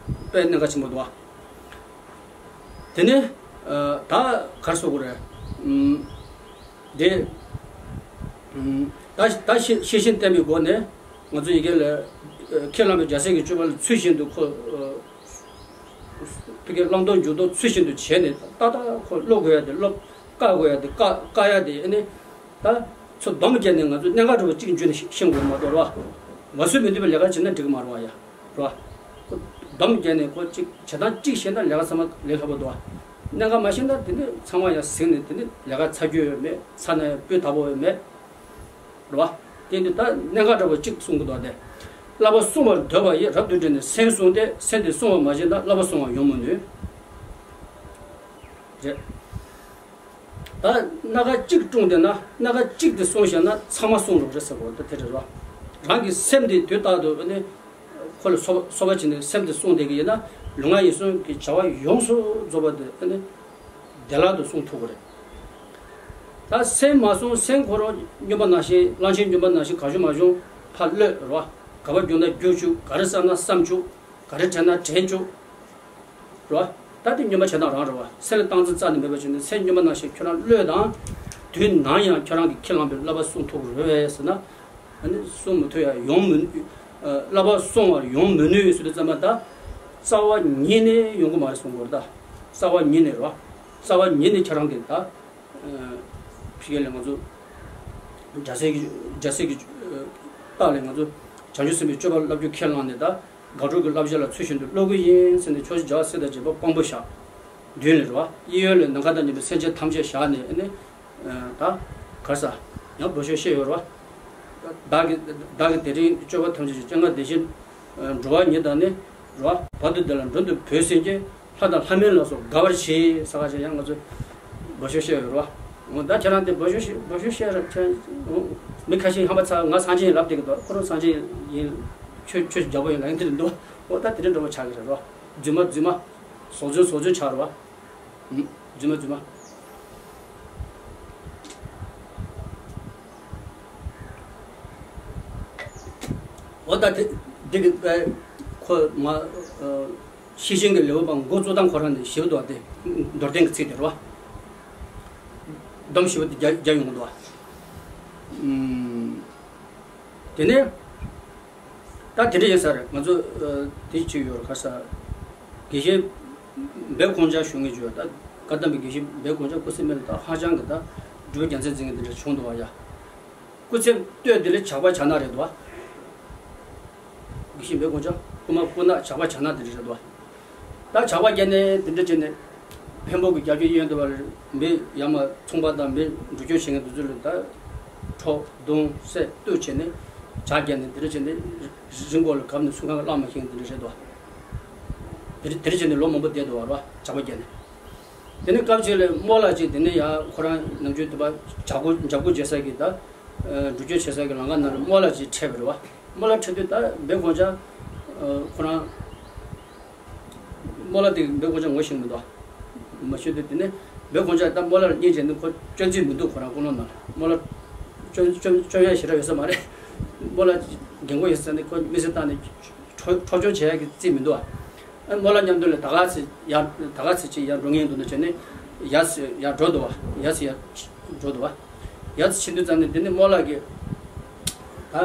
དཔེ་གནད་འགག་ཆེན་པོ་འདུག་བ། དེ་ནས་ད་ག་རེ་ཟེར་དགོས་རེད། དེ། ད་ད་ཤེས་ཤེས་བཞིན་བསྟན་པའི་སྒོ་ནས་ང་ཚོ་ཡི་གེ་ལ་ཁས་བླངས་པའི་རྒྱལ་སྲས་ཀྱི་སྤྱོད་པ་ལ་ཚུལ་བཞིན་དུ་ཁོ་ཕ་གི་བླང་དོར་འཇུག་ལྡོག་ཚུལ་བཞིན་དུ་བྱས་ནས་ཏག་ཏག་ཁོ་སློབ་དགོས་ཡ་དེ་སློབ། བཀག་དགོས་ཡ་དེ་བཀག་བཀག་ཡ་དེ་ཨ་ནི། ད་ཚོ་སྡོམ་བརྒྱབ་ནས་ང་ཚོ་གནད་འགག་འདྲ་བོ་གཅིག་འཇུས་ནས་ཤེས་དགོས་མ་གཏོགས་རེད་བ། མ་བཟོད་མི་འདོད་པའི་ལས་ཀ་བྱེད་ན་འགྲིག་གི་མ་རེད་བ་ཡ། རེད་བ། ཁོ་སྡོམ་བརྒྱབ་ནས་ཁོ་གཅིག་བྱེད་སྟངས་གཅིག་ཤེས་ན་ལས་ཀ་ཚང་མ་ལས་སླ་པོ་འདུག་བ། གནད་འགག་མ་ཤེས་ན་དེ་ནི་ཚང་མ་ཡང་ཟིང་ནས་དེ་ནི་ལས་ཀ་ཚར་རྒྱུ་ཡོད་མེད་ཚར་ན་ཡང་སྤུས་དག་པོ་ཡོད་མེད། རེད་བ། དེ་ནི་ད་གནད་འགག་འདྲ་བོ་གཅིག་གསུང་གི་འདུག་སྟེ། བསླབ་པ་སྲུང་བར་འདོད་པ་ཡིས་རབ་ཏུ་བསྒྲིལ་ནས་སེམས་བསྲུང་སྟེ་སེམས་དེ་བསྲུང་བར་མ་བྱས་ན་བསླབ་པ་སྲུང་བར་ཡོང་མི་ནུས། རེད། ད་སྣ་ཁ་གཅིག་བཀྲུངས་བསྡད་ན་སྣ་ཁ་གཅིག་དེ་བསྲུང་བཞག་ན་ཚང་མ་བསྲུང་རུང་རེད་ཟེར་བ་ད་དེ་རེད་བ། རང་གི་སེམས་དེ་དུས་རྟག་ཏུ་ཨ་ནི་ཁོ་ལ་སོ་སོ་བ་བྱས་ནས་སེམས་དེ་བསྲུང་བསྡད་ཀྱི་ཡིན་ན་ལུས་ངག་ཡིད་གསུམ་གྱི་བྱ་བ་ཡོངས་སུ་རྫོགས་པ་དེ་ཨ་ནི་བདེ་བླག་ཏུ་བསྲུང་ཐུབ་ཀྱི་རེད། ད་སེམས་མ་བསྲུང་སེམས་ཁོ་རང་སྨྱོན་པ་ནང་བཞིན་གླང་ཆེན་སྨྱོན་པ་ནང་བཞིན་གང་བྱུང་མང་བྱུང་ཕར་གློད་རེད་བ། ག་པར་རྒྱུག་ན་རྒྱུག་བཅུག་ག་རེ་བསམ་ན་བསམ་བཅུག་ག་རེ་དྲན་ན་དྲན་བཅུག་རེད་བ། ད་དེ་སྨྱོན་པ་བྱེད་སྟངས་རང་རེད་བ། སེམས་ལ་སྟངས་འཛིན་རྩ་ནས་མེད་པ་བྱས་ནས་སེམས་སྨྱོན་པ་ནང་བཞིན་ཁྱོད་རང་གློད་དང་། དུས་ནམ་ཡང་ཁྱོད་རང་གིས་ཁས་བླངས་པའི་བསླབ་པ་སྲུང་ཐུབ་རེད་བས་ཟེར་ན། ཨ་ནི་སྲུང་མི་ཐུབ་ཡ་ཡོང་མི། བསླབ་པ་སྲུང་བར་ཡོང་མི་ནུས་ཟེར་དུས་ཙམ་པ་ད། རྩ་བ་ཉིད་ནས་ཡོང་གི་མ་རེད་གསུང་དགོས་རེད་ད། རྩ་བ་ཉིད་ནས་རེད་བ། རྩ་བ་ཉིད་ནས་ཁྱེད་རང་གིས་ད། ཕ་གི་ལ་ང་ཚོ། རྒྱལ་སྲས་ཀྱི་རྒྱལ་སྲས་ཀྱི་རྟགས་ལས་ང་ཚོ། བྱང་ཆུབ་སེམས་དཔའི་སྤྱོད་པ་བསླབ་རྒྱུ་ཁས་བླངས་ནས་ད། དགག་སྒྲུབ་ཀྱི་བསླབ་བྱ་ལ་ཚུལ་བཞིན་དུ་སློབ་ཀྱི་ཡིན་ཟེར་ནས་ཕྱོགས་བཞི་རྒྱལ་བ་སྲས་དང་བཅས་པ་དཔང་པོ་བཞག་མདུན་ལ་རེད་བ། གཡས་གཡོན་ལ་ནམ་མཁའ་དང་མཉམ་པའི་སེམས་ཅན་ཐམས་ཅད་བཞག་ནས་ཨ་ནི། ད། ག་རེ་ཟ། ཡང་འབོད་ཤོག་བཤད་ཡོད་རེད་བ། བདག་གིས་བདག་གིས་དེ་རིང་སྤྱོད་པ་ཐམས་ཅད་ཀྱི་སྤྱན་སྔར་བདེ་ཆེན། འགྲོ་བ་ཉིད་དང་ནི། རེད་བ། བར་དུ་བདེ་ལ་མགྲོན་དུ་བོས་ཟིན་གྱི། ལྷ་དང་ལྷ་མིན་ལ་སོགས་དགའ་བར་གྱིས་ཟེར་ག་ཅིག་ཡང་ང་ཚོས་འབོད་ཤོག་བཤད་ཡོད་རེད་བ། འོ་ད་ཁྱེད་རང་དེ་འབོད་ཤོག་བཤད་འབོད་ཤོག་བཤད་རབས་ཁྱེད། འོ་མི་ཁ་ཤས་ཧམ་པ་ཚ་ང་སངས་རྒྱས་ཡིན་ལབ་བསྡད་ཀྱི་འདུག་ཁོ་རང་སངས་རྒྱས་ཡིན། ཆོས་ཆོས་རྒྱག་པོ་ཡིན་ལབ་ཡིན་དེ་རེད་འདུག་འོ་ད་དེ་འདྲ་འདྲ་པོ་ཆགས་ཀྱི་རེད་རོ། རྫུན་མ་རྫུན་མ། ཟོག་རྫུན་ཟོག་རྫུན་ཆགས་རེད་བ། རྫུན་མ་རྫུན་མ། འོ་ད་དེ་འདི་གི་ཁོ་མ། ཤེས་བཞིན་གྱི་ལེའུ་པ་འགོ་གཙོ་དང་ཁོ་རང་ནས་ཞིབ་ཏུ་བ་དེ་མདོར་བསྟན་གྱི་ཚིག་དེ་རེད་བ། སྡོམ་ཞིབ་པོ་དེ་རྒྱ་རྒྱ་ཡོང་གི་འདུག་བ། དེ་ནས་ད་དེ་འདྲ་ཡིན་ས་རེད་ང་ཚོ་དེ་ཅིག་ཡོད་རེད་ག་ས། དགེ་བཤེས་འབེབས་དགོངས་འཆར་ཞུ་ངེས་ཡོད་ད། བཀའ་གདམས་པའི་དགེ་བཤེས་འབེབས་དགོངས་འཆར་སྐུ་ཚེ་སྨད་ལ་ད་ཧ་ཅང་གི་ད་སྒྲུབ་པའི་རྒྱལ་མཚན་འཛིན་མཁན་དེ་འདྲ་བྱུང་འདུག་བ་ཡ། སྐུ་ཚེ་སྟོད་དེ་ལས་ཇག་པ་ཇག་ནག་རེད་འདུག་བ། དགེ་བཤེས་འབེབས་དགོངས་འཆར་སྐུ་མ་སྐུ་ནག་ཇག་པ་ཇག་ནག་དེ་འདྲ་རེད་འདུག་བ། ད་ཇག་པ་བརྒྱབ་ནས་དེ་འདྲ་བྱས་ནས་འཕན་པོ་གི་རྒྱབ་སྐྱོར་གཡོན་དུ་བ་མི་ཡར་མར་ཚོང་པ་དང་མི་འགྲོ་སྐྱོར་བྱེད་མཁན་དེ་ཚོ་ལ་ད་ཁྲོ་གདུང་སེ་གཏུབ་བྱས་ནས་ཇག་བརྒྱབ་ནས་དེ་འདྲ་བྱས་ནས་རི་མགོ་ལ་བཀབ་ནས་ཚོང་ཁང་གླ་མ་ཤེས་མཁན་དེ་འདྲ་རེད་འདུག་བ། དེ་འདྲ་བྱས་ནས་ལོ་མང་པོ་བསྡད་འདུག་བ་ར་བ་ཇག་པ་བརྒྱབ་ནས། དེ་ནས་སྐབས་ཅིག་ལ་རྨོ་ལགས་ཅིག་དེ་ནས་ཡང་ཁོ་རང་ནམ་རྒྱུན་དེ་པ་ཇག་སྒོ་འཇབ་རྒོལ་བྱེད་ས་གི་ད། འགྲུལ་སྐྱོད་བྱེད་ས་གི་ལམ་ཁ་ནང་ལ་རྨོ་ལགས་ཅིག་འཕྲད་པ་རེད་བ། རྨོ་ལགས་འཕྲད་དུས་ད་འབེབས་དགོངས་འཆར། ཁོ་རང་། རྨོ་ལགས་དེ་འབེབས་དགོངས་འཆར་ངོ་ཤེས་མི་འདུག་མ་ཤེས་དུས་དེ་ནས་འབེབས་དགོངས་འཆར་ད་རྨོ་ལགས་ལ་བརྙས་བྱས་ནས་ཁོ་སྐྱོན་རྩིས་མི་འདུག་ཁོ་རང་ཀུན་སློང་ནང་ལ་རྨོ་ལགས། སྐྱོན་སྐྱོན་སྐྱོན་ཡ་ཞེ་དྲག་ཡོད་ས་མ་རེད། རྨོ་ལགས་རྒན་གོག་ཡིན་ས་ནས་ཁོ་མི་ཚེ་བཏང་ནས་འཕྲོག་འཕྲོག་བཅོམ་བྱེད་ཡ་གི་རྩིས་མི་འདུག་ཨ། རྨོ་ལགས་མཉམ་དུ་ལ་ད་ག་ཚེ་ཡར་ད་ག་ཚེ་ཅིག་ཡར་འགྲོ་ངེས་འདུག་ན་བྱས་ནས་ཡར་ཚེ་ཡར་འགྲོ་འདུག་བ། ཡར་ཚེ་ཡར་འགྲོ་འདུག་བ། ཡར་ཚེ་ཕྱིན་དུས་ཙམ་ནས་འདི་ནས་རྨོ་ལགས་ཀྱིས་ད་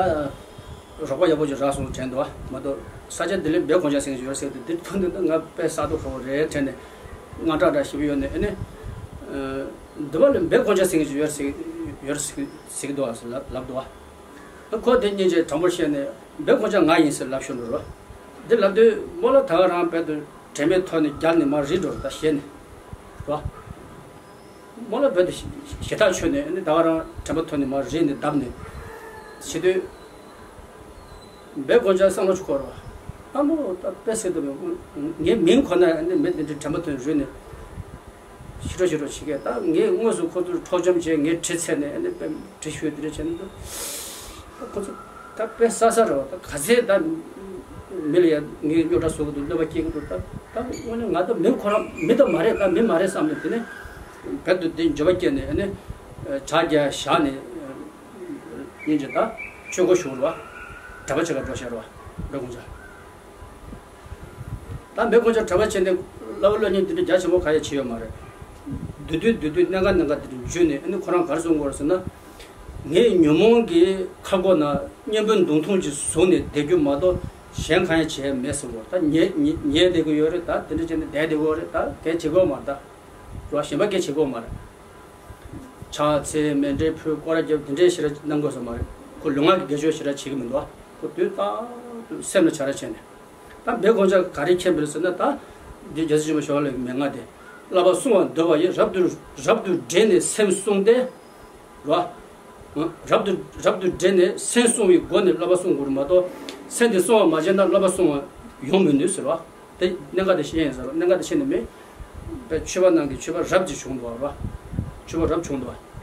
རོགས་པ་ཡག་པོ་ཅིག་རག་སོང་དྲན་འདུག་བ་མ་གཏོགས་ས་ཆ་འདི་ལས་འབེབས་དགོངས་འཆར་ཟེར་གྱི་ཡོད་ཟེར་དུས་འདི་ཐོན་དུས་ད་ང་དཔེ་ས་རྡོ་ཁ་བོ་རེད་དྲན་ནས་དངངས་སྐྲག་འདྲ་ཞེ་པོ་ཡོད་ནས་ཨ་ནི། འདི་བ་ལ་འབེ་དཀོན་མཆོག་ཟེར་གྱི་ཡོད་ཟེར་ཡོད་ཟེར་ཟེར་གྱི་འདུག་ཨ་ཟེར་ལབ་ལབ་འདུག་ཨ། ཁོ་དེ་སྙིང་རྗེ་དྲང་པོར་བཤད་ནས་འབེ་དཀོན་མཆོག་ང་ཡིན་ཟེར་ལབ་ཤོར་འགྲོ་རོ། འདི་ལབ་དུས་རྨོ་ལགས་ད་ག་རང་བོད་དུ་དྲན་པའི་ཐོག་ནས་རྒྱལ་ནས་མར་རིལ་འགྲོ་རོ་ད་ཞེད་ནས་རོ། རྨོ་ལགས་བོད་དུ་ཞེ་ཐག་ཆོད་ནས་ཨ་ནི་ད་ག་རང་དྲན་པ་ཐོག་ནས་མར་རིལ་ནས་བརྡབས་ནས་བྱེད་དུས། འབེ་དཀོན་མཆོག་བསམ་བློ་ཅིག་འཁོར་བ། ཨ་མོ་ད་དཔེ་སྲིད་དུ་མེད། ངའི་མིང་ཁོ་ན་ནི་མི་འདི་འདྲའི་དྲན་པ་དོན་རུས་ནས་ཤི་རོ་ཤི་རོ་བྱེད་ཀྱི་ད་ངས་དངོས་སུ་ཁོ་ཚོར་འཕྲོག་བཅོམ་བྱས། ངའི་གྲི་ཚད་ནས་ནི་དཔེ་གྲི་ཤོད་འདི་འདྲ་བྱས་ནས་ད་ཁོ་ཚོ་ད་དཔེ་ས་ས་རེད་བ། ད་ག་ཚད་ད་མི་ལ་ཡ་ངས་རྙོག་དྲ་བཟོ་གི་འདུག་གནོད་པ་སྐྱེལ་གི་འདུག་ད་ད་དངོས་གནས་ང་ད་མི་ཁོ་རང་མི་ད་མ་རེད། ད་མི་མ་རེད་བསམ་ནས་དེ་ནས་བོད་དུ་དེ་འགྱོད་པ་སྐྱེས་ནས་ནི་ཇ་རྒྱག་བཞག་ནས། སྙིང་རྗེ་ད་ཆོས་སྒོ་ཞུགས་རོགས། གྲྭ་པ་ཆེ་ག་འགྲོ་ཤར་རོགས། འབེ་དཀོན་མཆོག་ད་འབེ་དཀོན་མཆོག་གྲྭ་པ་ཆེ་འདི་བསླབ་པ་སློབ་གཉེར་འདི་འདྲ་རྒྱ་ཆེན་པོ་ག་ཡ་བྱེད་ཡོད་མ་རེད། བསྡུ་དུས་བསྡུ་དུས་གནད་འགག་གནད་འགག་འདི་འདྲ་འཇུས་ནས་ཨ་ནི་ཁོ་རང་ག་རེ་གསུང་གི་ཡོད་རེད་ཟེར་ན། ངས་ཉོན་མོངས་ཀྱི་ཁ་སྒོ་ན་གཉེན་པོའི་མདུང་ཐུང་ཅིག་བཟུང་ནས་བསྡད་རྒྱུ་མ་གཏོགས་གཞན་གང་ཡང་བྱས་མེད་ཟེར་གོ་ད་ཉལ་ཉལ་ཉལ་བསྡད་ཀྱི་ཡོད་རེད། ད་དེ་འདྲ་བྱས་ནས་བསྡད་བསྡད་ཀྱི་ཡོད་རེད། ད་གལ་བྱེད་ཀྱི་ཡོད་མ་རེད། ད་རོགས་གཞན་པ་གལ་བྱེད་ཀྱི་ཡོད་མ་རེད། ཕྱག་འཚལ་མཎྜལ་ཕུལ་སྐོར་ར་རྒྱབ་དེ་འདྲའི་ཞེ་དྲག་གནང་དགོས་ས་མ་རེད། ཁོ་ལུས་ངག་གི་དགེ་སྦྱོར་ཞེ་དྲག་བྱེད་ཀྱི་མི་འདུག་ཁོ་དུས་རྟག་ཏུ་སེམས་ལ་བྱ་ར་བྱས་ནས། ད་འབེ་དཀོན་མཆོག་ག་རེ་མཁྱེན་པ་རེད་ཟེར་ན་ད། འདི་རྒྱལ་སྲས་ཆེན་པོ་ཞི་བ་ལྷ་གི་མན་ངག་དེ། བསླབ་པ་བསྲུང་བར་འདོད་པ་ཡིས་རབ་ཏུ་རབ་ཏུ་བསྒྲལ་ནས་སེམས་བསྲུང་སྟེ། རོ། རབ་ཏུ་རབ་ཏུ་བསྒྲལ་ནས་སེམས་བསྲུང་བའི་སྒོ་ནས་བསླབ་པ་བསྲུང་དགོས་རེད་མ་གཏོགས། སེམས་དེ་བསྲུང་བ་མ་བྱས་ན་བསླབ་པ་བསྲུང་བ་ཡོང་མི་ནུས་ཟེར་བ། དེ་གནད་འགག་དེ་ཤེས་ཡིན་ཟེར་བ། གནད་འགག་དེ་ཤེས་ནས་མེད། པའི་ཆོས་པ་རྣམས་ཀྱི་ཆོས་པ་རབ་ཅིག་བྱུང་འདུག་བ། ཆོས་པ་རབ་བྱུང་འདུག་བ།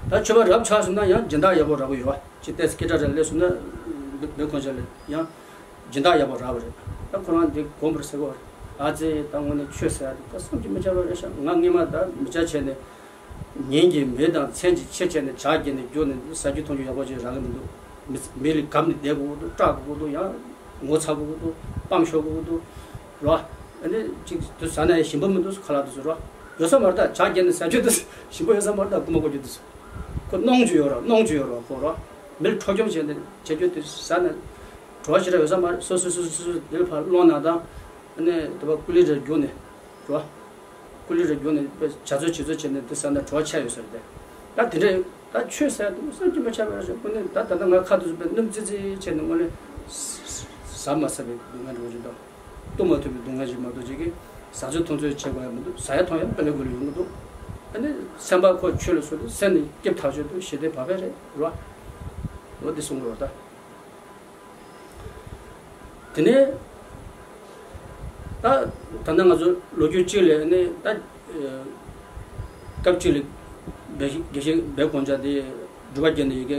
ད་ཆོས་པ་རབ་ཆགས་སོང་ན་ཡང་སྦྱིན་བདག་ཡག་པོ་རག་གི་ཡོད་བ། ཅི་ཏེས་སྐད་གྲགས་རེ་སླེབས་སོང་ན། འབེ་དཀོན་མཆོག་ལ་ཡང་སྦྱིན་བདག་ཡག་པོ་རག་པ་རེད། ད་ཁོ་རང་འདི་དགོངས་པར་ཟེར་གོ། ཨ་ཙི་ད་དངོས་གནས་ཆོས་ཟེར་ཡ་དེ་ད་བསམ་གྱིས་མི་ཁྱབ་པ་རེད་ཤག་ང་སྔས་མ་ད་མི་ཆ་བྱས་ནས། ཉིན་གྱི་མི་དང་མཚན་གྱི་ཕྱེད་བྱས་ནས་ཇ་བརྒྱབ་ནས་རྒྱུགས་ནས་ཟ་རྒྱུ་འཐུང་རྒྱུ་ཡག་པོ་ཅིག་རག་གི་མི་འདུག་མི་མི་ལ་གབ་ནས་བསྡད་དགོས་ཀྱི་འདུག་སྐྲག་དགོས་ཀྱི་འདུག་ཡང་ངོ་ཚ་དགོས་ཀྱི་འདུག་སྤམ་ཤོར་དགོས་ཀྱི་འདུག་རོ། ཨ་ནི་ཅིག་དུ་ཟ་ན་ཡང་ཞིམ་པོ་མི་འདུག་ཁ་ལག་དུ་ཟོ་རོ། ཡོད་ས་མ་རེད། ད་ཇ་བརྒྱབ་ནས་ཟ་རྒྱུ་དུ་ཞིམ་པོ་ཡོད་ས་མ་རེད། ད་རྐུ་མ་རྐུ་རྒྱུ་དུ་ཁོ་གནོང་རྒྱུ་ཡོད་རོ། གནོང་རྒྱུ་ཡོད་རོ་ཁོ་རོ། མི་ལ་འཕྲོག་བཅོམ་བྱས་ནས་བྱེད་རྒྱུ་དུ་ཟ་ན་བྲོ་བ་ཞེ་དྲག་ཡོད་ས་མ་རེད། སོ་སོ་སོ་སོ་སོ་འདིར་ཕར་སློང་ན་དང་། ཨ་ནི་དུ་བ་ཀུ་ལི་རེ་རྒྱུག་ནས་རོ། ཀུ་ལི་རེ་རྒྱུག་ནས་དཔེ་བྱ་ཚོད་བྱེད་ཚོད་བྱས་ནས་འདི་ཟ་ན་བྲོ་བ་ཆགས་ཡོད་ས་རེད་དེ། ད་དེ་འདྲས་ད་ཆོས་ཟེར་དུས་བསམ་གྱིས་མི་ཁྱབ་པ་རེད། དངོས་གནས་ད་ད་ལྟ་ང་ཁ་ཐུག་ཚོ་དཔེ་སྣུམ་ཙི་ཙི་བྱས་ནས་དངོས་གནས་ཟ་མ་ཟ་བའི་སྡུག་བསྔལ་འདྲ་བོ་ཞིག་དང་། བཏུང་མ་ཐུབ་པའི་སྡུག་བསྔལ་ཞིག་མ་གཏོགས་ཅིག་གིས་ཟ་ཚོད་འཐུང་ཚོད་བྱེད་དགོས་ཡ་མི་འདུག་ཟ་ཡ་འཐུང་ཡ་དཔེ་ལས་དགོས་ལ་ཡོང་གི་འདུག་ཨ་ནི་སེམས་པ་ཁོ་ཆོས་ལ་སོགས་ཏེ་སེམས་ནི་སྐྱིད་ཐག་ཆོད་དུ་ཞི་བདེ་བག་ཕེབས་རེད་རོ། འོ་འདི་གསུང་དགོས་རོ་ད། དེ་ནས་ད་ད་ལྟ་ང་ཚོ་ལོ་རྒྱུས་གཅིག་ལས་ནི་ད་སྐབས་གཅིག་ལ་དགེ་བཤེས་འབེ་དཀོན་མཆོག་དེ་སྒྲུབ་པ་བརྒྱབ་ནས་ཡི་གེ་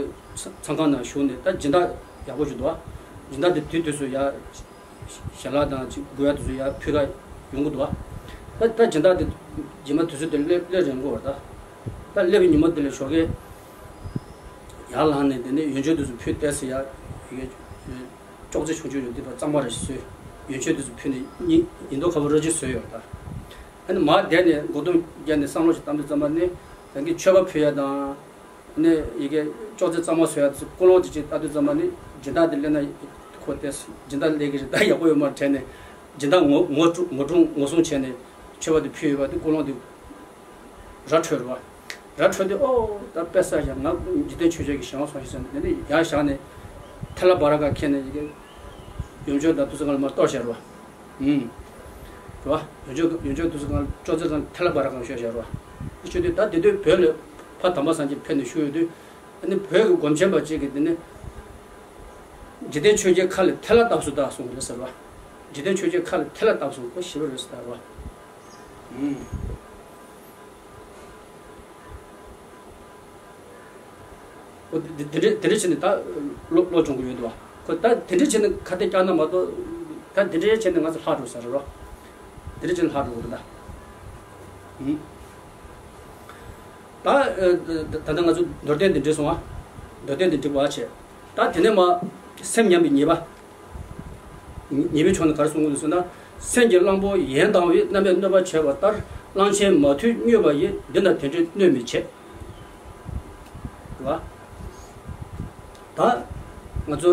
ཚང་ཁང་ནང་བཞུགས་ནས་ད་སྦྱིན་བདག་ཡག་པོ་ཞིག་འདུག་བ། སྦྱིན་བདག་དེ་དུས་དུས་སུ་ཡ་ཞལ་ལག་དང་ཅིག་དགོས་ཡ་དུས་སུ་ཡ་ཕུལ་ག་ཡོང་གི་འདུག་བ། ད་ད་སྦྱིན་བདག་དེ་རྗེས་མ་དུས་ཚོད་དེ་སླེབས་སླེབས་རན་གོ་བ། ད་ད་སླེབས་པའི་ཉིན་མོ་དེ་ལ་ཞོགས་ཀས་ཡར་ལངས་ནས་དེ་ནས་ཡོན་མཆོད་དུས་སུ་ཕུལ་ཏེ་ཟེར་ཡ་ཡི་གེ་ཅོག་ཙེ་ཆུང་ཆུང་ཡོད་དེ་པ་གཙང་མ་རེ་ཞིག་བཟོས། ཡོན་མཆོད་དུས་སུ་ཕུལ་ནས་ཉིན་ཉིན་ཐོ་ཁ་བོ་ར་ཅིག་བཟོས་ཡོད་ད། ཨ་ནི་མར་བསྡད་ནས་མགོ་རྡུང་བརྒྱབ་ནས་བསམ་བློ་ཞིག་བཏང་དུས་ཙམ་པ་ནི་རང་གི་མཆོད་པ་ཕུལ་ཡ་དང་། ཨ་ནི་ཡི་གེ་ཅོག་ཙེ་གཙང་མ་བཟོ་ཡ་དེ་ཚོ་ཀུན་སློང་དེ་ཅིག་ལྟ་དུས་ཙམ་པ་ནི་སྦྱིན་བདག་དེ་སླེབས་ན་ཁོ་དེ་སྦྱིན་བདག་སླེབས་ཀྱི་རེད་ད་ཡག་པོ་ཡོད་མ་རེད་དྲན་ནས་སྦྱིན་བདག་ངོ་ངོ་ངོ་སྲུང་ངོ་སྲུང་བྱས་ནས་མཆོད་པ་དེ་ཕུལ་ཡོད་པ་དེ་ཀུན་སློང་དེ། ར་འཕྲོད་རོ། ར་འཕྲོད་དེ་ཨོ་ད་དཔེ་ས་ཞག་ང་འཇིག་རྟེན་ཆོས་བརྒྱད་ཀྱི་གཞན་དབང་སོང་ཞིག་ཟེར་ནས་དེ་ནས་ཡར་བཞག་ནས་ཐལ་བ་ར་ག་ཁྱེར་ནས་ཡི་གེ་ཡོན་མཆོད་དང་དུས་ཚོད་སྒང་ལ་མར་གཏོར་བཞག་རོ། ཨུམ། རོ། ཡོན་མཆོད་ཡོན་མཆོད་དུས་ཚོད་སྒང་ལ་ཅོག་ཙེ་སྒང་ཐལ་བ་ར་ག་ཤོར་བཞག་རོ། དེ་ཆོས་དུས་ད་དེ་དུས་བོད་ལ་ཕ་དམ་པ་སངས་རྒྱས་ཕེབས་ནས་བཞུགས་ཡོད་དུས། ཨ་ནི་བོད་ཀྱི་སྒོམ་ཆེན་པ་གཅིག་གིས་དེ་ནས་འཇིག་རྟེན་ཆོས་བརྒྱད་ཁ་ལ་ཐལ་བ་བཏབ་སོང་ད་གསུངས་རེད་ཟེར་བ། འཇིག་རྟེན་ཆོས་བརྒྱད་ཁ་ལ་ཐལ་བ་བཏབ་སོང་ཁོ་ཞི་བ་རེད་ཟེར་ད་རོ། ཨུམ། འོ་དེ་དེ་དེ་འདྲས་དེ་འདྲས་བྱས་ནས་ད་བློ་བློ་སྦྱོང་གི་ཡོད་དོ། ཁོ་ད་དེ་འདྲས་བྱས་ནས་ཁ་གཏད་བཀྱག་ན་མ་གཏོགས་ད་དེ་འདྲས་བྱས་ནས་ང་ཚོ་ལྷག་འགྲོ་ས་རེད་རོ། དེ་འདྲས་བྱས་ནས་ལྷག་འགྲོ་གི་རེད་ད། ཨུམ། ད་ད་ད་ལྟ་ང་ཚོ་མདོར་བསྟན་འདི་འགྲིག་སོང་ཨ། མདོར་བསྟན་འདི་འགྲིག་པ་བྱས། ད་དེ་ནས་མ་སེམས་ཉམས་པའི་ཉེས་པ། ཉེས་པའི་ཕྱོགས་ནས་ག་རེ་གསུང་གི་འདུག་ཟེར་ན། སེམས་ཀྱི་གླང་པོ་ཡན་དང་བས་རྣམ་པས་གནོད་པར་བྱས་པ་ལྟར་གླང་ཆེན་མ་ཐུལ་སྨྱོས་པ་ཡིས་འདི་ན་དེ་འདྲའི་གནོད་མི་བྱེད། རེད་བ། ད་ང་ཚོ་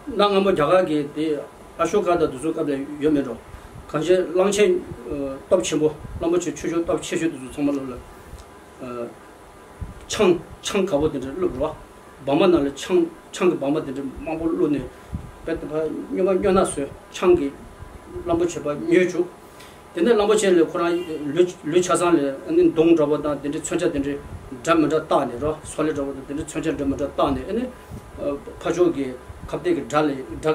གནའ་སྔ་མོ་རྒྱ་གར་གྱི་དེ་ཨ་ཤོ་ཀ་དང་དེ་ཚོའི་སྐབས་ལ་ཡོད་མེད་འགྲོ། གང་ཅི་གླང་ཆེན་སྟོབས་ཆེན་པོ། གླང་པོ་ཆེ་ཆོས་སྐྱོང་སྟོབས་ཆེ་ཤོས་དེ་ཚོ་ཚང་མ་སློབ་ལ། ཆང་ཆང་ག་བོ་དེ་འདྲ་བླུགས་རོ། སྦྲང་མ་ནང་ལ་ཆང་ཆང་གི་སྦྲང་མ་དེ་འདྲ་མང་པོ་བླུགས་ནས། དཔེ་དེ་ཕར་སྨྱོན་མ་སྨྱོ་ན་བཟོས། ཆང་གིས་གླང་པོ་ཆེ་ཕར་སྨྱོས་བཅུག་དེ་ནས་གླང་པོ་ཆེ་ལས་ཁོ་རང་ལུས་ལུས་ཆ་ཚང་ལས་ཨ་ནི་མདུང་འདྲ་བོ་དང་དེ་འདྲའི་མཚོན་ཆ་དེ་འདྲའི་འདྲ་མི་འདྲ་བཏགས་ནས་རོ། སོག་ལེ་འདྲ་བོ་དང་དེ་འདྲའི་མཚོན་ཆ་འདྲ་མི་འདྲ་བཏགས་ནས། ཨ་ནི་ཕར་ཕྱོགས་ཀྱི་ཁ་གཏད་ཀྱི་དགྲ་ལ་དགྲ་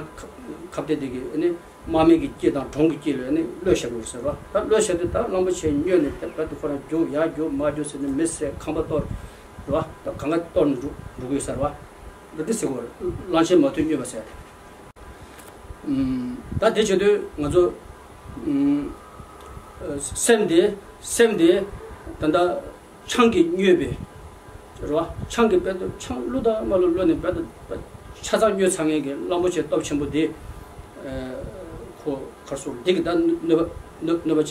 ཁ་གཏད་དེ་གི་ཨ་ནི་དམག་མི་གི་དཀྱིལ་དང་གྲོང་གི་དཀྱིལ་ལ་ཨ་ནི་གློད་བཞག་དགོས་ཟེར་བ། ད་གློད་བཞག་དུས་ད་གླང་པོ་ཆེ་སྨྱོས་ནས་དེ་བར་དུ་ཁོ་རང་རྒྱུག་ཡར་རྒྱུག་མར་རྒྱུག་ཟེར་ནས་མི་བསད། ཁང་པ་གཏོར་རོ། ད་གང་ག་གཏོར་ནས་འགྲོ་འགྲོ་དགོས་ཟེར་བ། འདི་འདི་ཟེར་བ་གླང་ཆེན་མ་ཐུལ་སྨྱོས་པ་ཟེར་ཏེ། ད་དེ་བྱེད་དུས་ང་ཚོ་སེམས་དེ་སེམས་དེ་ད་ལྟ་ཆང་གིས་སྨྱོས་པའི་རོ། ཆང་གིས་དཔེ་དུ་ཆང་བླུགས་དང་མ་བླུགས་བླུགས་ནས་དཔེ་དུ་ཆ་ཚང་སྨྱོས་ཚར་མཁན་གྱི་གླང་པོ་ཆེ་སྟོབས་ཆེན་པོ་དེ། ཁོ་གར་སོང་འདི་གི་ད་གནོད་པ་གནོད་གནོད་པ་བྱེད་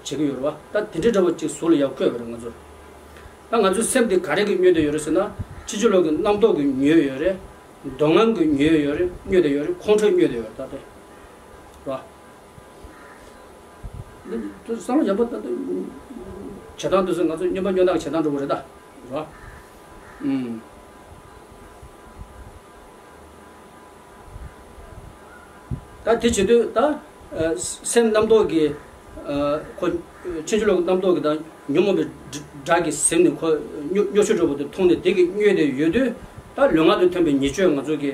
ཀྱི་ཡོད་རེད་བ། ད་དེ་འདྲའི་འདྲ་བོ་ཅིག་གཟུགས་ལ་ཡར་བཀོད་པ་རེད་ང་ཚོར། ད་ང་ཚོའི་སེམས་དེ་ག་རེ་གིས་སྨྱོས་བསྡད་ཡོད་རེད་ཟེར་ན། ཕྱིན་ཅི་ལོག་གི་རྣམ་རྟོག་གིས་སྨྱོས་ཡོད་རེད། མདོག་ངན་གྱིས་སྨྱོས་ཡོད་རེད། སྨྱོས་བསྡད་ཡོད་རེད། ཁོང་ཁྲོས་སྨྱོས་བསྡད་ཡོད་རེད་ད་དེ། ར། འདི་བསམ་བློ་ཡག་པོ་ད་དེ་བྱེད་སྟངས་དེ་ཚོ་ང་ཚོ་སྨྱོན་པ་སྨྱོ་ནག་བྱེད་སྟངས་འདྲ་བོ་རེད་ད། ར། ཨུམ། ད་དེ་བྱེད་དུས་ད་སེམས་རྣམ་རྟོག་གི་ཁོ་ཕྱིན་ཅི་ལོག་གི་རྣམ་རྟོག་གི་ད་ཉོན་མོངས་པའི་དགྲ་གིས་ཟིན་ནས་ཁོ་སྨྱོ་སྨྱོ་ཆུ་འདྲ་བོ་དེ་མཐོང་ནས་དེ་གིས་སྨྱོས་ཏེ་ཡོད་དུས། ད་ལུས་ངག་ཏུ་ཐིམ་པའི་ཉེས་སྤྱོད་ང་ཚོ་གི་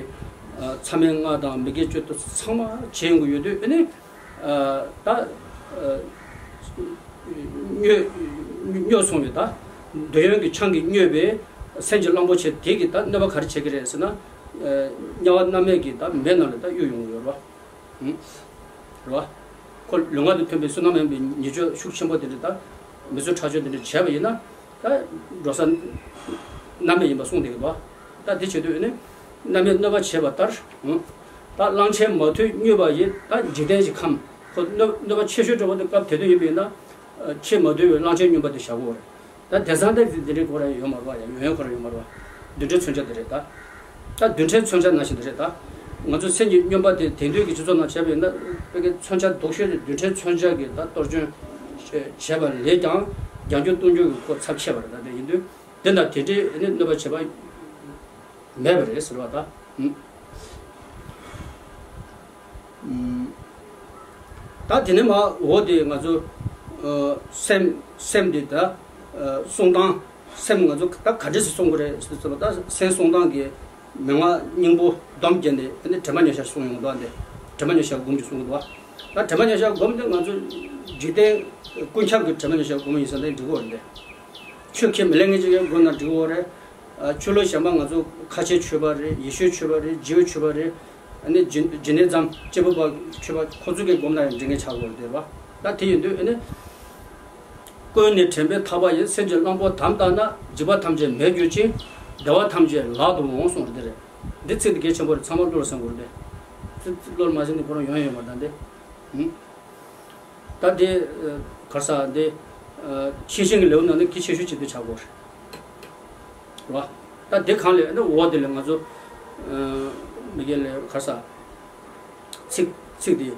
མཚམས་མེད་ལྔ་དང་མི་དགེ་བཅུ་དེ་ཚང་མ་བྱེད་ཡོང་གི་ཡོད་དུས། ཨ་ནི་ད་སྨྱོ་སྨྱོ་སོང་བས་ད་འདོད་ཡོན་གྱི་ཆང་གིས་སྨྱོས་པའི་སེམས་ཀྱི་གླང་པོ་ཆེ་དེ་གིས་ད་གནོད་པ་ག་རེ་བྱེད་ཀྱི་རེད་ཟེར་ན། དམྱལ་བ་མནར་མེད་ཀྱི་ད་མེ་ནང་ལ་ད་གཡུག་ཡོང་གི་ཡོད་རེད་བ། རེད་བ། ཁོ་ལུས་ངག་ཏུ་ཐིམ་པའི་བསོད་ནམས་ཡིན་པའི་ཉེས་སྤྱོད་ཤུགས་ཆེན་པོ་དེ་འདྲ་ད་མི་བཟོད་ཁྲག་སྦྱོར་དེ་འདྲ་བྱས་པ་ཡིན་ན། ད་འགྲོ་ས་མནར་མེད་ཡིན་པ་གསུངས་བསྡད་ཀྱི་འདུག་ད་དེ་བྱེད་དུས་ནི་མནར་མེད་གནོད་པ་བྱས་པ་ལྟར། ད་གླང་ཆེན་མ་ཐུལ་སྨྱོས་པ་ཡིས། ད་འཇིག་རྟེན་གྱི་ཁམས་ཁོ་གནོད་གནོད་པ་ཆེ་ཤོས་འདྲ་བོ་དེ་སྐབས་དེ་དུས་ཡིན་པ་ཡིན་ན། ཆེས་མ་ཐུལ་བའི་གླང་ཆེན་སྨྱོན་པ་དེ་བཞག་དགོས་རེད། ད་དེང་སང་ད་དེ་འདྲའི་ཁོ་རང་ཡོད་མ་རེད་བ། ཡང་ཡོན་ཡོན་ཁོ་རང་ཡོད་མ་རེད་བ། རྡུལ་ཕྲན་མཚོན་ཆ་དེ་རེད་ད། ད་རྡུལ་ཕྲན་མཚོན་ཆ་ནང་བཞིན་དེ་རེད་ད། ང་ཚོ་སེམས་ཀྱི་སྨྱོན་པ་དེ་དེང་དུས་ཀྱི་སྤྱི་ཚོགས་ནང་བྱས་པ་ཡིན་ན། དཔེ་ཀའི་མཚོན་ཆ་སྡུག་ཤོས་དེ་རྡུལ་ཕྲན་མཚོན་ཆ་གིས་ད་གཏོར་སྐྱོན་བྱས་པ་ལས་ཀྱང་རྒྱང་སྐྱོད་གཏོང་རྒྱུ་གི་ཁོ་ཚབས་ཆེ་བ་རེད། ད་དེ་ཡིན་དུས་དེ་ན་དེ་འདྲའི་ནི་གནོད་པ་བྱེད་པ་མེད་པ་རེད་ཟེར་བ་ད། ད་དེ་ནས་མ་འོ་དེ་ང་ཚོ་སེམས་སེམས་དེ་ད་གསུང་སྟངས། སེམས་ང་ཚོ་ད་ག་འདྲས་སེ་གསུང་གི་རེད་ཟེར་ཙམ་པ། ད་སེམས་གསུང་སྟངས་ཀྱི་མན་ངག་སྙིང་པོ་སྡོམ་བརྒྱབ་ནས་ཨ་ནི་དྲི་མ་ཉེར་བཞག་གསུང་ཡོང་གི་འདུག་ཨ་འདི་དྲི་མ་ཉེར་བཞག་སྒོམ་གྱི་གསུང་གི་འདུག་ད་དྲི་མ་ཉེར་བཞག་སྒོམ་དེ་ང་ཚོ་འཇིག་རྟེན་ཀུན་ཁྱབ་ཀྱི་དྲི་མ་ཉེར་བཞག་སྒོམ་ཡིན་ས་འདི་འགྲིག་གི་རེད། ཆོས་ཁས་མི་ལེན་མཁན་ཅིག་གིས་སྒོམ་ན་འགྲིག་གི་རེད། ཆོས་ལུགས་གཞན་པ་ང་ཚོ་ཁ་ཆེ་ཆོས་པ་རེད། ཡེ་ཤུའི་ཆོས་པ་རེད། ཇིའུ་ཆོས་པ་རེད། ཨ་ནི་ཇི་ཇི་ནེ་ཛམ་སྐྱེས་བུ་པ་ཆོས་པ་ཁོ་ཚོ་གིས་སྒོམ་ན་ཡང་འགྲིག་མཁན་ཆགས་དགོས་རེད་བ། ད་དེ་ཡིན་དུས་ཨ་ནི། ཀུན་ནས་དྲན་པའི་ཐག་པ་ཡིས། སེམས་ཀྱི་གླང་པོ་དམ་བཏགས་ན། འཇིགས་པ་ཐམས་ཅད་མེད་གྱུར་ཅིང་། བདེ་བ་ཐམས་ཅད་ལག་ཏུ་འོང་གསུངས་པ་འདི་རེད། འདི་ཚིག་འདི་གལ་ཆེན་པོ་རེད། ཚང་མ་བློ་ལ་ཟིན་དགོས་རེད། ཚིག་བློ་ལ་མ་ཟིན་ནས་ཁོ་རང་ཡོང་ཡོང་བ་དང་འདི། ད་འདི་གར་ས་འདི་ཤེས་བཞིན་གྱི་ལེའུ་ནང་ནས་གལ་ཆེ་ཤོས་ཅིག་འདི་ཆགས་དགོས་རེད། རེད་བ། ད་འདི་གང་ལས་འདི་འོ་དེ་ལས་ང་ཚོ་མི་སྒེར་ལས་གར་ས་ཚིག་ཚིག་འདི།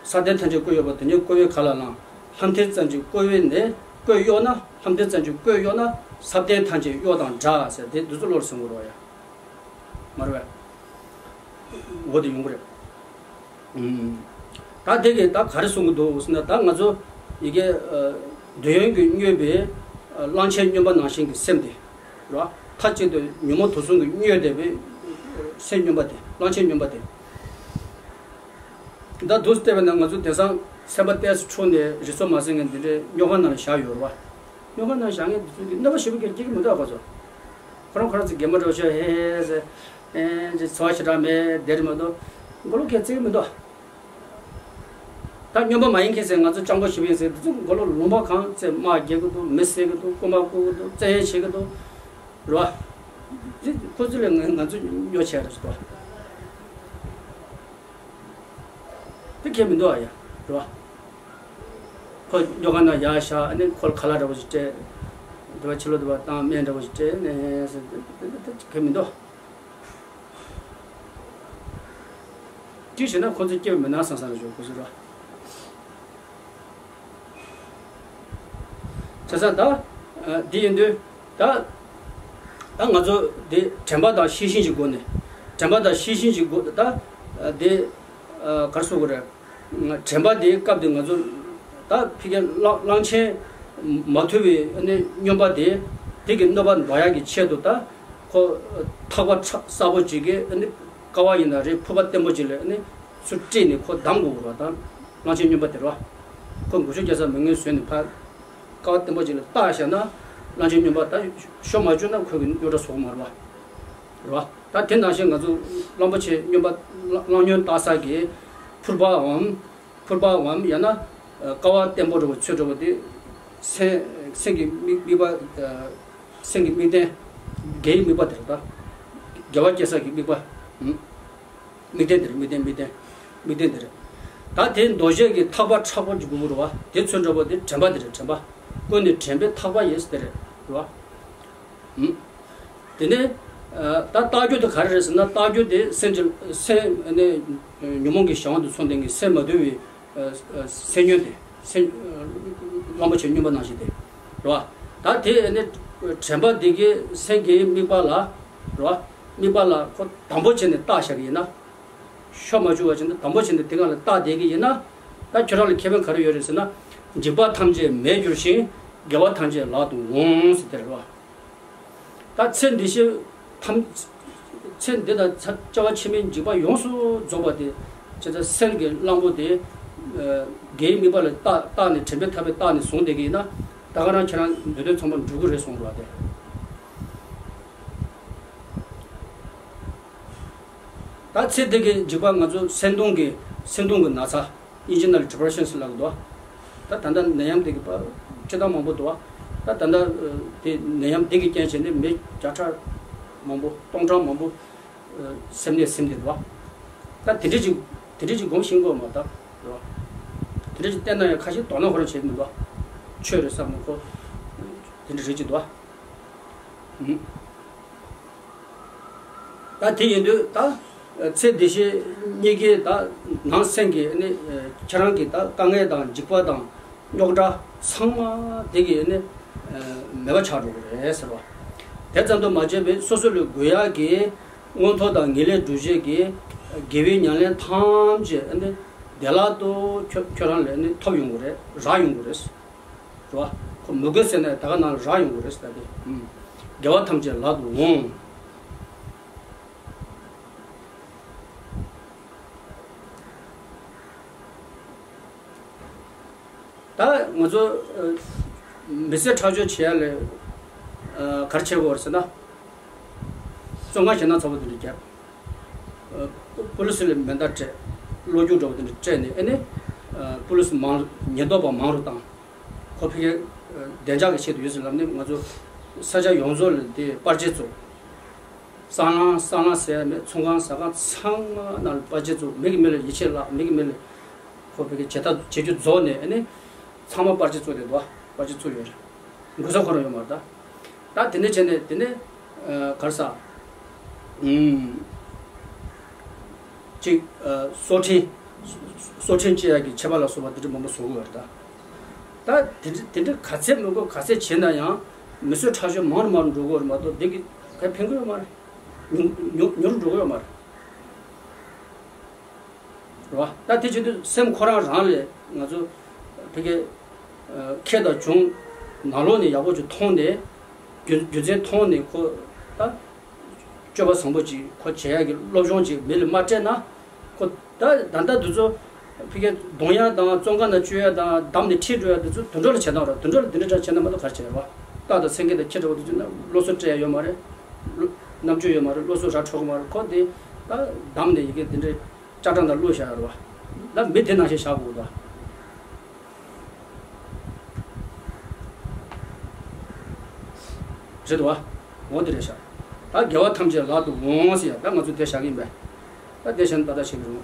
ས་མཐའི་ཐམས་ཅད་བཀོད་གཡོ་བ། དེ་ཉིད་བཀོད་པས་ག་ལ་ལང་། ལྷ་མཐའི་ཙམ་གྱི་བཀོད་པས་ནི། བཀོད་གཡོ་ན། ལྷ་མཐའི་ཙམ་གྱི་བཀོད་གཡོ་ན། ས་མཐའི་ཐམས་ཅད་གཡོ་དང་འདྲ་ཟེར། དེ་འདི་ཚོ་བློར་ཟིན་དགོས་རེད་བ་ཡ། མ་རེད་བས། འོ་དེ་ཡོང་གི་རེད། ད་དེ་གིས་ད་ག་རེ་གསུང་གི་འདུག་ཟེར་ན། ད་ང་ཚོ་ཡི་གེ་འདོད་ཡོན་གྱིས་སྨྱོས་པའི་གླང་ཆེན་སྨྱོན་པ་ནང་བཞིན་གྱི་སེམས་དེ་རེད་བ། མཐའ་གཅིག་ཏུ་ཉོན་མོངས་དུག་གསུམ་གྱིས་སྨྱོས་བསྡད་པའི་སེམས་སྨྱོན་པ་དེ། གླང་ཆེན་སྨྱོན་པ་དེ། ད་འདུག་སེ་བལྟས་པ་ན་ང་ཚོ་དེང་སང་སེམས་པ་ཏོག་ཙམ་འཁྲུགས་ནས་རིག་ཚོད་མ་ཟིན་མཁན་འདི་འདྲའི་སྨྱོ་ཁང་ནང་ལ་བཞག་ཡོད་རེད་བ། སྨྱོ་ཁང་ནང་བཞག་མཁན་འདི་ཚོ་གིས་གནོད་པ་ཞེ་པོ་ཅིག་སྐྱེལ་གྱི་མི་འདུག་ཁོ་ཚོ། ཁོ་རང་ཁོ་རང་ཚོ་གད་མོ་འདྲ་བོ་ཤོར་ཧེ་ཧེ་ཟེར། ཨེ་ཅིག་འཚོ་བ་ཞེ་དྲག་མེད་བསྡད་རེད་མ་གཏོགས་མགོ་ལོག་གང་ཡང་བརྩི་གི་མི་འདུག་ད་སྨྱོན་པ་མ་ཡིན་མཁན་ཟེར། ང་ཚོ་སྤྱང་པོ་ཞེ་པོ་ཡིན་ཟེར། འདི་ཚོ་མགོ་ལོག་ལུང་པ་གང་བཙལ། དམག་རྒྱག་གི་འདུག་མི་བསད་ཀྱི་འདུག་རྐུན་མ་རྐུ་གི་འདུག་བཙན་གཡེམ་བྱེད་ཀྱི་འདུག་རེད་བ། འདི་ཁོ་ཚོ་ལས་ང་ང་ཚོ་སྨྱོ་བྱས་རེད་ཟེར་བ། དེ་ཁྱད་མི་འདུག་ཨ་ཡ། རེད་བ། ཁོ་སྨྱོ་ཁང་ནང་ཡར་བཞག་ཨ་ནི་ཁོ་ལ་ཁ་ལག་འདྲ་བོ་ཞིག་སྤྲད། དེ་བ་ཕྱི་ལོགས་དེ་བ་བཏང་། སྨན་འདྲ་བོ་ཞིག་སྤྲད་ནས་ཟེར། དེ་དེ་དེ་ཁྱད་མི་འདུག་ཅིག་བྱས་ན་ཁོ་ཚོ་སྐྱེ་བ་མི་ནག་སང་སང་རེད་ཞོག་ཁོ་ཚོ་ར། བྱས་ཙང་ད། ཨ། འདི་ཡིན་དུས་ད། ད་ང་ཚོ་འདི་དྲན་པ་དང་ཤེས་བཞིན་གྱི་སྒོ་ནས། དྲན་པ་དང་ཤེས་བཞིན་གྱི་སྒོ་ད། ཨ། འདི། ཨ། ག་རེ་ཟེར་དགོས་རེད། དྲན་པ་འདིའི་སྐབས་དེ་ང་ཚོ་ད་ཕ་གིའི་གླང་གླང་ཆེན་མ་ཐུལ་བའི་ཨ་ནི་སྨྱོན་པ་དེ། དེ་གི་གནོད་པ་འདོགས་ཡག་གི་ཆེད་དུ་ད་ཁོ་ཐག་པ་ཁྲ་གསར་པོ་ཅིག་གིས་ཨ་ནི་ཀ་བ་ཡིན་ན་རེད། ཕུར་པ་བརྟན་པོ་ཅིག་ལ་ཨ་ནི་ཚུར་དཀྲིས་ནས་ཁོ་བསྡམ་དགོས་རེད་བ། ད་གླང་ཆེན་སྨྱོན་པ་དེ་རེད་བ། ཁོ་མགོ་ཆུ་རྒྱག་ས་མི་ངན་བཟོས་ནས་ཕར་ཀ་བ་བརྟན་པོ་ཅིག་ལ་བཏགས་བཞག་ན། གླང་ཆེན་སྨྱོན་པ་ད་ཤོར་མ་བཅུག་ན་ཁོ་གི་རྙོག་དྲ་བཟོ་གི་མ་རེད་བ། རེད་བ། ད་དེ་ནང་བཞིན་ང་ཚོ་གླང་པོ་ཆེ་སྨྱོན་པ། གླང་གླང་སྨྱོན་བཏགས་ས་གི་ཕུར་པའམ། ཕུར་པའམ་ཡང་ན་ཀ་བ་བརྟན་པོ་འདྲ་བོ་ཚོས་འདྲ་བོ་དེ། སེང་སེང་གི་དམིགས་དམིགས་པ། སེང་གི་དམིགས་རྟེན། དགེ་བའི་དམིགས་པ་དེ་རེད་ད། དགེ་བ་སྐྱེ་ས་གི་དམིགས་པ། དམིགས་རྟེན་དེ་རེད། དམིགས་རྟེན། དམིགས་རྟེན། དམིགས་རྟེན་དེ་རེད། ད་དེ་འདོགས་བྱེད་ཀྱི་ཐག་པ་མཁྲེགས་པོ་ཅིག་དགོས་ཀྱི་རེད་བ། དེ་ཚོས་འདྲ་བོ་དེ་དྲན་པ་དེ་རེད། དྲན་པ། ཀུན་ནས་དྲན་པའི་ཐག་པ་ཡིས་དེ་རེད། རེད་བ། ཨུམ། དེ་ནས། ཨ། ད་བརྟག་རྒྱུ་དེ་ག་རེ་རེད་ཟེར་ན། བརྟག་རྒྱུ་དེ་སེམས་ཀྱི་སེམས་ནི་ཉོན་མོངས་ཀྱི་གཞན་དབང་དུ་སོང་བསྡད་མཁན་སེམས་མ་དུལ་བའི། ཨ། སེམས་ཉོན་དེ། སེམས། གླང་པོ་ཆེ་སྨྱོན་པ་ནང་བཞིན་དེ་རེད་བ། ད་དེ་ནི་དྲན་པ་འདི་གི་སེམས་ཀྱི་དམིགས་པ་ལ། རེད་བ། དམིགས་པ་ལ་ཁོ་དམ་པོ་བྱས་ནས་བཏགས་བཞག་གི་ཡིན་ན། ཤོར་མ་བཅུག་པ་བྱས་ནས་དམ་པོ་བྱས་ནས་དེ་སྒང་ལ་བཏགས་བསྡད་ཀྱི་ཡིན་ན། ད་ཁྱོད་རང་ལ་ཁེ་ཕན་ག་རེ་ཡོད་རེད་ཟེར་ན། འཇིགས་པ་ཐམས་ཅད་མེད་འགྱུར་ཞིང་། དགེ་བ་ཐམས་ཅད་ལག་ཏུ་འོང་ཟེར་དེ་རེད་བ། ད་ཚེ་འདི་ཕྱི་ཐམས། ཚེ་འདི་དང་ཚ་བྱ་བ་ཕྱི་མའི་འཇིགས་པ་ཡོངས་སུ་རྫོགས་པ་དེ། བྱས་ཙང་སེམས་ཀྱི་གླང་པོ་དེ། ཨ། དགེ་བའི་དམིགས་པ་ལ་བཏགས་བཏགས་ནས། དྲན་པའི་ཐག་པས་བཏགས་ནས་བཟུང་བསྡད་ཀྱི་ཡིན་ན། ད་ག་རང་ཁྱེད་རང་འདོད་དོན་ཚང་མ་འགྲུབ་ཀྱི་རེད་གསུངས་པ་དེ། ད་ཚེ་འདི་གི་འཇིགས་པ་ང་ཚོ་སེམས་གདུང་གི། སེམས་གདུང་གི་ན་ཚ། དབྱིན་ཇི་ནང་ལ་depression ཟེར་ལབ་ཀྱི་འདུག་ད་ད་ལྟ་ནད་ཡམས་འདི་གི་པ་སྤྱི་བཏང་མང་པོ་འདུག་ད་ད་ལྟ་དེ་ནད་ཡམས་འདི་གི་རྐྱེན་བྱས་ནས་མི་བརྒྱ་ཕྲག་མང་པོ། སྟོང་ཕྲག་མང་པོ་སེམས་ནད་ཟིན་བསྡད་འདུག་ད་དེ་འདྲ་ཅིག་དེ་འདྲ་ཅིག་སྒོམ་ཤེས་དགོས་མ་ད། དེ་འདྲ་ཅིག་བལྟས་ན་ཡང་ཁ་ཤས་དོ་སྣང་ཁོ་རང་བྱེད་ཀྱི་མི་འདུག་ཆོས་རེད་བསམ་ནས་ཁོ་དེ་འདྲ་རེད་ཅིག་འདུག་ད་དེ་ཡིན་དུས་ད། ཚེ་འདི་ཕྱི་གཉིས་ཀའི་ད་ནང་སེམས་ཀྱི་ནི་ཁྱེད་རང་གི་ད་དཀའ་ངལ་དང་འཇིགས་པ་དང་རྙོག་དྲ་ཚང་མ་དེ་གི་ནི་མེད་པ་ཆགས་འགྲོ་གི་རེད་ཟེར་བ། དེ་ཙམ་དུ་མ་བྱས་པའི་སོ་སོ་ལ་དགོས་ཡག་གི་མངོན་མཐོ་དང་ངེས་ལེགས་སྒྲུབ་བྱེད་ཀྱི་དགེ་བའི་ཉམས་ལེན་ཐམས་ཅད་ནི་བདེ་བླག་ཏུ་ཁྱོད་ཁྱོད་རང་ལ་ནི་ཐོབ་ཡོང་གི་རེད། རག་ཡོང་གི་རེད། རེད་བ། ཁོ་མི་དགོས་ཟེར་ན་ད་ག་ནང་ལ་རག་ཡོང་གི་རེད་ཟེར་ཏེ། ཨུམ། དགེ་བ་ཐམས་ཅད་ལག་ཏུ་འོང་། ད་ང་ཚོ་ཨ་མི་བསད་ཁྲག་སྦྱོར་བྱེད་ཡ་ལ་ཨ་ག་རེ་བྱེད་དགོས་རེད་ཟེར་ན། བཙོན་ཁང་ཞེད་སྣང་ཚ་པོ་དེ་འདྲ་བརྒྱབ། ཨ་པུ་ལི་སི་ལ་མེ་མདའ་སྤྲད། གློ་རྒྱུག་འདྲ་པོ་དེ་འདྲ་སྤྲད་ནས། ཨ་ནི་ཨ་པུ་ལི་སི་མང་། ཉེན་རྟོག་པ་མང་རུ་བཏང་། ཁོ་ཕ་གིའི་ཨ་བདེ་འཇགས་ཀྱི་ཆེད་དུ་ཡོད་ཟེར་ལབ་ནས། ང་ཚོ་ས་ཆ་ཡོངས་རྫོགས་ལ་དེ་པར་ཆས་བཙུགས། སྲང་ལམ་སྲང་ལམ་ཟེར་ཡ་མེད། ཚོང་ཁང་ཟ་ཁང་ཚང་མ་ནང་ལ་པར་ཆས་བཙུགས། མི་གི་མི་ལ་ཡིད་ཆེས་བརླག་མི་གི་མི་ལ་ཁོ་ཕ་གི་བྱེད་ཐབས་བྱེད་རྒྱུ་རྫོགས་ནས། ཨ་ནི་ཚང་མ་པར་ཆས་བཙུགས་ཏེ་འདུག་པར་ཆས་བཙུགས་ཡོད་རེད། འགོ་ས་ཁོ་རང་ཡོད་མ་རེད་ད། ད་དེ་ནས་བྱས་ནས་དེ་ནས་ཨ་ག་རེ་ཟ། ཨུམ། ཅིག་ཨ་སྲོག་ཕྲིན། སྲོག་ཕྲིན་བཅད་ཡག་གི་ཆད་པ་ལ་སོགས་པ་དེ་འདྲ་མང་པོ་བཟོ་གི་ཡོད་རེད་ད། ད་དེ་འདྲ་དེ་འདྲ་ག་ཚད་མི་དགོས། ག་ཚད་བྱས་ན་ཡང་མི་གསོད་ཁྲག་སྦྱོར་མང་རུ་མང་རུ་འགྲོ་གི་ཡོད་རེད་མ་གཏོགས་དེ་གི་ག་ཕན་གི་ཡོད་མ་རེད། ཉུང་ཉུང་ཉུང་རུ་འགྲོ་གི་ཡོད་མ་རེད། རེད་བ། ད་དེ་བྱེད་དུས་སེམས་ཁོ་རང་རང་ལས་ང་ཚོ་ཕ་གི་ཨ་ཁེ་དང་གྱོང་ནང་ལོགས་ནས་ཡག་པོ་ཅིག་མཐོང་ནས། རྒྱུ་རྒྱུ་མཚན་མཐོང་ནས་ཁོ་ད་སྤྱོད་པ་བཟང་པོ་ཅིག་ཁོ་བྱེད་ཡག་གི་སློབ་སྦྱོང་ཅིག་མི་ལ་མ་སྤྲད་ན། ཁོ་ད་ད་ལྟ་འདི་ཚོ་ཕ་གི་རྡུང་ཡག་དང་བཙོན་ཁང་ནང་བཅུག་ཡག་དང་བསྡམས་ནས་ཁྲིད་འགྲོ་ཡག་འདི་ཚོ་དུད་འགྲོ་ལ་བྱེད་སྟངས་རེད། དུད་འགྲོ་ལ་འདི་འདྲ་འདྲ་བྱེད་ན་མ་གཏོགས་ག་རེ་བྱེད་རེད་བ། རྟ་དང་སེང་གེ་དང་ཁྱི་འདྲ་བོ་འདི་ཚོ་ན་བློ་གཟུ་སྤྲད་ཡག་ཡོད་མ་རེད། བློ་རྣམ་དཔྱོད་ཡོད་མ་རེད། བློ་གཟུ་ར་འཕྲོད་གི་མ་རེད། ཁོ་འདི་ད་བསྡམས་ནས་ཡི་གེ་འདི་འདྲའི་ལྕགས་སྲང་དང་བླུགས་བཞག་ཡོད་རེད་བ། ད་མི་དེ་ནང་བཞིན་བཞག་དགོས་རེད་བ། རེད་དོ། འོ་དེ་རེད་ཤག་ད་དགེ་བ་ཐམས་ཅད་ལག་ཏུ་འོང་ཟེར་ཡ། ད་ང་ཚོ་དེ་བཞག་གི་ཡིན་པས། ད་དེ་བཞིན་ད་ལྟ་བྱེད་ཀྱི་རེད།